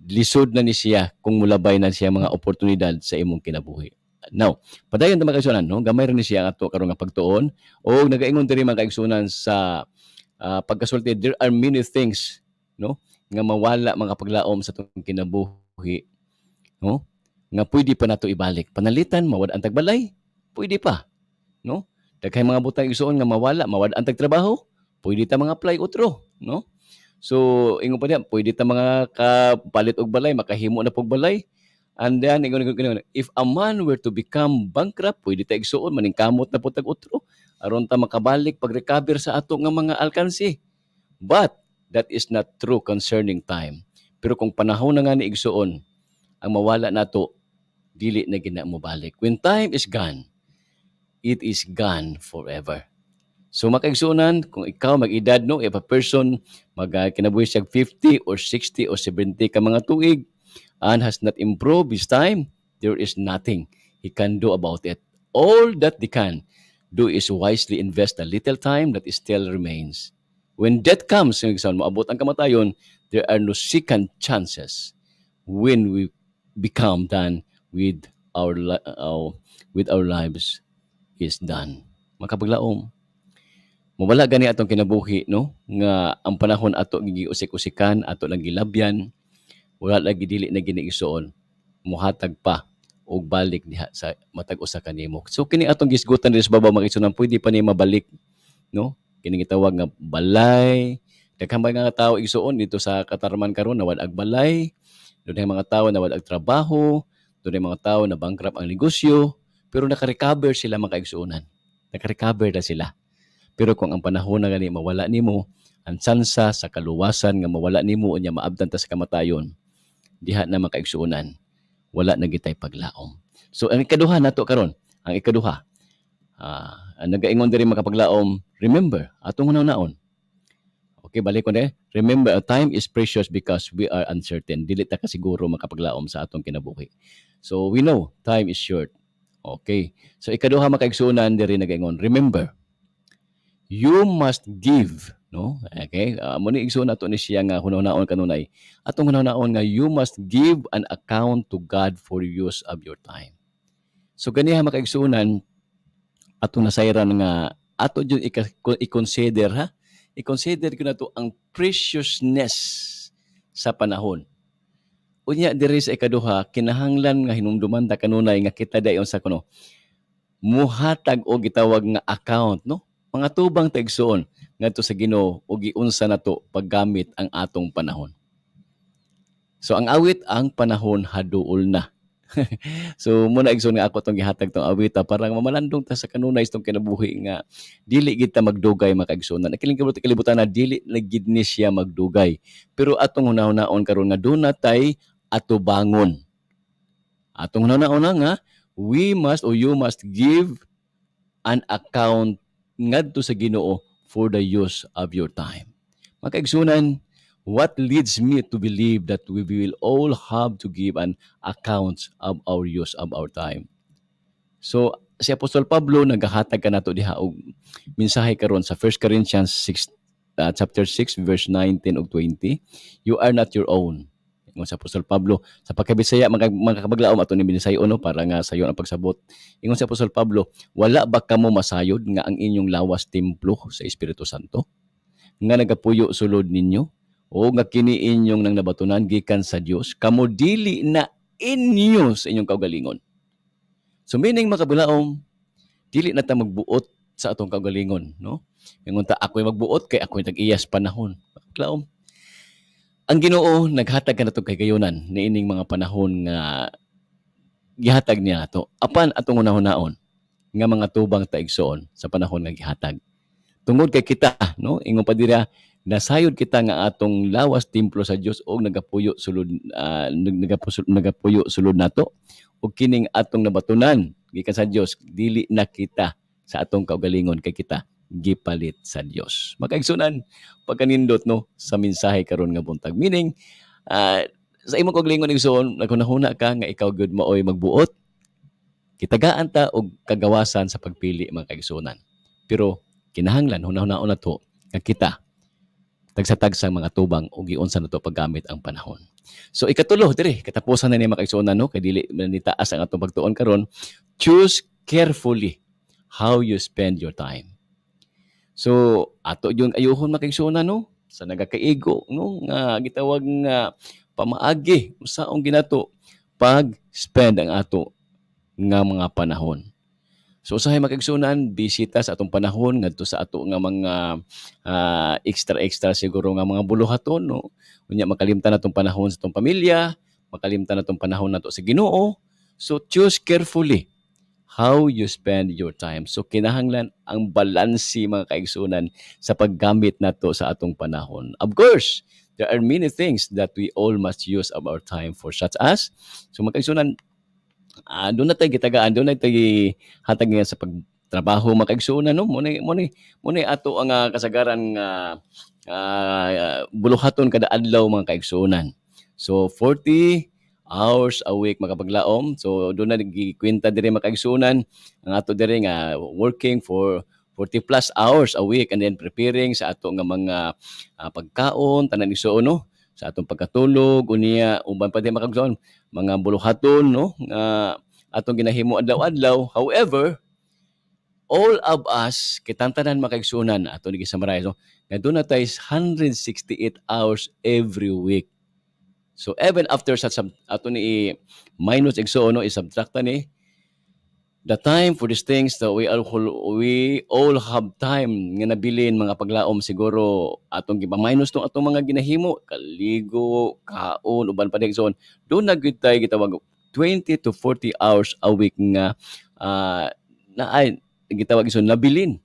Speaker 4: lisod na ni siya kung mulabay na siya mga oportunidad sa imong kinabuhi. Now, padayon ta, mga kaigsuonan, no? Gamay ra ni siya ang ato karon nga pagtuon o nagaingon diri, mga kaigsuonan, sa pagkasulti, there are many things, no, nga mawala, mga paglaom, sa atong kinabuhi, no, nga pwede pa nato ibalik. Panalitan, mawad-an tag balay, pwede pa, no? Daghay mga butang, igsuon, nga mawala, mawad-an tag trabaho, pwede ta mga apply otro, no? So ingon pa diya, pwede ta mga kapalit og balay, makahimo na pog balay. And then ingon, if a man were to become bankrupt, pwede ta, igsuon, maningkamot na pud tag otro aron ta makabalik pag-recover sa ato nga mga alkansi. But that is not true concerning time. Pero kung panahon na nga ni, igsuon, ang mawala nato, dili na gina mobalik. When time is gone, it is gone forever. So makaigsuonan, kung ikaw mag-edad, no, if a person mag kinabuhi siya 50 or 60 or 70 ka mga tuig and has not improved his time, there is nothing he can do about it. All that they can do is wisely invest the little time that still remains. When death comes, yung igsoon, moabot ang kamatayon, there are no second chances when we become done with our lives is done. Makapaglaom, mawala gani atong kinabuhi, no, nga ang panahon ato giusik-usikan, ato lang gilabyan, wala lagi, dili na gini, igsuon, muhatag pa og balik diha sa matag usa kanimo. So kini atong gisgutan diri sa babaw, mga igsuonan, pwede pa ni mabalik, no? Kini gitawag nga balay. Daghan ba nga tao, igsuon, dito sa katarman karon nawad ag balay, dunay mga tao nawad ag trabaho, dunay mga tao na bankrupt ang negosyo, pero naka-recover sila, mga kaigsuonan. Naka-recover na sila. Pero kung ang panahon na gani mawala nimo, ang tsansa sa kaluwasan nga mawala nimo unya maabdan ta sa kamatayon, diha na, mga kaigsuonan, wala na gitay paglaom. So ang ikaduha nato karon, ang ikaduha. Ang nagaingon diri, makapaglaom, remember, atong hunahunaon. Okay, balik ko na. Remember, a time is precious because we are uncertain. Dili ta kasiguro, makapaglaom, sa atong kinabuhi. So we know time is short. Okay. So ikaduha, makaigsuonan, diri nagaingon, remember, you must give, no? Okay? Mo ni, igsuon, nato ni siya nga hunahunaon kanunay. Atong hunahunaon nga you must give an account to God for use of your time. So ganiha, makaigsuonan, atong nasayran nga ato jud i-consider ha, i-consider ko na to ang preciousness sa panahon. Unya diri sa ikaduha, kinahanglan nga hinumduman ta kanunay nga kita dayon sa kuno muhatag og gitawag nga account, no? Mga tubang ta, igsuon, ngadto sa Ginoo ug giunsa nato paggamit ang atong panahon. So ang awit, "Ang Panahon Haduol Na." So muna, igsoon, nga ako tong gihatag tong awita para nga mamalandong ta sa kanunay itong kinabuhi nga dili gid ta magdugay, mga kaigsuonan. Kining kalibutan na dili na gid ni siya magdugay. Pero atong hunahunaon karon nga duna tay atubangon. Atong hunahunaon nga we must or you must give an account ngadto sa Ginoo for the use of your time. Mga kaigsuonan, what leads me to believe that we will all have to give an account of our use of our time? So, si Apostol Pablo nagahatag kanato diha og mensahe karon sa 1 Corinthians 6, chapter 6 verse 19 ug 20. "You are not your own." Ingon sa Apostol Pablo sa pagkabisaya, mga kabaglaom, ato ni binisayo, no, para nga sayo ang pagsabot. Ingon sa Apostol Pablo, "Wala ba kamo masayod nga ang inyong lawas templo sa Espiritu Santo nga nagapuyo sulod ninyo o nga kini inyong nang nabatunan gikan sa Dios? Kamo dili na inyo sa inyong kaugalingon." So meaning, makabulaom, dili na ta magbuot sa atong kaugalingon, no? Ingon ta, "Ako'y magbuot kay ako'y tag-iyas panahon." Makabulaom, ang Ginoo naghatag kanato kahigayunan niining mga panahon nga gihatag niya nato. Apan atong hunahunaon nga mga tubang ta, igsoon, sa panahon nga gihatag. Tungod kay kita, no, ingon pa dira, nasayod kita nga atong lawas templo sa Dios og nagapuyo sulod nato ug kining atong nabatunan gikan sa Dios, dili na kita sa atong kaugalingon kay kita gipalit sa Dios. Makaigsunan, pagkanindot, no, sa mensahe karon nga buntag. Meaning, sa imong kaugalingon, igsoon, naghunahuna ka nga ikaw gud maoy magbuot. Kitagaan ta og kagawasan sa pagpili, mga kaigsuonan. Pero kinahanglan hunahunahon nato nga kita tagsa-tagsang mga tubang ug giunsa nato paggamit ang panahon. So ikatulo diri, katapusan na ni, mga kaigsuonan, no, kay dili man ni taas ang atong pagtuon karon. Choose carefully how you spend your time. So ato yung ayuhon, mga kaigsuonan, no, sa nagakaigo, no, nga gitawag nga pamaagi usaong ginato pag-spend ang ato nga mga panahon. So usahay, mga kaigsuonan, bisita sa atong panahon ngadto sa ato nga mga extra extra siguro nga mga buluhaton, no. Unya makalimtan atong panahon sa atong pamilya, makalimtan atong panahon nato sa Ginoo. So choose carefully how you spend your time. So kinahanglan ang balanse, mga kaigsuonan, sa paggamit nato sa atong panahon. Of course, there are many things that we all must use of our time for, such as, so mga kaigsuonan, doon na tayo gitagaan, doon na tayo hatag nga sa pagtrabaho, mga kaigsuonan, no. Mo na ato ang kasagaran nga buluhaton kada adlaw, mga kaigsuonan. So 40 hours a week, makapaglaom. So doon na gikwenta diri, mga kaigsuonan, ang ato diri nga working for 40 plus hours a week and then preparing sa ato nga mga pagkaon, tanan, igsuon, no, sa atong pagkatulog, unya uban pa di, mga mga buluhaton, no, nga atong ginahimo adlaw-adlaw. However, all of us, kitang tanan, mga kaigsuonan, ato ni gi-summarize, no, nga doon na tayo 168 hours every week. So even after sa ato ni minus, igsuon, no, i-subtract ni the time for these things that we all have time nga nabilin, mga paglaom, siguro atong gipa-minus tong atong mga ginahimo, kaligo, kaon, uban pa di, so doon na gyud tay gitawag 20 to 40 hours a week nga na ay gitawag, igsoon, nabilin.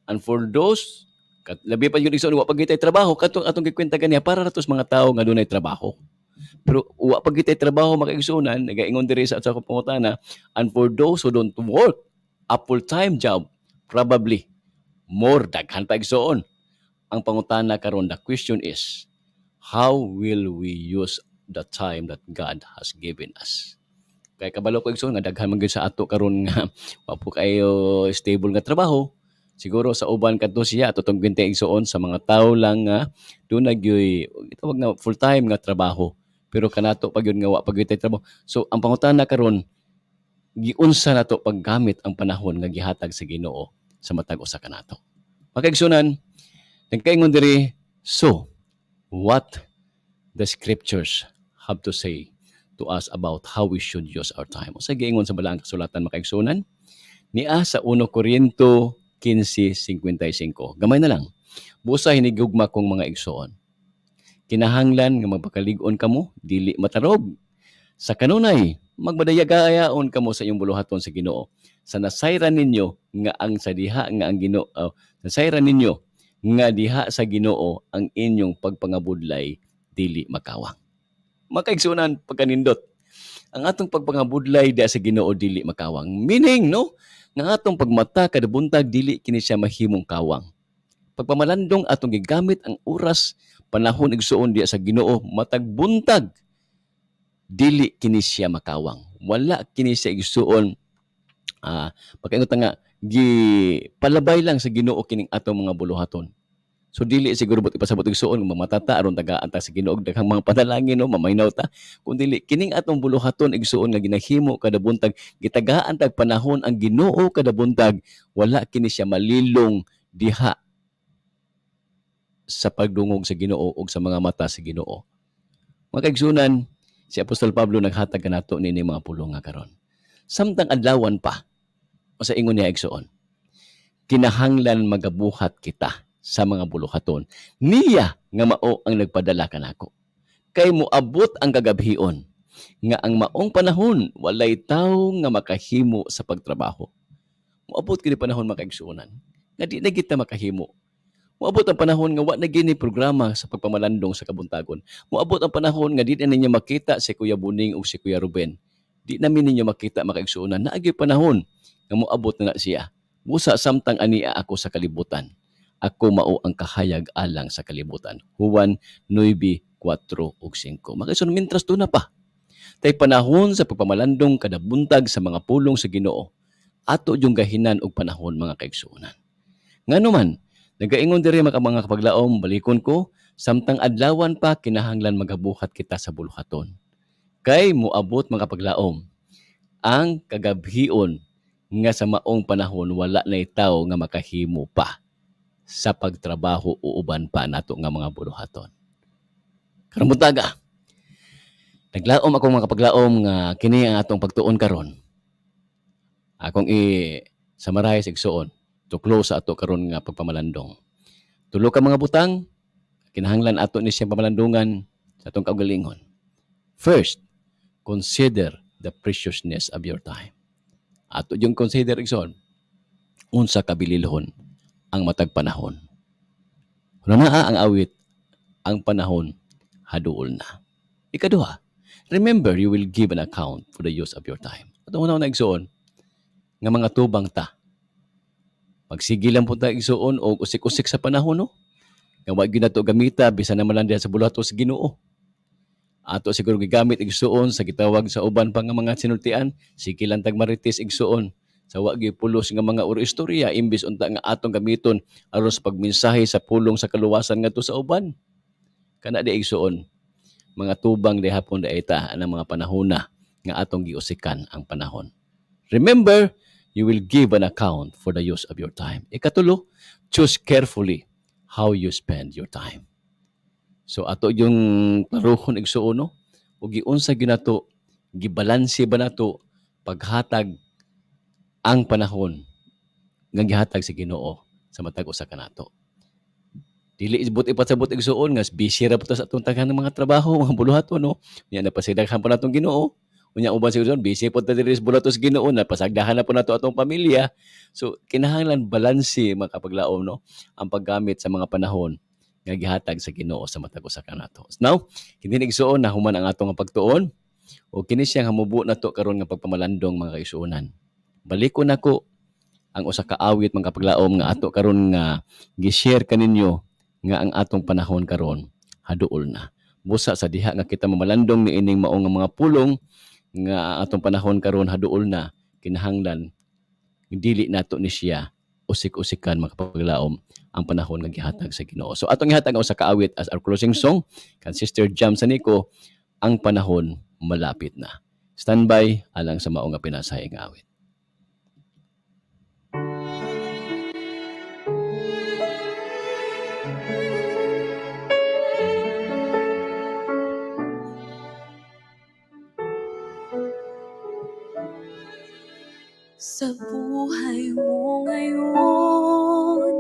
Speaker 4: And for those kat, labi pa gyud, igsoon, wa pa gyud tay trabaho, katong atong gikwenta ganiya para rato sa mga tawo nga dunay trabaho. Pero wa pa kita trabaho, mga kaigsuonan, nagaingon diri sa akong pangutana, and for those who don't work a full-time job, probably more, daghan pa, igsoon. Ang pangutana karon, the question is, how will we use the time that God has given us? Kay kabalo ko, igsoon, nga daghan man gyud sa ato karon nga wa po kayo stable nga trabaho. Siguro sa uban kadto siya ato tong gwente, igsoon, sa mga tawo lang nga duna gyoy tawag nga full-time nga trabaho. Pero kanato pa gyud nga wa pa gyud tay trabaho. So ang pangutana karon, giunsa nato paggamit ang panahon nga gihatag sa Ginoo sa matag usa kanato? Mga kaigsuonan, nagkaingon diri, so what the scriptures have to say to us about how we should use our time? Unsay giingon sa balaang kasulatan, mga kaigsuonan? Nia sa 1 Korinto 15:55. Gamay na lang. "Busa hinigugma kong mga igsoon, kinahanglan nga magpakalig-on kamo, dili matarog. Sa kanunay, magmadayagayaon kamo sa inyong buluhaton sa Ginoo. Sa nasayran ninyo nga ang sa diha nga ang Ginoo, oh, nasayran ninyo nga diha sa Ginoo ang inyong pagpangabudlay dili makawang." Mga kaigsuonan, pagkanindot. Ang atong pagpangabudlay diha sa Ginoo dili makawang. Meaning, no, nga atong pagmata kada buntag dili kini siya mahimong kawang. Pagpamalandong atong gigamit ang oras, panahon, igsuon, diha sa Ginoo matag buntag, dili kini siya makawang. Wala kini siya, igsuon, pagkaingon ta nga gi palabay lang sa Ginoo kining atong mga buluhaton. So dili siguro but ipasabot, igsuon, nga mamatata aron tagaan ta sa Ginoo daghang mga panalangin, no, mamaynaw ta. Kun dili kining atong buluhaton, igsuon, nga ginahimo kada buntag, gitagaan tag panahon ang Ginoo kada buntag, wala kini siya malilong diha sa pagdungog sa Ginoo ug sa mga mata sa Ginoo. Mga kaigsuonan, si Apostol Pablo naghatag kanato niini mga pulong nga karon. Samtang adlawan pa, o sa ingon niya, igsuon, kinahanglan magabuhat kita sa mga buluhaton niya nga mao ang nagpadala kanako. Kay moabot ang kagabhion nga ang maong panahon walay tawo nga makahimo sa pagtrabaho. Moabot kini panahon, mga kaigsuonan, nga di na kita makahimo. Moabot ang panahon nga wa na gini programa sa pagpamalandong sa kabuntagon. Moabot ang panahon nga di na ninyo makita si Kuya Buning o si Kuya Ruben. Di namin ninyo makita, mga kaigsuonan. Naagi panahon nga moabot na na siya. "Busa samtang ania ako sa kalibutan, ako mao ang kahayag alang sa kalibutan." Juan 9:4 ug 5. Mga kaigsuonan, mintras duna pa tay panahon sa pagpamalandong kada buntag sa mga pulong sa Ginoo, ato yung gahinan og panahon, mga kaigsuonan. Ngano man, nagaingon diri, mga kapaglaom, balikon ko, samtang adlawan pa kinahanglan magabuhat kita sa buluhaton. Kay moabot, mga kapaglaom, ang kagabhion nga sa maong panahon wala na tawo nga makahimo pa sa pagtrabaho o uban pa nato nga mga buluhaton. Karong buntaga, naglaom ako, mga kapaglaom, nga kini ang atong pagtuon karon. Akong i-summarize, igsuon, to close sa ato karon nga pagpamalandong. Tulo ka mga butang kinahanglan ato ni siyang pamalandungan sa atong kaugalingon. First, consider the preciousness of your time. Ato yung consider, igsoon, unsa kabililhon ang matag panahon. Una naa ang awit, "Ang panahon haduol na." Ikaduha, remember you will give an account for the use of your time. At una na, igsoon, nga mga tubang ta. Magsige lang po ta, igsoon, og usik-usik sa panahon, no? Nga wa gyud nato gamita bisan naman lang diha sa buluhaton sa Ginoo. Ato siguro gigamit, igsuon, sa gitawag sa uban pa nga mga sinultian, sige lang tag marites, igsuon. Sa wa gyud pulos nga mga uro istorya imbis unta nga atong gamiton aron sa pagmensahe sa pulong sa kaluwasan ngadto sa uban. Kana di, igsuon, mga tubang di hapon di ta ang mga panahona nga atong giusikan ang panahon. Remember, you will give an account for the use of your time. Ikatulo, choose carefully how you spend your time. So ato yung klarohon, igsuon, no? Ug giunsa gyud nato, gibalanse ba nato paghatag ang panahon nga gihatag sa Ginoo sa matag usa kanato? Dili isbot ipasabot, igsuon, nga busy ra po ta sa atong taghang mga trabaho, mga buluhaton, no. Unya napasagdahan pa natong Ginoo. Unya uban siguro busy po ta diri sa buluhaton sa Ginoo, napasagdahan na po nato atong pamilya. So kinahanglan balanse, mga kapaglaom, no, ang paggamit sa mga panahon nga gihatag sa Ginoo sa matag usa kanato. Now, kini igsuon na human ang atong nga pagtuon o kini siyang hamubo nato karon nga pagpamalandong, mga kaigsuonan. Balikon nako ang usa ka awit, mga kapaglaom, nga ato karon nga gi-share kaninyo nga ang atong panahon karon haduol na. Busa sa diha nga kita mamalandong niining mao nga mga pulong nga ang atong panahon karon haduol na, kinahanglan dili nato ni siya usik-usikan, mga kapaglaom, ang panahon nga gihatag sa Ginoo. So atong gihatag ang usa ka awit as our closing song kan Sister Jam Sanico, "Ang Panahon Malapit Na." Standby alang sa mao nga pinasahi nga awit.
Speaker 1: Sa buhay mo ngayon,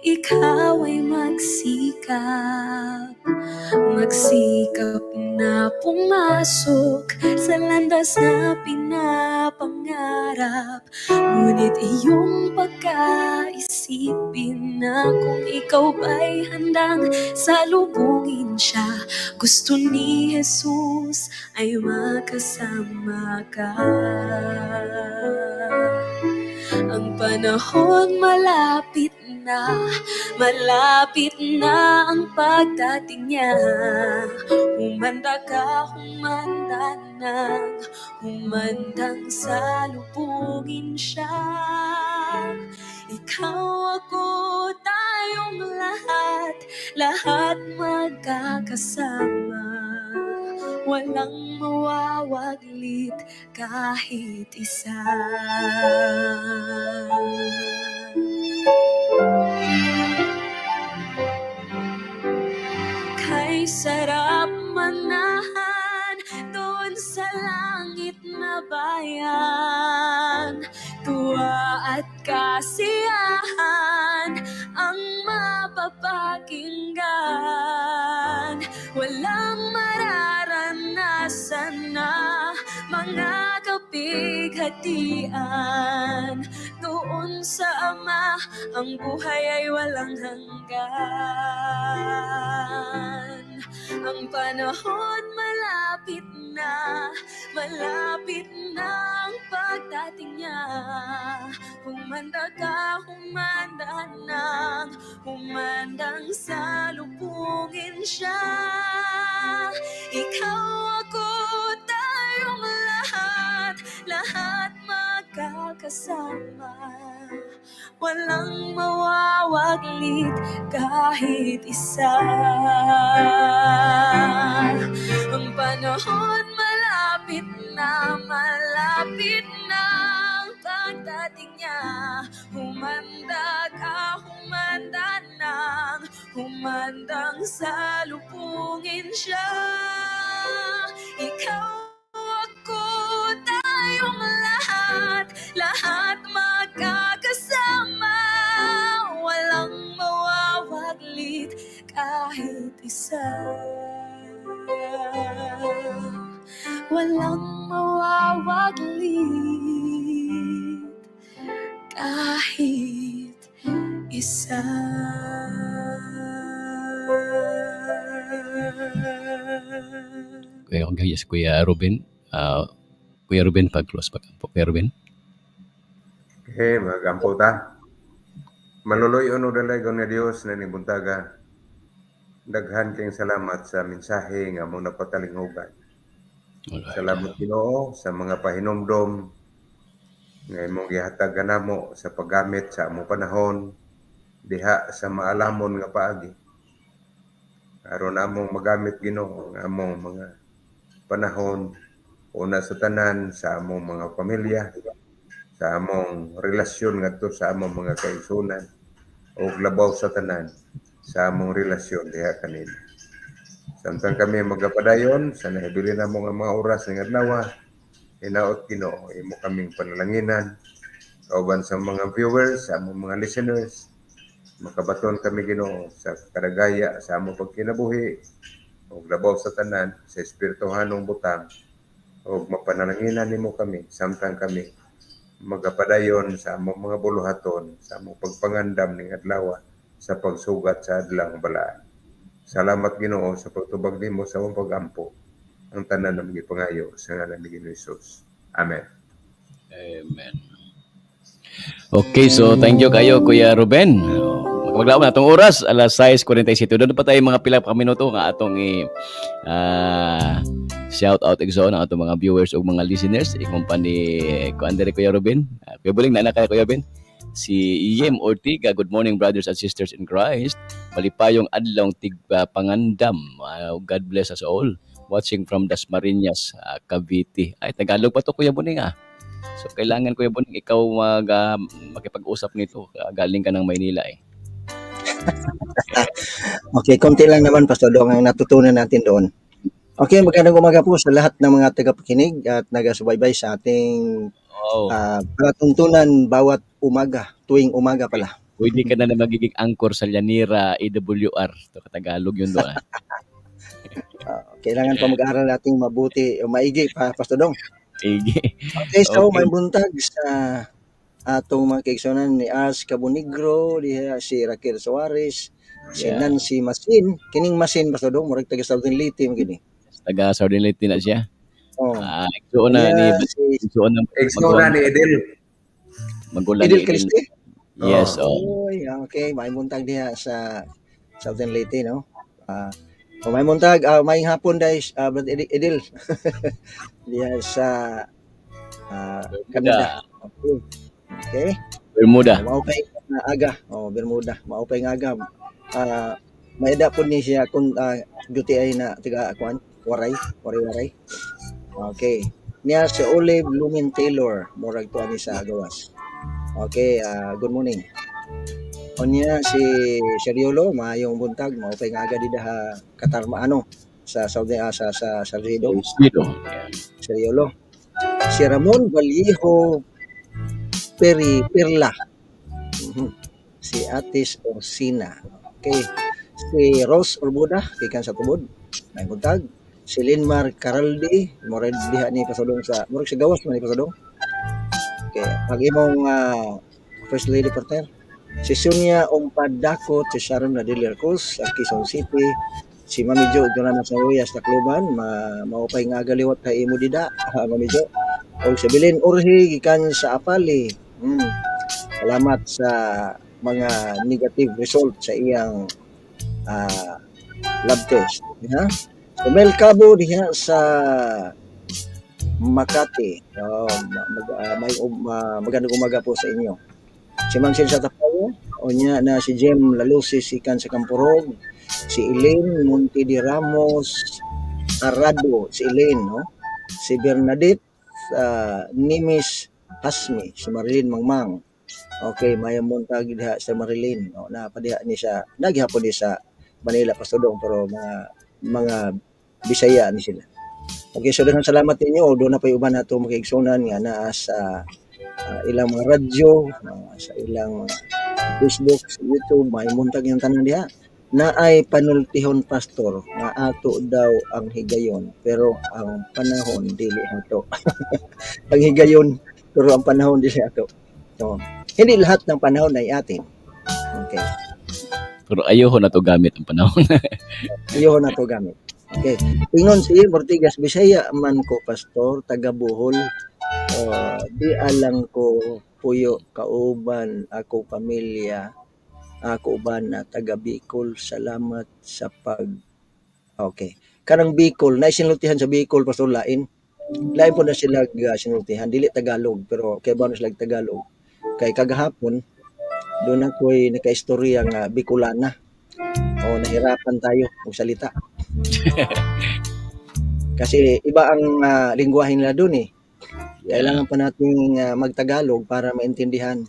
Speaker 1: ikaw ay magsikap. Magsikap na pumasok sa landas na pinapangarap. Ngunit iyong pagkaisipin na kung ikaw ba'y handang salubungin siya. Gusto ni Jesus ay makasama ka. Ang panahon malapit na, malapit na ang pagdating niya. Humanda ka, humanda nang, humandang salubungin siya. Ikaw, ako, tayong lahat, lahat magkakasama. Walang mawawaglit kahit isa. Kay sarap manahan doon sa langit na bayan. Tuwa at kasiyahan ang mapapakinggan. Walang mararanasan na mga kapighatian. Doon sa Ama, ang buhay ay walang hanggan. Ang panahon malapit na ang pagdating niya. Humanda ka, humanda nang, humandang salubungin siya. Ikaw, ako, tayong lahat, lahat magkakasama. Walang mawawaglit kahit isa. Ang panahon malapit na ang pagdating niya. Humanda ka, humanda nang, humandang salubungin siya. Ikaw, ako, tayong lahat, lahat magkakasama. Walang mawawaglit kahit isa. Walang mawawaglit kahit isa.
Speaker 4: Kuya, yes, Kuya Ruben. Kuya Ruben, pag-close pa po. Kuya Ruben.
Speaker 6: Okay, magampo ta. Maluluy-on o dalaygon nga Dios na nibuntaga. Daghan kayong salamat sa mensahe nga mo napatalingugan.
Speaker 4: Alright.
Speaker 6: Salamat, Ginoo, sa mga pahinumdom nga imong gihatag kanamo sa paggamit sa among panahon diha sa maalamon nga paagi. Aron among magamit, Ginoo, ang among mga panahon una sa tanan sa among mga pamilya, sa among relasyon ngadto sa among mga kaigsuonan ug labaw sa tanan sa among relasyon diha kanila. Samtang kami magapadayon sa nahibilin namo nga mga oras ning adlaw, hinaot, Ginoo, imo kaming panalanginan kauban sa mga viewers, sa among mga listeners. Makabaton kami, Ginoo, sa kadagaya sa among pagkinabuhi ug labaw sa tanan sa espirituhanong butang ug mapanalanginan nimo kami samtang kami magapadayon sa among mga buluhaton sa among pagpangandam ning adlaw sa pagsugat sa adlawng balaan. Salamat, Ginoo, sa pagtubag nimo sa among pagampo. Ang tanan namong gipangayo sa ngalan ni Ginoo Jesus. Amen.
Speaker 4: Amen. Okay, so thank you kayo, Kuya Ruben. Maglaom na atong oras, alas 6:47. Doon pa tayo mga pila pa minuto nga atong i shout out, igsoon, ang atong mga viewers ug mga listeners. Ikumpa ni kuan diri, Kuya Ruben. Kuya Buling na na kay Kuya Ben. Si Yem Ortiga, "Good morning, brothers and sisters in Christ. Malipayong adlaw tig pangandam. God bless us all. Watching from Dasmariñas, Cavite." Ay, Tagalog pa to, Kuya Buning, ah. So kailangan, Kuya Buning, ikaw makipag-usap nito. Galing ka ng Maynila eh.
Speaker 5: Okay, konti lang naman, Pastor Dong, ang natutunan natin doon. Okay, magandang umaga po sa lahat ng mga tagapakinig at nagasubaybay sa ating palatuntunan bawat umaga, tuwing umaga pala.
Speaker 4: Pwede ka na magiging anchor sa Llanera AWR. Ito Tagalog yun doon. Ah.
Speaker 5: Kailangan pa mag-aral nating mabuti o maigi pa, Pastor Dong.
Speaker 4: Sige.
Speaker 5: Okay, so may buntag sa atong mga kaigsuonan ni Ars Cabonigro, diha si Raquel Suarez, si Nancy Masin. Kining Masin, Pastor Dong, murag taga Southern Leyte man kini.
Speaker 4: Taga Southern Leyte na siya.
Speaker 5: Oh.
Speaker 4: Ah, igsuon na ni
Speaker 5: si
Speaker 4: igsuon na
Speaker 6: Igsoon na ni Edel.
Speaker 4: Magulang
Speaker 5: Edel
Speaker 4: ni Edel.
Speaker 5: Caliste.
Speaker 4: Yes, oh.
Speaker 5: Oy, okay, may buntag diha sa Southern Leyte, no? Ah, oh, may buntag, may hapon guys, Brother Edel. Diha sa Canada. Okay. Okay.
Speaker 4: Bermuda.
Speaker 5: Maupay nga aga. Oh, Bermuda. Maupay nga aga. Maida po ni siya kung duty ay na taga kuan, Waray, Waray Waray. Okay. Niya si Olive Lumen Taylor, murag to ani sa gawas. Okay, good morning. Unya si Seriolo, maayong buntag, maupay nga aga dida ha Katarma ano sa Saudi sa Salcedo.
Speaker 4: Salcedo. Yeah.
Speaker 5: Seriolo. Si Ramon Vallejo Peri Perla. Si Atis Orsina. Okay. Si Rose Orbuda, gikan sa Tubod. May buntag. Si Linmar Caraldi, murag diha ni pasulong sa murag sa gawas man ni pasulong. Okay, ang imong First Lady partner. Si Sonia Ompadakot, si Sharon Nadilier Cruz sa Quezon City, si Mami Jo doon sa Uyas Tacloban, maupay nga agaliwat kay imo dida, Mami Jo. O si Belen Orhe gikan sa Apali. Salamat sa mga negative result sa iyang lab test. Ha? So Mel Cabo diha sa Makati. Oh, magandang umaga po sa inyo. Si Ma'am Silsa Tapayo, o niya na si Jem Lalusis ikan sa Kampurog, si Elaine Monte de Ramos Arado, si Elaine, no? Si Bernadette Nimis Hasmi, si Marilyn Mangmang. Okay, may buntag diha sa Marilyn, no? Na padiha ni sa naghapon ni sa Manila, Pastor Dong, pero mga Bisaya ni sila. Okay, so daghang salamat ninyo. Doon na pa uban nato makiigsunan nga naa sa ilang mga radyo, sa ilang Facebook, sa YouTube, may buntag yung tanan diha. Naay panultihon, pastor, nga ato daw ang higayon pero ang panahon dili ato. Ang higayon pero ang panahon dili ato. So, hindi lahat ng panahon ay atin. Okay.
Speaker 4: Pero ayoko na to gamit ang panahon.
Speaker 5: Ayoko na to gamit. Okay. Ingon si Ortigas, "Bisaya man ko, pastor, taga Bohol. Di alang ko puyo kauban ako pamilya ako uban na taga Bicol. Salamat sa pag." Okay. Kanang Bicol, na sinultihan sa Bicol, pastor, lain. Lain po na sila sinultihan, dili Tagalog pero kay ba na sila Tagalog. Kay kagahapon doon ako'y nakaistorya nga Bicolana. O nahirapan tayo magsalita. Kasi iba ang lingwahe nila doon eh. Kailangan pa nating magtagalog para maintindihan.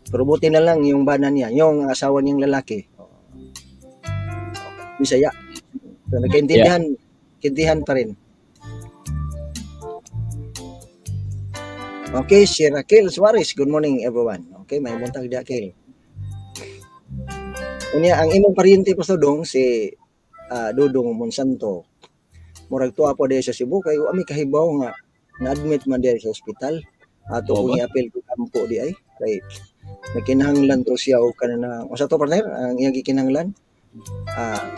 Speaker 5: Pero buti na lang yung bana niya, yung asawa niyang lalaki, Bisaya. So nagkaintindihan, intindihan pa rin. Okay, si Raquel Suarez. "Good morning, everyone." Okay, may buntag di Raquel. Unya ang imong paryente, Pastor Dong, si Dudong Monsanto. Murag tuwa po diya sa Cebu kay wa mi kahibaw nga na-admit man diya sa ospital. Ato
Speaker 4: Mao
Speaker 5: kong
Speaker 4: ba?
Speaker 5: i-appeal ko kampo di ay kay nakinahanglan to siya og kanang unsa to, partner, ang iyang gikinahanglan? Ah,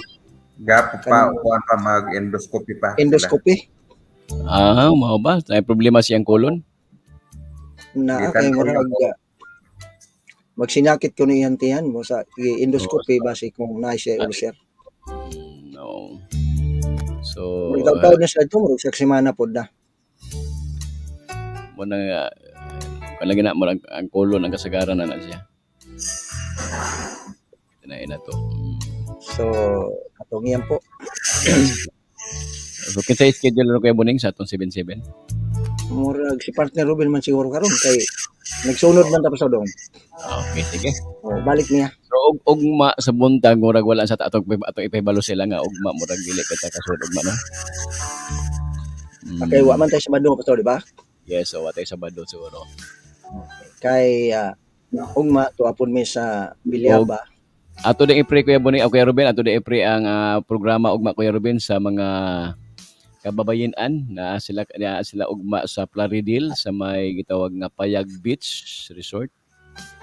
Speaker 6: Gap pa, kuan pa mag-endoscopy pa. Sila.
Speaker 5: Endoscopy
Speaker 4: Ah, mao ba? May problema siyang kolon?
Speaker 5: Na
Speaker 6: Gitan
Speaker 5: kay
Speaker 6: ko
Speaker 5: murag
Speaker 6: lang.
Speaker 5: magsinakit ko ni iyang tiyan mo sa endoscopy base kung naa siya ulcer.
Speaker 4: No. So,
Speaker 5: Murag taon na siya ito, murag sa semana pod na.
Speaker 4: mo na nga lagi na mo ang kolon ang kasagaran na na siya. Tinain na to.
Speaker 5: So katong iyan po.
Speaker 4: So kinsa schedule ro kay Buning sa atong 77?
Speaker 5: Murag si partner Ruben man siguro karon kay nagsunod man tapos sa dong.
Speaker 4: Okay, sige.
Speaker 5: Oh, balik niya.
Speaker 4: So og ugma sa buntag murag wala sa atong atong ipahibalo sila nga ugma murag dili kita kasulod ugma no.
Speaker 5: Kay wa man tayo sa Sabado pastor, di ba?
Speaker 4: Yes, so watay Sabado siguro.
Speaker 5: Kay ugma tuapon mi sa Bilyaba.
Speaker 4: Ato ding i-pray Kuya Boning, o Kuya Ruben, ato ding i-pray ang programa ugma Kuya Ruben sa mga kababayenan na sila ugma sa Plaridel sa may gitawag nga Payag Beach Resort.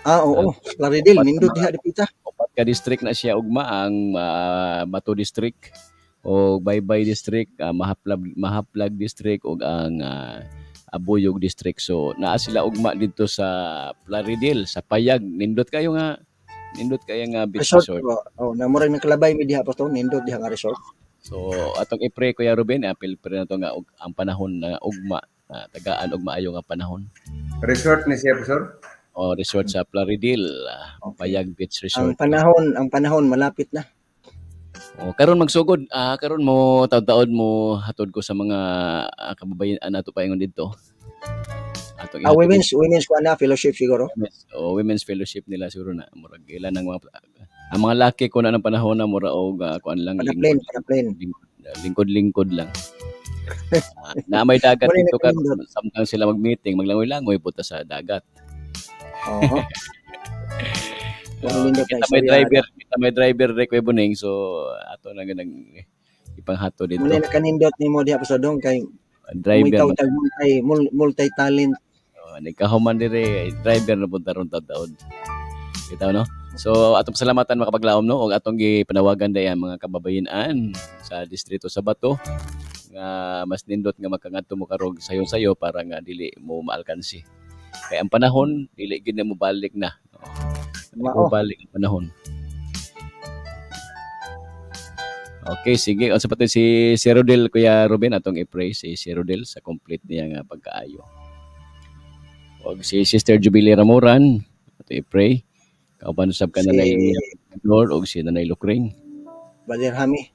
Speaker 5: Ah, oo, Plaridel nindot diha dipita.
Speaker 4: Upat ka district na siya ugma ang Bato District o Baybay District, Mahaplag District ug ang Abuyog District. So naa sila ugma didto sa Plaridel sa Payag. Nindot kayo nga beach
Speaker 5: Resort.
Speaker 4: resort.
Speaker 5: Oh, na murag nakalabay mi diha pastor, nindot diha nga resort.
Speaker 4: So atong i-pray Kuya Ruben, apil pray na to nga ang panahon na ugma, tagaan og maayo nga panahon.
Speaker 6: Resort ni siya, Pastor?
Speaker 4: O resort sa Plaridel,
Speaker 5: Okay.
Speaker 4: Payag Beach Resort.
Speaker 5: Ang panahon malapit na.
Speaker 4: O karon magsugod, karon mo taud-taod mo hatod ko sa mga kababayan nato paingon didto. Atong ihatod
Speaker 5: Women's kuan na fellowship siguro.
Speaker 4: Women's, o women's fellowship nila siguro na murag ila ng mga ang mga laki ko na ng panahon na mura og kuan lang
Speaker 5: Panaplane, panaplane.
Speaker 4: lingkod-lingkod lang. Na may dagat
Speaker 5: Wala
Speaker 4: dito
Speaker 5: na
Speaker 4: karon samtang sila mag-meeting maglangoy-langoy punta sa dagat.
Speaker 5: Oo. Wala nindot na
Speaker 4: Kita may
Speaker 5: istorya.
Speaker 4: driver, kita may driver re Kuya Buning, so ato na ganang ipanghato dito.
Speaker 5: Muna nakanindot nimo diha pastor dong kay
Speaker 4: Driver
Speaker 5: umitaw tag multi talent.
Speaker 4: Nagkahuman dire driver na punta ron taud. Bitaw no. So atong pasalamatan makapaglaom no og atong gipanawagan day ang mga kababayenan sa distrito sa Bato nga mas nindot nga makangadto mo karog sayo-sayo para nga dili mo maalkansi. Kay ang panahon dili gid na mo balik na. Dili mo
Speaker 5: Mao.
Speaker 4: balik ang panahon. Okay, sige. Unsa pa to si Rodel Kuya Ruben atong i-pray si Rodel sa complete niya nga pagkaayo. Og si Sister Jubilee Ramoran ato i-pray. Kauban usab ka
Speaker 5: Si
Speaker 4: nanay Lord og si Nanay Lucring.
Speaker 5: Brother Hami.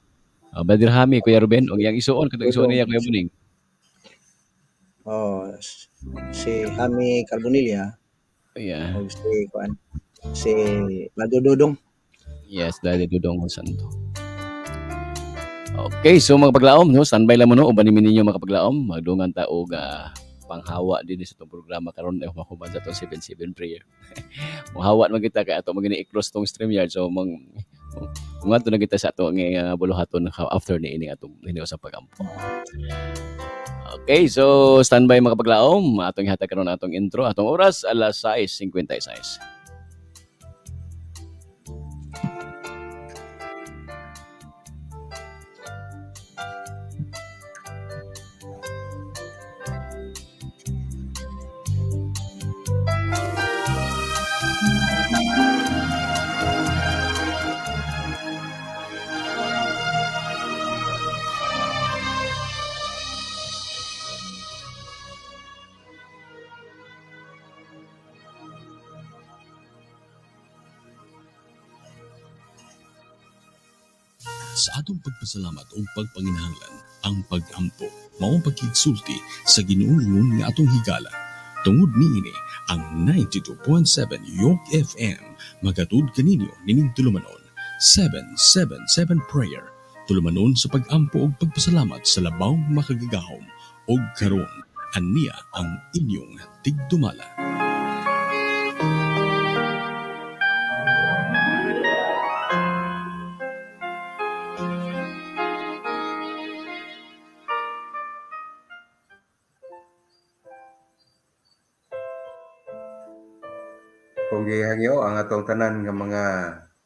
Speaker 4: Brother Hami, Kuya Ruben, og iyang isuon katong isuon niya Kuya Buning.
Speaker 5: Oh, si Hami Carbonilla
Speaker 4: Yeah.
Speaker 5: og si kuan si Brother Dodong.
Speaker 4: Yes, Daddy Dudong Santo. Okay, so mga paglaom, no, standby lang mo no, uban ninyo mga paglaom, magdungan ta og panghawa din sa itong programa karon ay mahuman sa itong 77 prayer. Mohawa man kita kay ato magini i-close tong StreamYard, so mang ngadto na kita sa ato nga buluhaton after ni ini atong hiniw sa pagampo. Okay, so standby mga paglaom, atong ihatag karon atong intro, atong oras alas 6:56.
Speaker 2: Sa atong pagpasalamat o pagpanginahanglan, ang pag-ampo, mao ang pagkigsulti sa Ginoong nga atong higala. Tungod niini ang 92.7 York FM magatud kaninyo nining tulumanon 777 Prayer. Tulumanon sa pag-ampo ug pagpasalamat sa labaw makagagahom ug karon aniya ang inyong tigdumala.
Speaker 6: Kung gihangyo ang atong tanan nga mga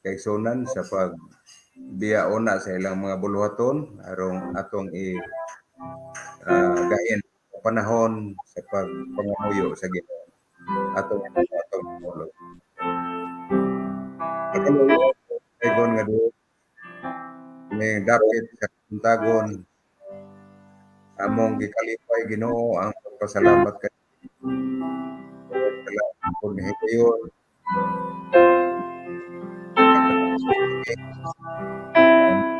Speaker 6: kaigsunan sa pag Biyaona sa ilang mga buluhaton aron atong i gain ang panahon sa pagpangamuyo sa Ginoo. Atong atong ulo. Dalaygon nga Dios, ni dapit sa kabuntagon, among gikalipay, Ginoo, ang pagpasalamat kanimo tungod sa higayon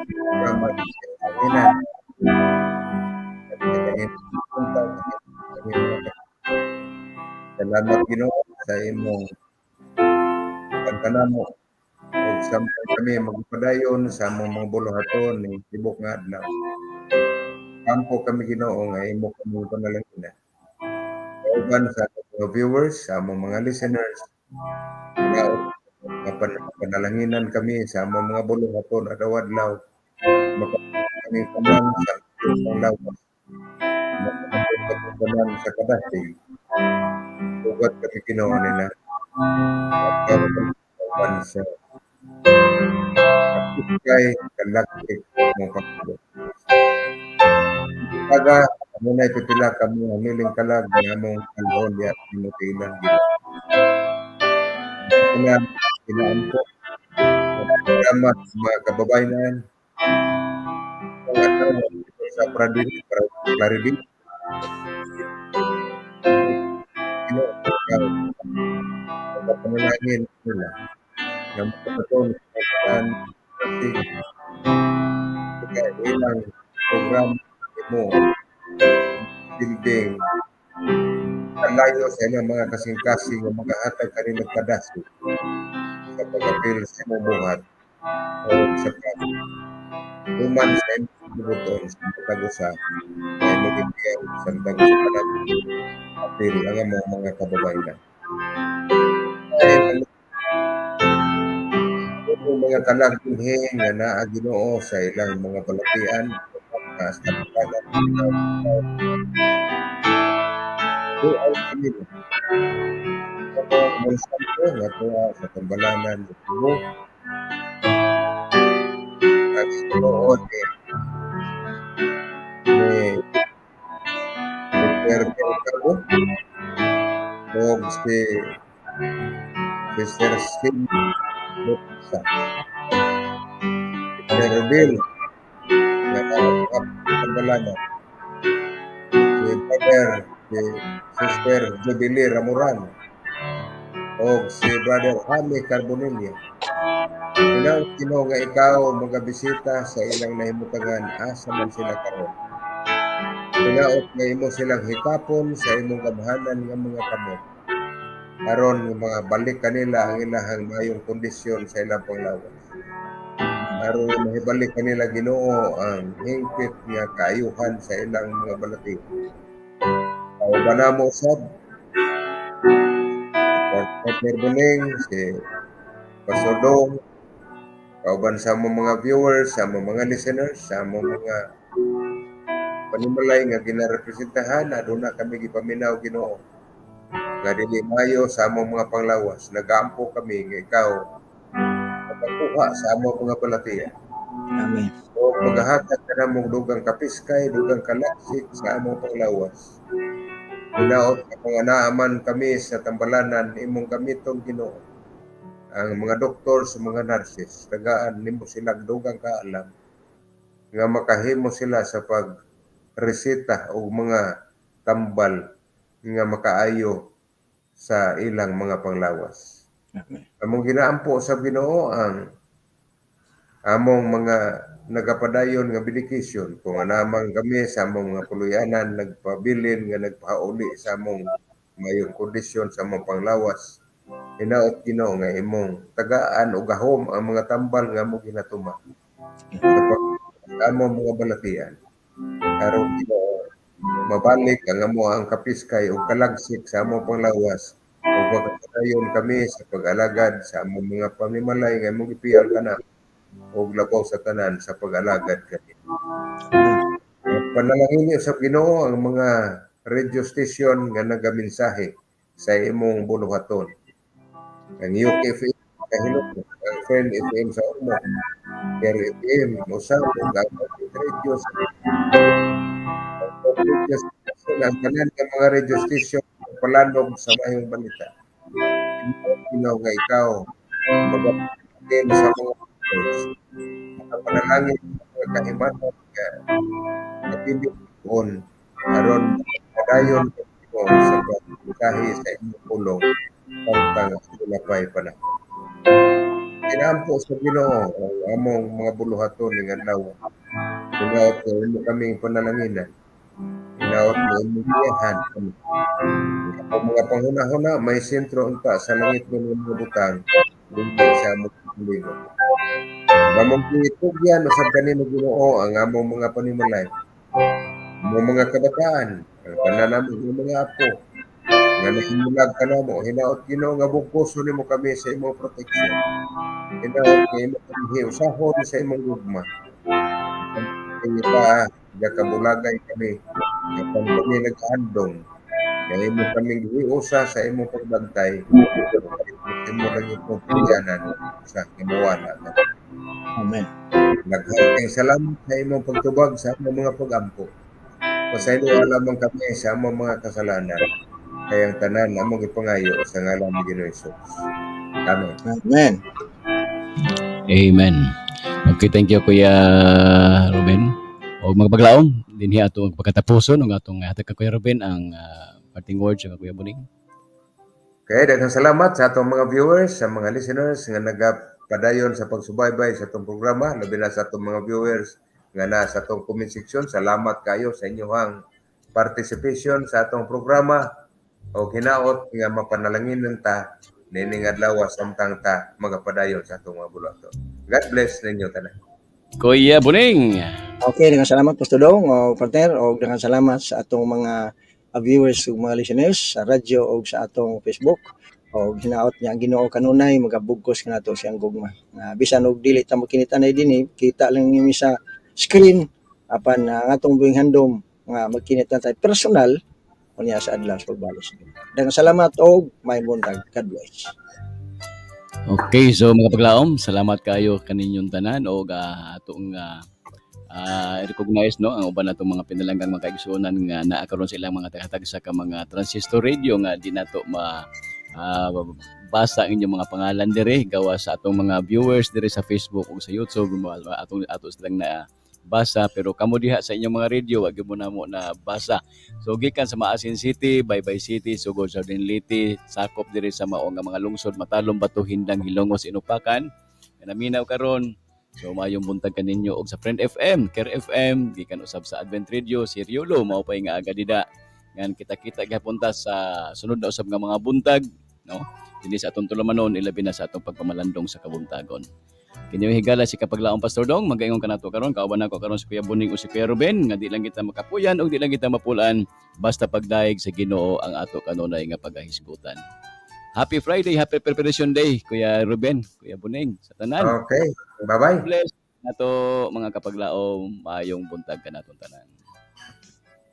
Speaker 6: programa sa Salamat, Ginoo, sa imong pagkanamo ug samtang kami magpadayon sa among mga buluhaton ning tibok nga adlaw. Ampo kami, Ginoo, nga imo kami panalanginan. Kauban sa among mga viewers, sa among mga listeners, nga panalanginan kami sa among mga buluhaton adlaw-adlaw. Kami tanan sa lawas. Makaabot kami tanan sa kadasig. Ugat kami, Ginoo, nila. Kauban sa kay kalakik mo pagbuot. Taga, amo na pipila kamo nga miling kalag nga among kalhon diha nimo tiilan, Ginoo. Ina inaampo programa sa mga kababayenan sa Pradiri Clarity. Ginoo, ikaw nagapanalangin nila nga makatuon sa kasi ilang programa mo silbing kalayo sa ilang mga kasing-kasing nga magahatag kanila kadasig sa pag-apil sa imong buhat o sa pag human sa imong buoton sa matag usa nga imong gibiyan samtang sa panahon apil ang among mga kababayenan. Ay, ang mga kalag dinhi nga naa, Ginoo, sa ilang mga balatian sa Duay kanila. Monsanto nga tuwa sa Tambalanan sa Cebu. Ang tinuod ni Mr. Mercado ug si Sister Sim Lutsa. Sister Bill nga naa sa Tambalanan. Si Brother, si Sister Jubilee Ramuran og si Brother Jaime Carbonilla. Hinaot, Ginoo, nga ikaw magabisita sa ilang nahimutangan asa man sila karon. Hinaot nga imo silang hikapon sa imong gamhanan nga mga kamot aron nga mga balik kanila ang ilahang maayong kondisyon sa ilang panglawas. Aron nga mahibalik kanila, Ginoo, ang hingpit nga kaayuhan sa ilang mga balatian. Kauban namo usab Partner Buneng, si Pastor Dong, kauban sa among mga viewers, sa among mga listeners, sa among mga panimalay nga ginarepresentahan, aduna kami gipaminaw, Ginoo, nga dili maayo sa among mga panglawas. Nagaampo kami nga ikaw makakuha sa among mga balatian.
Speaker 5: Amen.
Speaker 6: O maghahatag ka namong dugang kapiskay, dugang kalaksik sa among panglawas. Hinaot nga mga naaman kami sa tambalanan, imong gamiton, Ginoo, ang mga doktor sa mga nurses, tagaan nimo sila dugang kaalam nga makahimo sila sa pag reseta og mga tambal nga makaayo sa ilang mga panglawas.
Speaker 5: Amen.
Speaker 6: Among ginaampo sa Ginoo ang among mga nagapadayon nga medication kung anamang kami sa among mga puluyanan nagpabilin nga nagpauli sa among mayong kondisyon sa among panglawas. Hinaot, Ginoo, nga imong tagaan og gahom ang mga tambal nga among ginatuma sa sa among mga balatian aron, Ginoo, mabalik ang amo ang kapiskay ug kalagsik sa among panglawas ug makapadayon kami sa pag-alagad sa among mga panimalay nga imong gipiyal kana ug labaw sa tanan sa pag-alagad kanimo. Panalangin niyo sa Ginoo ang mga radio station nga nagamensahe sa imong buluhaton. Ang UKFM sa Hilongos, ang Friend FM sa Ormoc, Care FM usab ug ang radio sa radio station, ang tanan nga mga radio station palanog sa maayong balita. Ginoo nga ikaw magapatil sa mga pastors, makapanalangin sa mga kahimanan nga napili doon aron padayon Ginoo sa pagsahi sa imong pulong samtang wala pa'y panahon. Kinaampo sa Ginoo ang among mga buluhaton ning adlaw. Hinaot nga imo kaming panalanginan. Hinaot nga imong giyahan kami. Ang mga panghuna-huna may sentro unta sa langit nga mga butang dili sa among kaugalingon. Among gitugyan usab kanimo, Ginoo, ang among mga panimalay. Among mga kabataan, ang tanan namo nga mga apo nga nahimulag kanamo, hinaot, Ginoo, nga bugkoson nimo kami sa imong proteksyon. Hinaot nga imo kami hiusahon sa imong gugma. Kita gakabulagay kami apan kami nagkahandong nga imo kaming gihiusa sa imong pagbantay, imo langit mong pulyanan sa himuwala.
Speaker 5: Amen.
Speaker 6: Daghang salamat sa imong pagtubag sa among mga pagampo. Pasayloa lamang kami sa among mga kasalanan. Kay ang tanan among gipangayo sa ngalan ni Ginoong Hesus. Amen.
Speaker 5: Amen.
Speaker 4: Amen. Okay, thank you, Kuya Ruben. O mga paglaom, dinhi atong pagkatapuson ug atong hatag ka, Kuya Ruben, ang parting words sa Kuya Buning.
Speaker 6: Okay, daghang salamat sa atong mga viewers, sa mga listeners nga nagapadayon sa pagsubaybay sa atong programa, labi na sa atong mga viewers nga na sa atong comment section. Salamat kayo sa inyong participation sa atong programa. O hinaot nga mapanalangin ta nining adlaw samtang ta magapadayon sa atong mga buluhaton. God bless ninyo tanan.
Speaker 4: Kuya Buning.
Speaker 5: Okay, daghang salamat, Pastor Dong o partner, o daghang salamat sa atong mga viewers ug mga listeners sa radyo o sa atong Facebook. O hinaot niya ang Ginoo kanunay magabugkos kanato siyang gugma. Nga bisan og dili ta makinita dinhi, kita lang ninyo sa screen, apan ang atong buhing handom nga magkinita tayo personal unya sa adlaw sa pagbalos. Daghang salamat og may buntag. God bless.
Speaker 4: Okay, so mga paglaom, salamat kayo kaninyong tanan og atong recognize, no, ang uban natong mga pinalanggang mga kaigsuonan nga naa karon sa ilang mga taghatag sa ka mga transistor radio nga di nato ma basa ang inyong mga pangalan dire gawa sa atong mga viewers dire sa Facebook ug sa YouTube, atong ato silang na basa, pero kamo diha sa inyong mga radio, wa gyud mo namo na basa. So gikan sa Maasin City, Baybay City, Sugod, Southern Leyte, sakop diri sa mao nga mga lungsod: Matalom, Bato, Hindang, Hilongos, Inopakan nga naminaw karon. So maayong buntag kaninyo. Og sa Friend FM, Care FM, gikan usab sa Advent Radio, si Riolo mao pay nga aga dida. Ngan kita-kita gihapon ta sa sunod na usab nga mga buntag, no? Dinhi sa atong tulumanon, ilabi na sa atong pagpamalandong sa kabuntagon. Kini higala si kapaglaong Pastor Dong, magaingon kanato karon, kauban nako karon si Kuya Buning o si Kuya Ruben, nga di lang kita makapuyan o di lang kita mapulan basta pagdayeg sa Ginoo ang ato kanunay nga pagahisgutan. Happy Friday, happy preparation day, Kuya Ruben, Kuya Buning, sa tanan.
Speaker 6: Okay. Bye-bye.
Speaker 4: Bless nato mga kapaglaom, maayong buntag kanatong tanan.